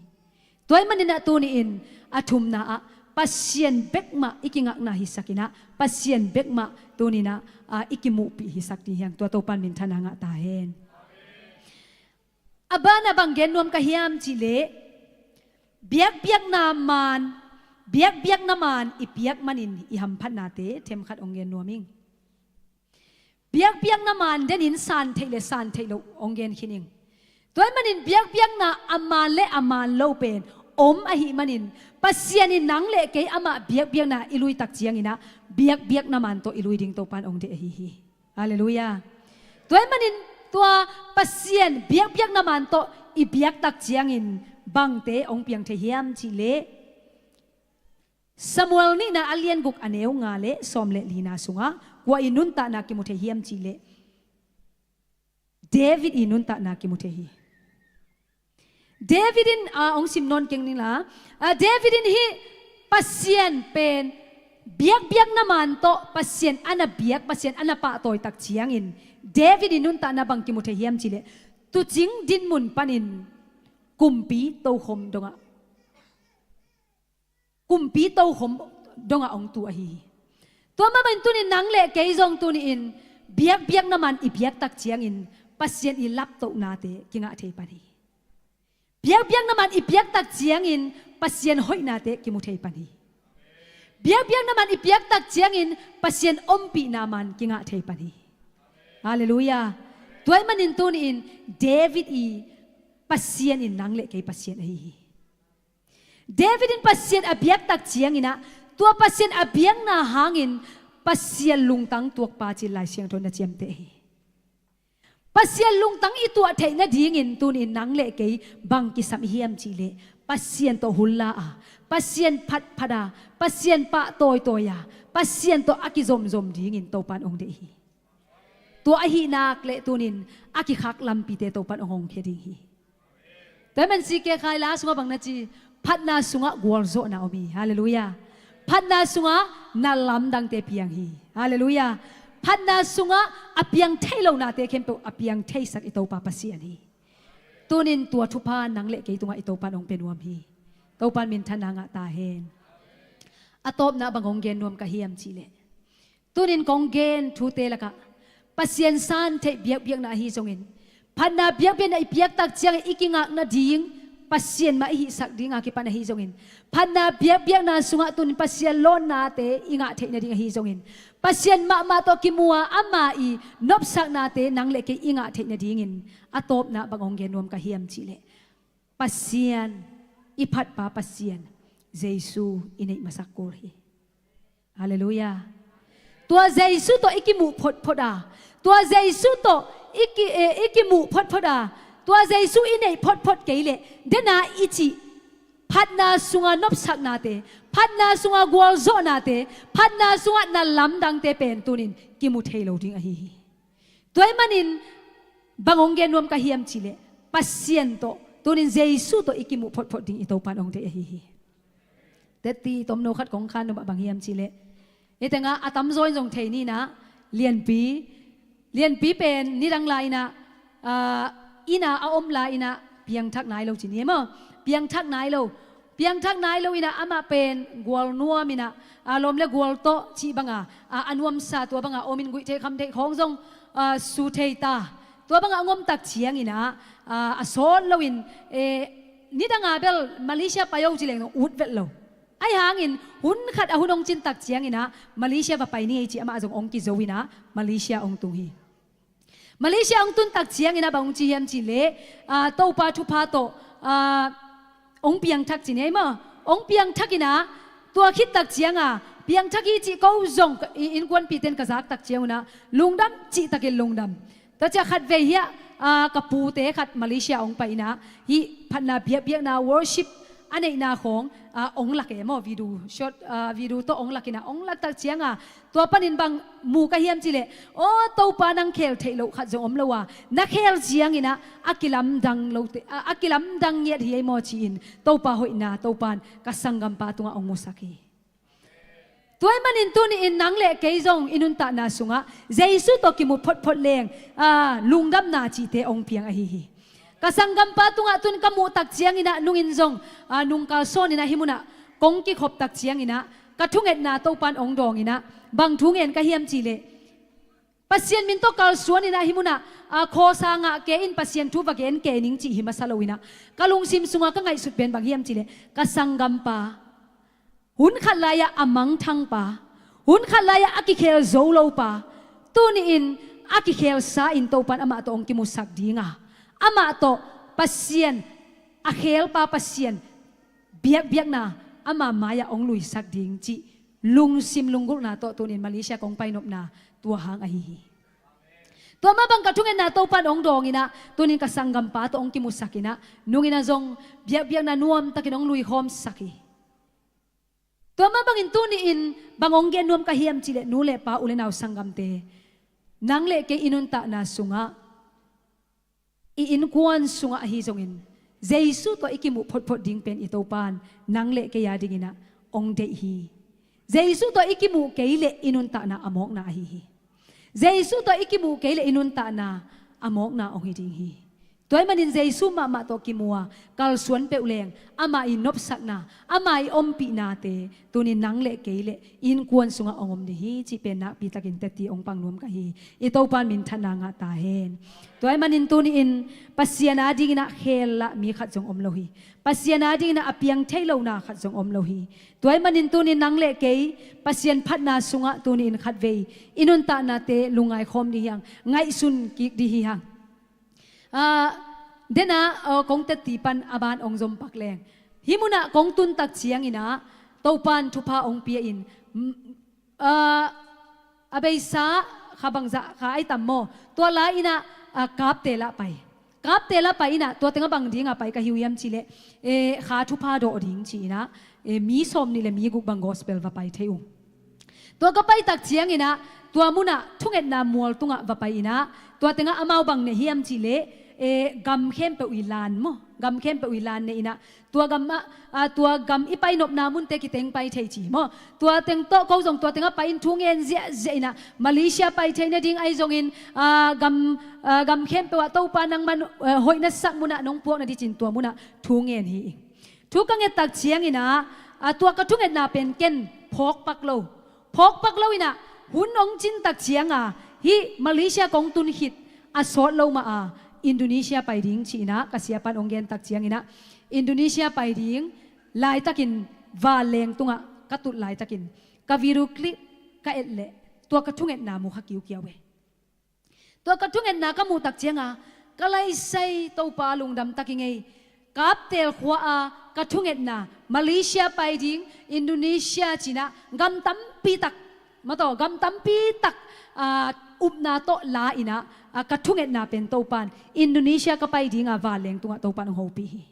Tua ahih maninah tuni-in a thumna ah Pasian bekmah i kingakna hisak inah Pasian bekmah tuninah, ah, i kimuhpih hisak ding hi hang. Tua Topan minthanna ngah ta hen. A banah bang gen nuam ka hiam cihleh biakbiakna man, biakbiakna man i piak manin i hamphatnate themkhat hong gen nuam ing. Biakbiakna man denin san theih le san theih loh hong gen khin ing. Tua ahih manin biakbiakna a man le a man lo pen om ahih manin Pasian in nang le kei amah biakbiakna i lui tak cianginah biakbiakna man tawh i lui ding Topan hong deih ahi hi. Halleluiah. Tua ahih manin tua Pasian biakbiakna man tawh i biak tak ciangin bangte hong piang thei hiam cihleh Samuel nihna a lian guk a neu nga le sawm le lina sungah kua i nuntakna kimu thei hiam cihleh David i nuntakna kimu thei hi. David in, ah, hong sim nawn keng ningla, ah, David in hih Pasian pen biakbiakna man tawh Pasian a na biak, Pasian a na pahtawi tak ciangin David i nuntakna bang kimu thei hiam cihleh tuucing dinmun panin kumpi tokhom dongah kumpi tokhom dongah hong tu ahi hi. Tua mah bangin tunin nang le kei zong tuni-in biakbiakna man i biak tak ciangin Pasian i laptohnate kingah thei pan hi. Biakbiakna man i biak tak ciangin Pasian hoihnate kimu thei pan hi. Biakbiakna man i biak tak ciangin Pasian ompihna man kingah thei pan hi. Halleluiah. Tua ahih manin tuni-in David i Pasian in nang le kei Pasian ahi hi. David in Pasian a biak tak cianginah tua Pasian a biakna hangin Pasian lungtang tuakpa ci-in Lai Siangtho na ciamteh hi. Pasian lungtang i tuah theih nadingin tuni-in nang le kei bang kisam i hiam cihleh Pasian tawh hulla a, Pasian phatphat a, Pasian pahtawitawi a, Pasian tawh a kizomzom dingin Topan hong deih hi. Tua ahih nak leh tunin a kikhak lampite Topan hong hongkhia ding hi. Tua ahih manin C K Khai la sungah bang na ci, phatna sungah gualzawhna om hi. Halleluiah. Phatna sungah na lamdangte piang hi. Halleluiah. Phatna sungah a piang thei lonate khempeuh a piang theisak i Topa Pasian hi. Tunin tua thupha nang le kei tungah i Topan hong pia nuam hi. Topan minthanna ngah ta hen. A tawpna bang hong gen nuam ka hiam cihleh Tunin kong gen thute lakah Pasian san theih biakbiakna ahi zongin, phatna biakbiakna i piaktak ciangin i kingak nading Pasian mah i hihsak dinga kipan ahi zongin, phatna biakbiakna sungah tunin Pasian lawnnate i ngah theih nading ahi zongin, Pasian mahmah tawh kimu a ama i nopsaknate nang le kei i ngah theih nadingin a tawpna bang hong gen nuam ka hiam cihleh, Pasian, i phatpa Pasian Jesu i neih masak kul hi. Halleluiah. Tua Jesu tawh i kimuh photphot a, tua Jesu tawh i ki, eh, i kimuh photphot a, tua Jesu i neih photphot kei leh dena i cih Phatna sunga nopsaknate, phatna sunga gualzawhnate, phatna sunga na lamdangte pen tunin kimu thei lo ding ahi hi. Tua ahih manin bang hong gen nuam ka hiam cihleh, Pasian tawh, tunin Jesu tawh i kimuh photphot ding i Topan hong deih ahi hi. Teti tomno khat kong khan nuam ah bang hiam cihleh, hi tengah a tamzaw in zong thei ni nah, Lianpi, Lianpi pen nidang lai-inah, ah, innah a om lai-inah piangthak nai lo ci ni maw? Piangthak nai lo. Piangthak nai lo inah amah pen gual nuam inah, ah, lawm le gual tawh cih banga, ah, a nuamsa tua banga om in guih theih kham theih khawng zong, ah, su thei ta. Tua banga a ngomtak cianginah, ah, a sawt loin, eh, nidanga bel Malaysia pai o ci leng zong ut vet lo. Ahi hangin hun khat a hun hong cintak cianginah Malaysia va pai ni ei ci amah zong hong kizo inah Malaysia hong tung hi. Malaysia hong tuntak cianginah bang hong ci hiam cihleh, ah, Topa thupha tawh, ah, hong piangthak ci ni ei maw? Hong piangthak inah tua khittak cianga piangthak hi cih ko zong i innkuanpihte in ka zaktak ciangunah lungdam cihtakin lungdam. Tua ciah khatvei hiah, ah, ka pute khat Malaysia hong pai inah hih phatna biakbiakna worship a neihna khawng, ah, hong lak e maw, video shot, ah, video tawh hong lak inah hong laktak cianga tua panin bang mu ka hiam cihleh, aw Topa nang khel theih loh khat zong om lo a, na khel cianginah a kilamdang lote, ah, a kilamdang ngiat hi ei maw ci-in Topa hoihna Topan ka sanggampa tungah hong musak hi. Tua ahih manin tuni-in nang le kei zong i nuntakna sungah Jesu tawh kimu photphot leng, ah, lungdamna cihte hong piang ahi hi. Ka sanggampa tungah tun ka muhtak cianginah nungin zong, ah, nungkal sawninah hih munah kong kikhoptak cianginah ka thungetna Topan hong dawnginah bang thu ngen ka hiam cihleh, Pasian min tawh kalsuaninah hih munah, ah, khawsa ngah kei in Pasian thu va gen kei ning cih hi masa loinah ka lungsim sungah ka ngaihsut pen bang hiam cihleh, ka sanggampa, hun khat lai-ah a mangthangpa, hun khat lai-ah a kikhel zo lopa, tuni-in a kikhelsa in Topan amah tawh hong kimusak dinga, amah tawh Pasian, a khelpa Pasian biakbiakna ama mai-ah hong luisak ding cih lungsim lunggulhna tawh tunin Malaysia kong painopna tua hang ahi hi. Tua mah bang ka thungetna Topan hong dawnginah tunin ka sanggampa tawh hong kimusakinah nunginah zong biakbiakna nuamtakin hong luikhawmsak hi. Tua mah bangin tuni-in bang hong gen nuam ka hiam cihleh, nu le pa, u le nau, sanggamte, nang le kei i nuntakna sungah, i innkuan sungah ahi zongin Jesu tawh i kimuh photphot ding pen i Topan nang le kei a dinginah hong deih hi. Jesu tawh i kimuh kei leh i nuntakna a mawkna ahi hi. Jesu tawh i kimuh kei leh i nuntakna a mawkna hong hi ding hi. Tua ahih manin Jesu mahmah tawh kimu a kalsuan peuh leng ama i nopsakna, ama i ompihnate tunin nang le kei le innkuan sungah hong om ding hi cih pen nakpitakin teti hong pang nuam ka hi. I Topan minthanna ngah ta hen. Tua ahih manin tuni-in Pasian a dinginah khel lah mi khat zong om lo hi. Pasian a dinginah a piang thei lohna khat zong om lo hi. Tua ahih manin tunin nang le kei Pasian phatna sungah tuni-in khatvei i nuntaknate lungngaikhawm ding hi hang, ngaihsun kik ding hi hang. Ah, denah, ah, kong teti pan a ban hong zom pak leng, hih munah kong tuntak cianginah Topan thupha hong pia-in, mm, ah, a beisa kha bangzah kha ai tam maw? Tua lai-inah, ah, Kapte lah pai. Kapte lah pai inah tua tengah bang dinga pai ka hi uh hiam cihleh, eh, kha thupha dawh ding ci-inah, eh, mi sawmnih le mi guk bang gospel va pai thei uh. Tua ka paitak cianginah tua munah thungetna mual tungah va pai inah tua tengah amau bang nei hiam cihleh, eh, gam khempeuh i lan maw? Gam khempeuh i lan nei inah tua gam ah, ah, tua gam i painopna munte kiteng pai thei ci maw? Tua teng tawh ko zong tua tengah pai in thu ngen ziahziah inah Malaysia pai thei nading ahi zongin, ah, gam, ah, gam khempeuh ah Topa nangman, ah, hoih na sak munah nong puak nading ci-in tua munah thu ngen hi. Thu ka ngettak cianginah, ah, tua ka thungetna pen ken phawkpak lo. Phawkpak loinah hun hong cintak cianga hih Malaysia kong tun khit a sawt lo mah a Indonesia pai ding ci-inah ka siapan hong gentak cianginah Indonesia pai ding laitakin vanleng tungah ka tut laitakin ka video clip ka et leh tua ka thungetna mu kha kiukiau e. Tua ka thungetna ka muhtak cianga ka laisai Topa lungdam tak i ngei. Kaptel khua-a ka thungetna Malaysia pai ding, Indonesia cinah gam tampi tak, mataw gam tampi tak, ah, upna tawh la inah, ah, ka thungetna pen Topan Indonesia ka pai dinga vanleng tungah Topan hong hopih hi.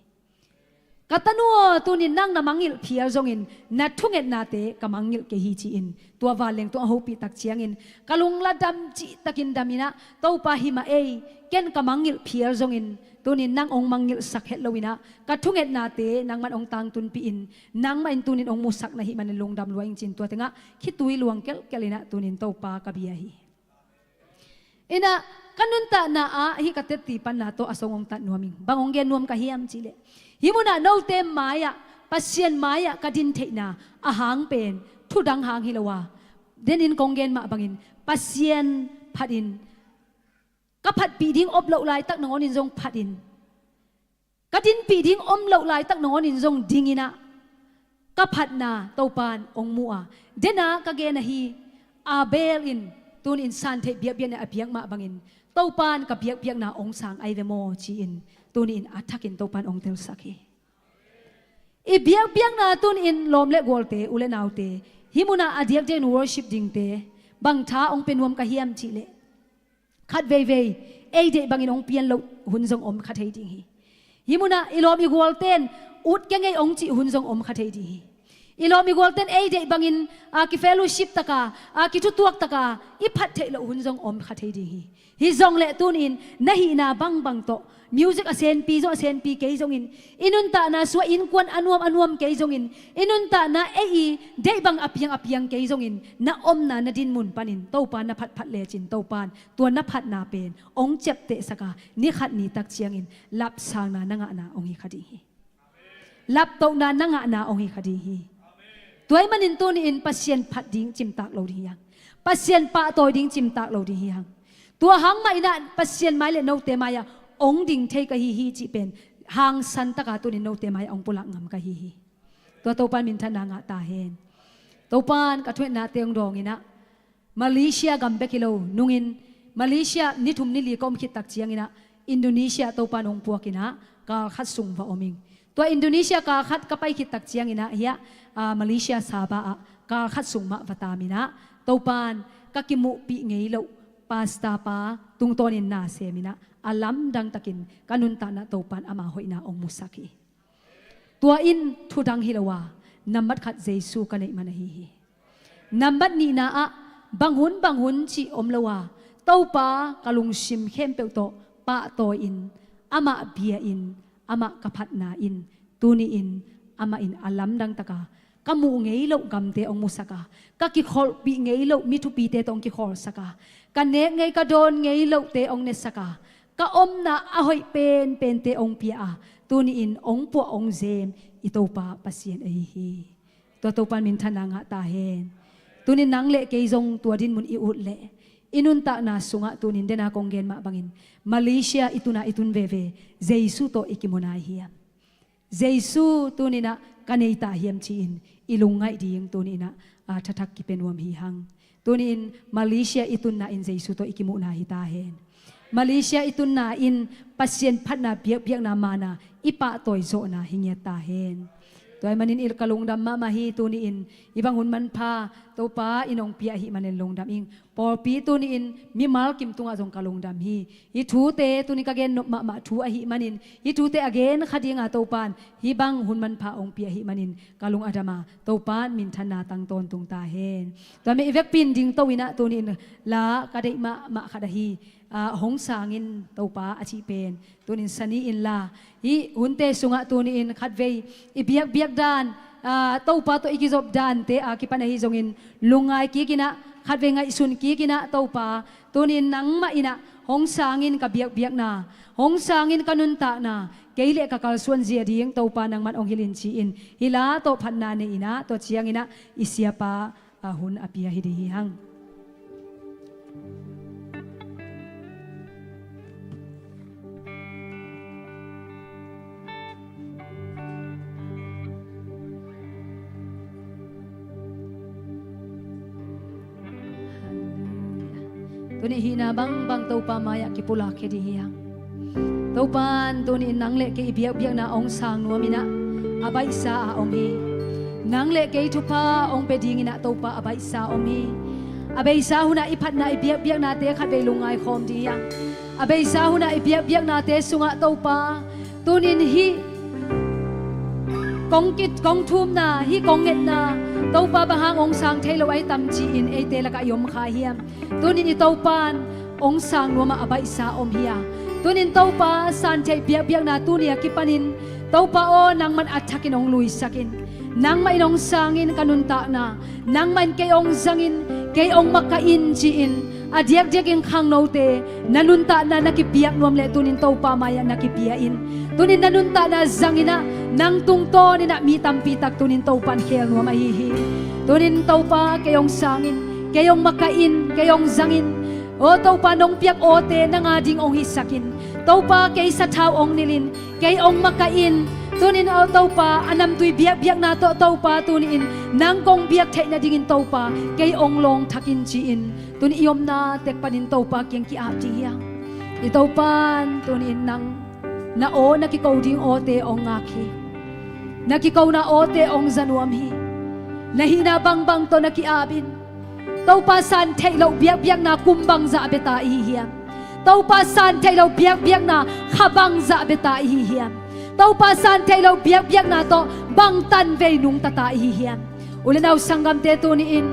Ka tanu aw, tunin nang na mangngilh phial zongin na thungetnate ka mangngilh kei hi, ci-in tua vanleng tung a hopih tak ciangin ka lungla dam cihtakin dam in ah, Topa, hi mah ei, ken ka mangngilh phial zongin tunin nang hong mangngilhsak het lo in ah, ka thungetnate nangman hong tangtunpih in, nangmah in tunin hong musak na hih manin lungdam lua ing, ci-in tua tengah khitui luang kelhkelh in ah tunin Topa ka bia hi. In ah ka nuntakna ah hih ka tetti panna tawh a song hong tat nuam ing. Bang hong gen nuam ka hiam cih leh, hih munah note mai-ah, Pasian mai-ah ka din theihna a hang pen thudang hang hi lo a, denin kong gen mah bangin Pasian phatin, ka phatpih ding om loh laitak nangawnin zong phatin, ka dinpih ding om loh laitak nangawnin zong ding in ah, ka phatna Topan hong mu a, dena ka gen ahi, Abel in tunin santheih biakbiakna a piak mah bangin Topan ka biakbiakna hong sang ahi ve maw, ci-in tuni-in a thakin Topan hong telsak hi. I biakbiakna tunin lawm le gualte, u le naute, hih munah a diakdiakin worship dingte bang tha hong pia nuam ka hiam cih leh, khat veivei ei deih bangin hong pian loh hun zong om kha thei ding hi. Hih munah i lawm i gualten ut kei ing ei hong cih hun zong om kha thei ding hi. I lawm i gualten ei deih bangin, a, kifellowship taka, a, kithutuak taka i phat theih loh hun zong om kha thei ding hi. Hih zong leh tunin na hihna bangbang tawh, music a senpi zong a senpi kei zongin, i nuntakna sua innkuan a nuam a nuam kei zongin, i nuntakna ei i deih bang a piang a piang kei zongin, na omna na din mun panin Topa na phatphat lecin Topan tua na phatna pen hong ciaptehsak a, ni khat ni tak ciangin lapsangna na ngahna hong hi kha ding hi. Laptohna na ngahna hong hi kha ding hi. Tua ahih manin tuni-in Pasian phat ding cimtak lo ding hi hang. Pasian pahtawi ding cimtak lo ding hi hang. Tua hang mah in ah Pasian mai le note mai-ah hong ding thei ka hi hi cih pen hangsan taka tunin note mai-ah hong pulak ngam ka hi hi. Tua Topan minthanna ngah ta hen. Topan ka thungetnate hong dawng in ah, Malaysia gam bek hi lo, nungin Malaysia ni thum ni li ka om khit tak ciangin ah Indonesia Topan hong puak in ah kal khat sung va om ing. Tua Indonesia kal khat ka pai khit tak ciangin ah hiah, a, Malaysia Sabah ah kal khat sung mah va taam in ah, Topan ka kimuhpih ngei loh pastor pa tungtawnin na sem in ah, a lamdang takin ka nuntakna Topan ama hoihna hong musak hi. Tua in thudang hi lo a, nambat khat Jesu ka neih man ahi hi. Nambat nihna ah, bang hun bang hun cih om lo a, Topa ka lungsim khempeuh tawh pahtawi-in, amah bia-in, amah ka phatna in, tuni-in amah in a lamdang taka ka muh ngei loh gamte hong musak a, ka kikholhpih ngei loh mi thupite tawh hong kikhawlsak a, ka nek ngei ka dawn ngei lohte hong nesak a, ka omna a hoih penpente hong pia a, tuni-in hong puah hong zem i Topa Pasian ahi hi. Tua Topan minthanna ngah ta hen. Tuni-in nang le kei zong tua dinmun i ut leh, i nuntakna sungah tuni-in dena kong gen mah bangin Malaysia i tuna i tun veve Jesu tawh i kimu nai hiam? Jesu tuni-in ah ka nei ta hiam ci-in i lungngaih ding tuni-in ah, a, thathak kipia nuam hi hang. Tuni-in Malaysia i tunna in Jesu tawh i kimuhna hi ta hen. Malaysia i tunna in Pasian phatna biakbiakna mana i pahtawi zawhna hi ngiat ta hen. Tua ahih manin i ka lungdam mahmah hi, tuni-in hih bang hun manpha Topa in hong pia ahih manin lungdam ing. Pawlpi tuni-in mimal kim tungah zong ka lungdam hi. Hih thute tuni ka gen nop mahmah thu ahih manin, hih thute a gen kha dinga Topan hih bang hun manpha hong pia ahih manin ka lung a dam a, Topan minthanna tang tawntung ta hen. Tua mah i vekpi in dingto in ah tuni-in la ka deih mahmah khat ahi, a, Hong Sang in Topa a cih pen tuni-in sani in la, hih hunte sungah tuni-in khatvei i biakbiak dan, a, Topa tawh i kizop dante a kipan ahi zongin lungngai kik in ah, khatvei ngaihsun kik in ah Topa, tuni-in nangmah in ah Hong Sang in ka biakbiakna, Hong Sang in ka nuntakna, kei le ka kalsuan zia ding Topa nangman hong hilh in ci-in hih la tawh phatna nei in ah, tua ciangin ah i siapa a hun a pia hi ding hi hang. Tuni hihna bangbang Topa mai-ah kipulak khia ding hi hang. Topan tuni-in nang le kei i biakbiakna hong sang nuam in ah a baihsa a om hi. Nang le kei thupha hong pia dingin ah Topa a baihsa a om hi. A beisa hunah i phatna i biakbiaknate khatvei lungngai khawm ding hi hang. A beisa hunah i biakbiaknate sungah Topa, tuni-in hih Kong kit, kong thumna, hih kong ngetna, Topa bang hang hong sang thei lo ahi tam ci-in eite lakah i om kha hiam? Tunin i Topa in hong sang nuam a, a baihsa om hi a. Tunin Topa san theih biakbiakna tuni a kipanin, Topa aw, nangman a thakin hong luisak in. Nangmah in hong sang in ka nuntakna, nangmah in kei hong zang in, kei hong makaih in ci-in, a diakdiakin khangnote, na nuntakna na kipiak nuam leh tunin Topa mai-ah na kipia in. Tunin na nuntakna zang in ah, nang tungtawnin ah mi tampi tak tunin Topa in khel nuam ahi hi. Tunin Topa kei hong sang in, kei hong makaih in, kei hong zang in. Aw Topa, nong piak awte nang a ding hong hisak in. Topa, kei sathau hong nilh in, kei hong makaih in. Tunin aw Topa, a namtui biakbiakna tawh Topa, tuni-in nang kong biak theih nadingin Topa, kei hong lawng thak in ci-in, tuni i omna tek panin Topa kiang ki-ap ding hi hang. I Topa in tuni-in nang, na aw, na kiko ding awte hong ngak hi. Na kikona awte hong za nuam hi. Na hihna bangbang tawh na ki-ap in. Topa, san theih loh biakbiakna kum bangzah bia ta ihi hiam? Topa, san theih loh biakbiakna kha bangzah bia ta ihi hiam? Topa, san theih loh biakbiakna tawh bang tanvei nungta ta ihi hiam? U le nau sanggamte, tuni-in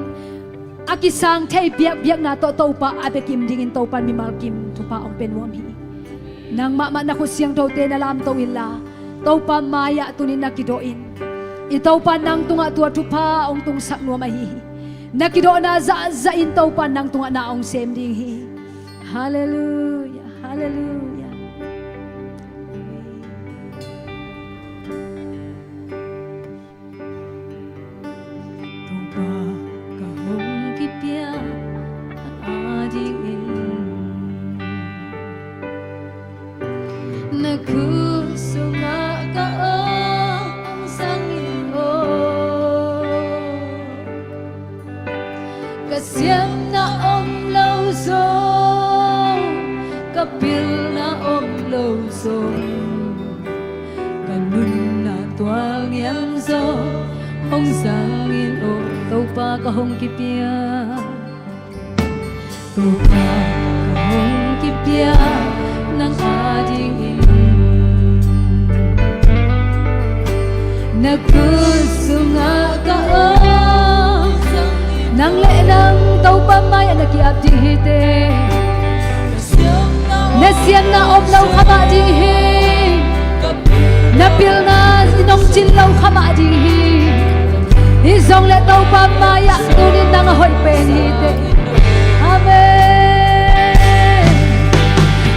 a kisang thei biakbiakna tawh Topa a bia kim dingin Topa in mimal kim thupha hong pia nuam hi. Nang mahmah na khut siangthote na lamto inla, Topa mai-ah tunin na kidawh in. I Topa nang tungah tua thupha hong tungsak nuam ahi hi. Na kidawhna zahzah in Topa nang tungah na hong sem ding hi. Halleluiah, halleluiah. Topa, ka hong kipia a dingin, na khut sungah ka hong zang in aw. Ka siamna om lo zong, ka pilna om lo zong, ka nunna tual ngiam zong hong zang in aw. Topa, ka hong kipia. Topa, ka hong kipia nang a dingin. Na khut sungah ka hong zang in. Nang le nang Topa mai-ah na ki-ap ding hi teh. Na siamna om lo kha mah ding hi. Na pilna in hong cin lo kha mah ding hi. Hi zong le Topa mai-ah tunin nang a hoih pen hi teh. Amen.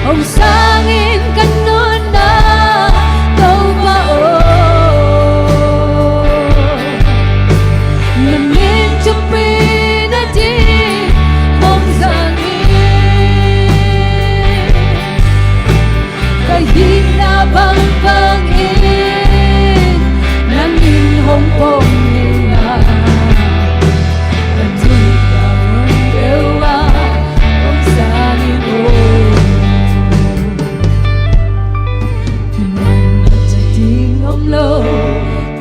Hong sang in ka nunna Topa aw. Na min thupi nading hong zang in. Ka hihna bangbang in nang in hong pom in a, ka nunna mun peuh ah hong sang in aw. Thuman a ci ding om lo,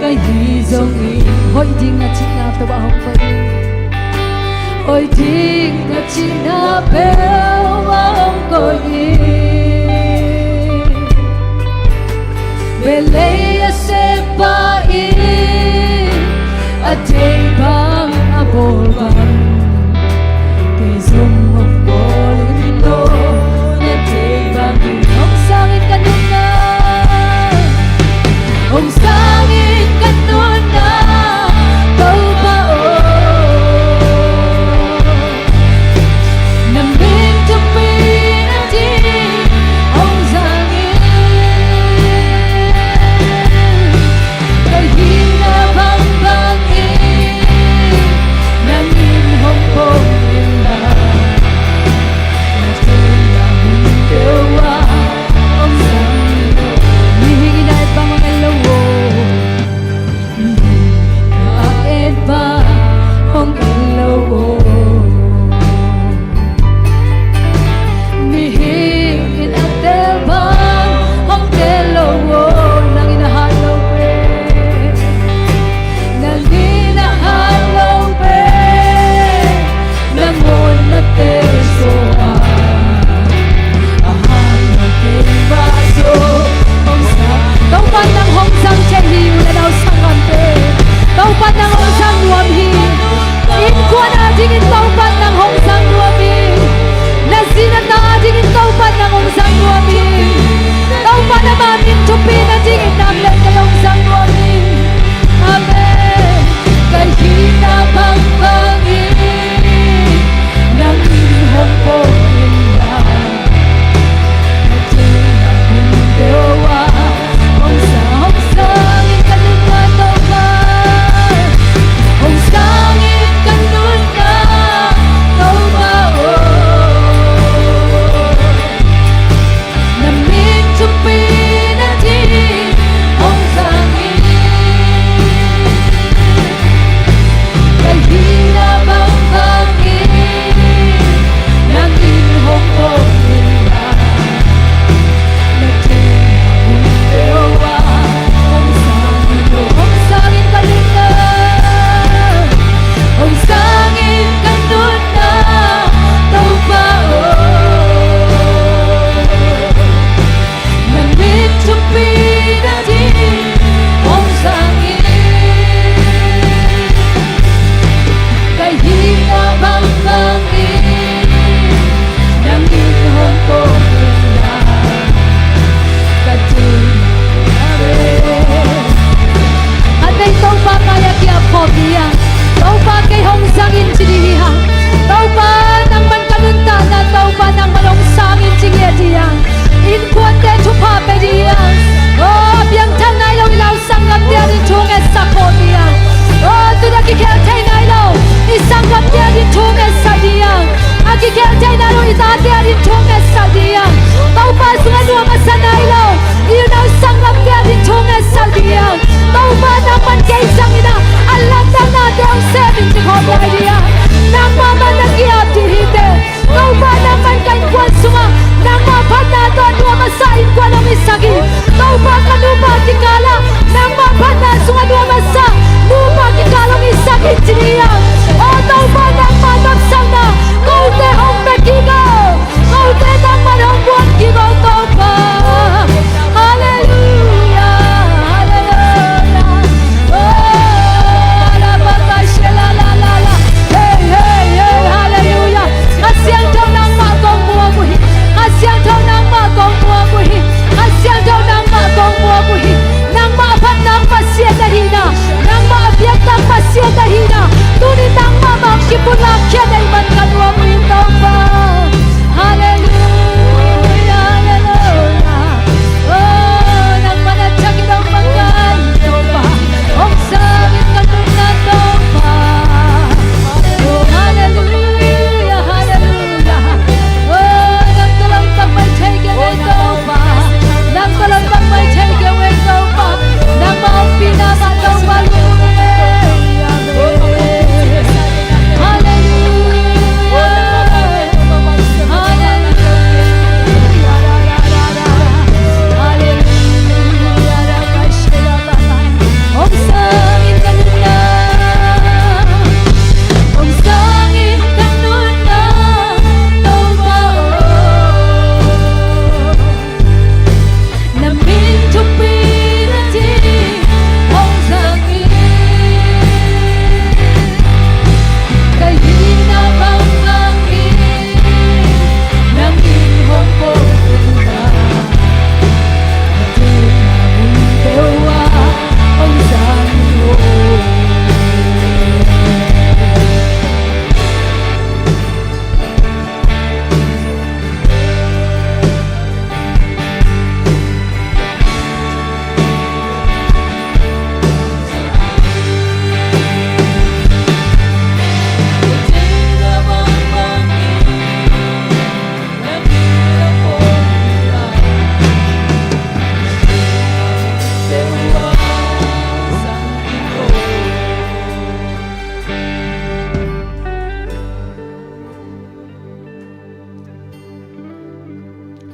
ka hi zongin hoih ding na cihna peuh ah hong koih in. Hoih ding na cihna peuh ah hong koih in. Vei lei a sep pa in, a deih bang a bawl bang, kei zong hong bawl in aw. Na deih bangin hong sang in ka nunna, hong sang in ka nunna Topa aw. Na min thupi nading hong zang in. Ka hihna bangbang in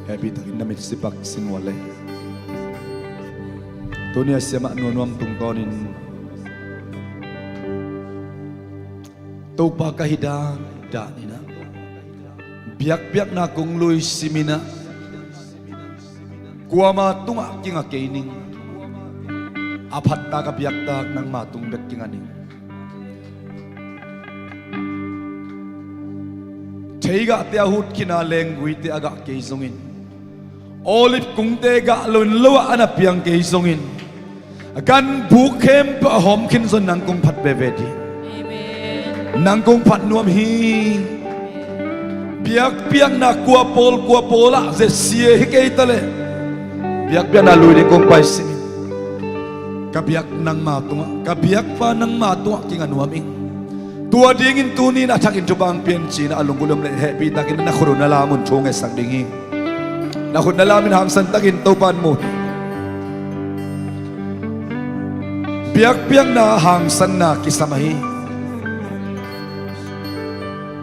Hehpih takin na mit sipak sin uh a leh. Tuni a siamah Nuanuam tungtawnin Topa ka hi dan dan in ah, biakpiakna kong lui simin ah, kuama tungah kinga kei ning. A phattak a biaktak nangma tung bek kinga ning. Theigahte a hutkhin a, lengguite a gah kei zongin, olive kungte gah lo in lo ah a na piang kei zongin, a ganbuk khempeuh a hawmkhin zong nang kong phat veve ding. Amen. Nang kong phat nuam hi. Biakpiakna kua pawl kua pawl ah zetsia hi kei ta leh, biakpiakna lui ding kong pai simin, ka biak nangma tungah, ka biakpa nangma tungah kinga nuam ing. Tua dingin tuni in a thakin thupha hong pia in ci-in a lunggulh om leh hehpih takin na khut uh na lam un thu ngetsak ding hi. Na khut na lam in hangsan takin Topa in mu hi. Biakpiakna hangsanna kisam ahi.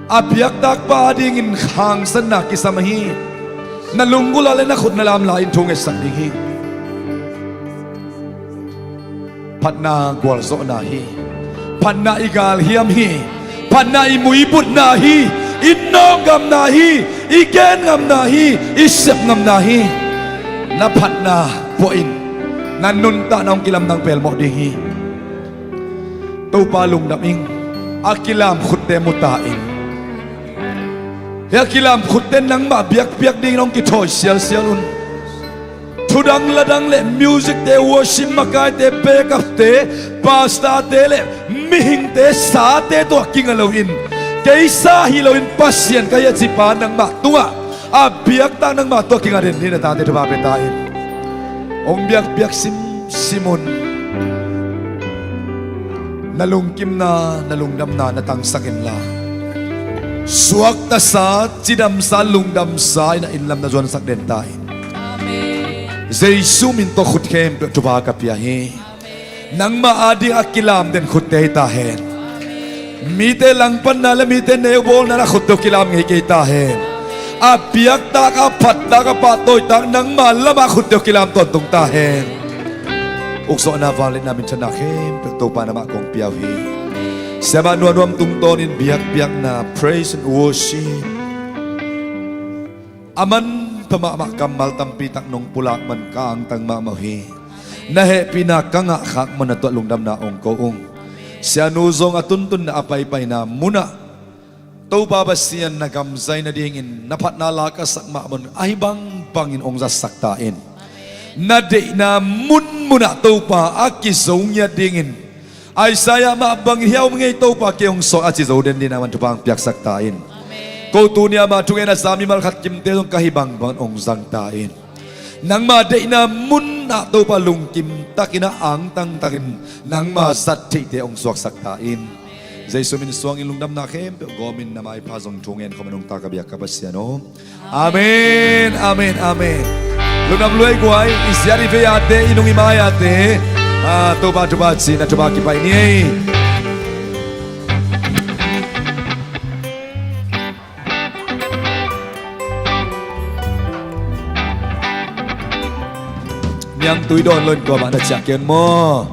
A biaktakpa adingin hangsanna kisam ahi. Na lunggulh ah leh na khut na lam lai in thu ngetsak ding hi. Phatna gualzawhna hi. Phatna i galhiam hi. Phatna i muibutna hi. I nawkngamna hi. I genngamna hi. I sepngamna hi. Na phatna puahin na nuntakna hong kilamdang pelmawh ding hi. Topa lungdam ing. A kilam khutte mu ta in. Hih a kilam khutte nangmah biakpiak dingin hong kithawi sialsial un. Thudang ladang le musicte, worship makaite, backupte, pastorte le mihingte sate tawh kinga loin, kei sa hi loin Pasian ka hi a cipa nangmah tungah, a biaktak nangmah tawh kinga den dingin na tate thupha pia ta in. Hong biakpiak simsim un. Na lungkimna, na lungdamna na tangsak inla, suaktasa, cidamsa, lungdamsa in a innlam na zuansak den ta in. Amen. Jesu min tawh khut khempeuh thupha ka pia hi. Amen. Nangmah ading a kilam den khutte hi ta hen. Amen. Mite langpanna le mite neubawlna na khutte uh kilam ngei kei ta hen. Amen. A biaktak, a phattak, a pahtawitak nangma lamah khutte uh kilam tawntung ta hen. Ukzawhna, vangliatna, minthanna khempeuh Topa nangmah kong pia uh hi. Siamah Nuanuam tungtawnin biakpiakna, praise and worship, a manpha mahmah kammal tampitak nong pulak man ka angtang mahmah uh hi. Na hehpihna ka ngahkhak man na tuah lungdamna hong ko ung. Sianu zong a tuntunna a paipaina munah Topa Pasian na gam zai nadingin na phatna la ka sak mahmah un, ahi bangbangin hong zatsak ta in. Na deihna munmunah Topa a kizo ngiat dingin, Isaiah mah bangin hih a om ngei Topa kei hong suak a ci zo den dingin nangman thupha hong piaksak ta in. Amen. Ko tuni a mah thungen a za mimal khat kimte zong ka hi bangbangin hong zang ta in. Nangma deihna munah Topa lungkim takin a angtang takin nangma zat theihte hong suaksak ta in. Jesu min suangin lungdamna khempeuh gawmin na maipha zong thu ngen khawm a nungta ka biak ka Pasian aw. Amen, amen, amen. Lungdam lua ei guai, i ziat i vei ate, i nung i mai ate, ah, Topa thupha ci-in a thupha kipai ni ei. Niangtui dawn lo in kuamah na ciah kei un maw?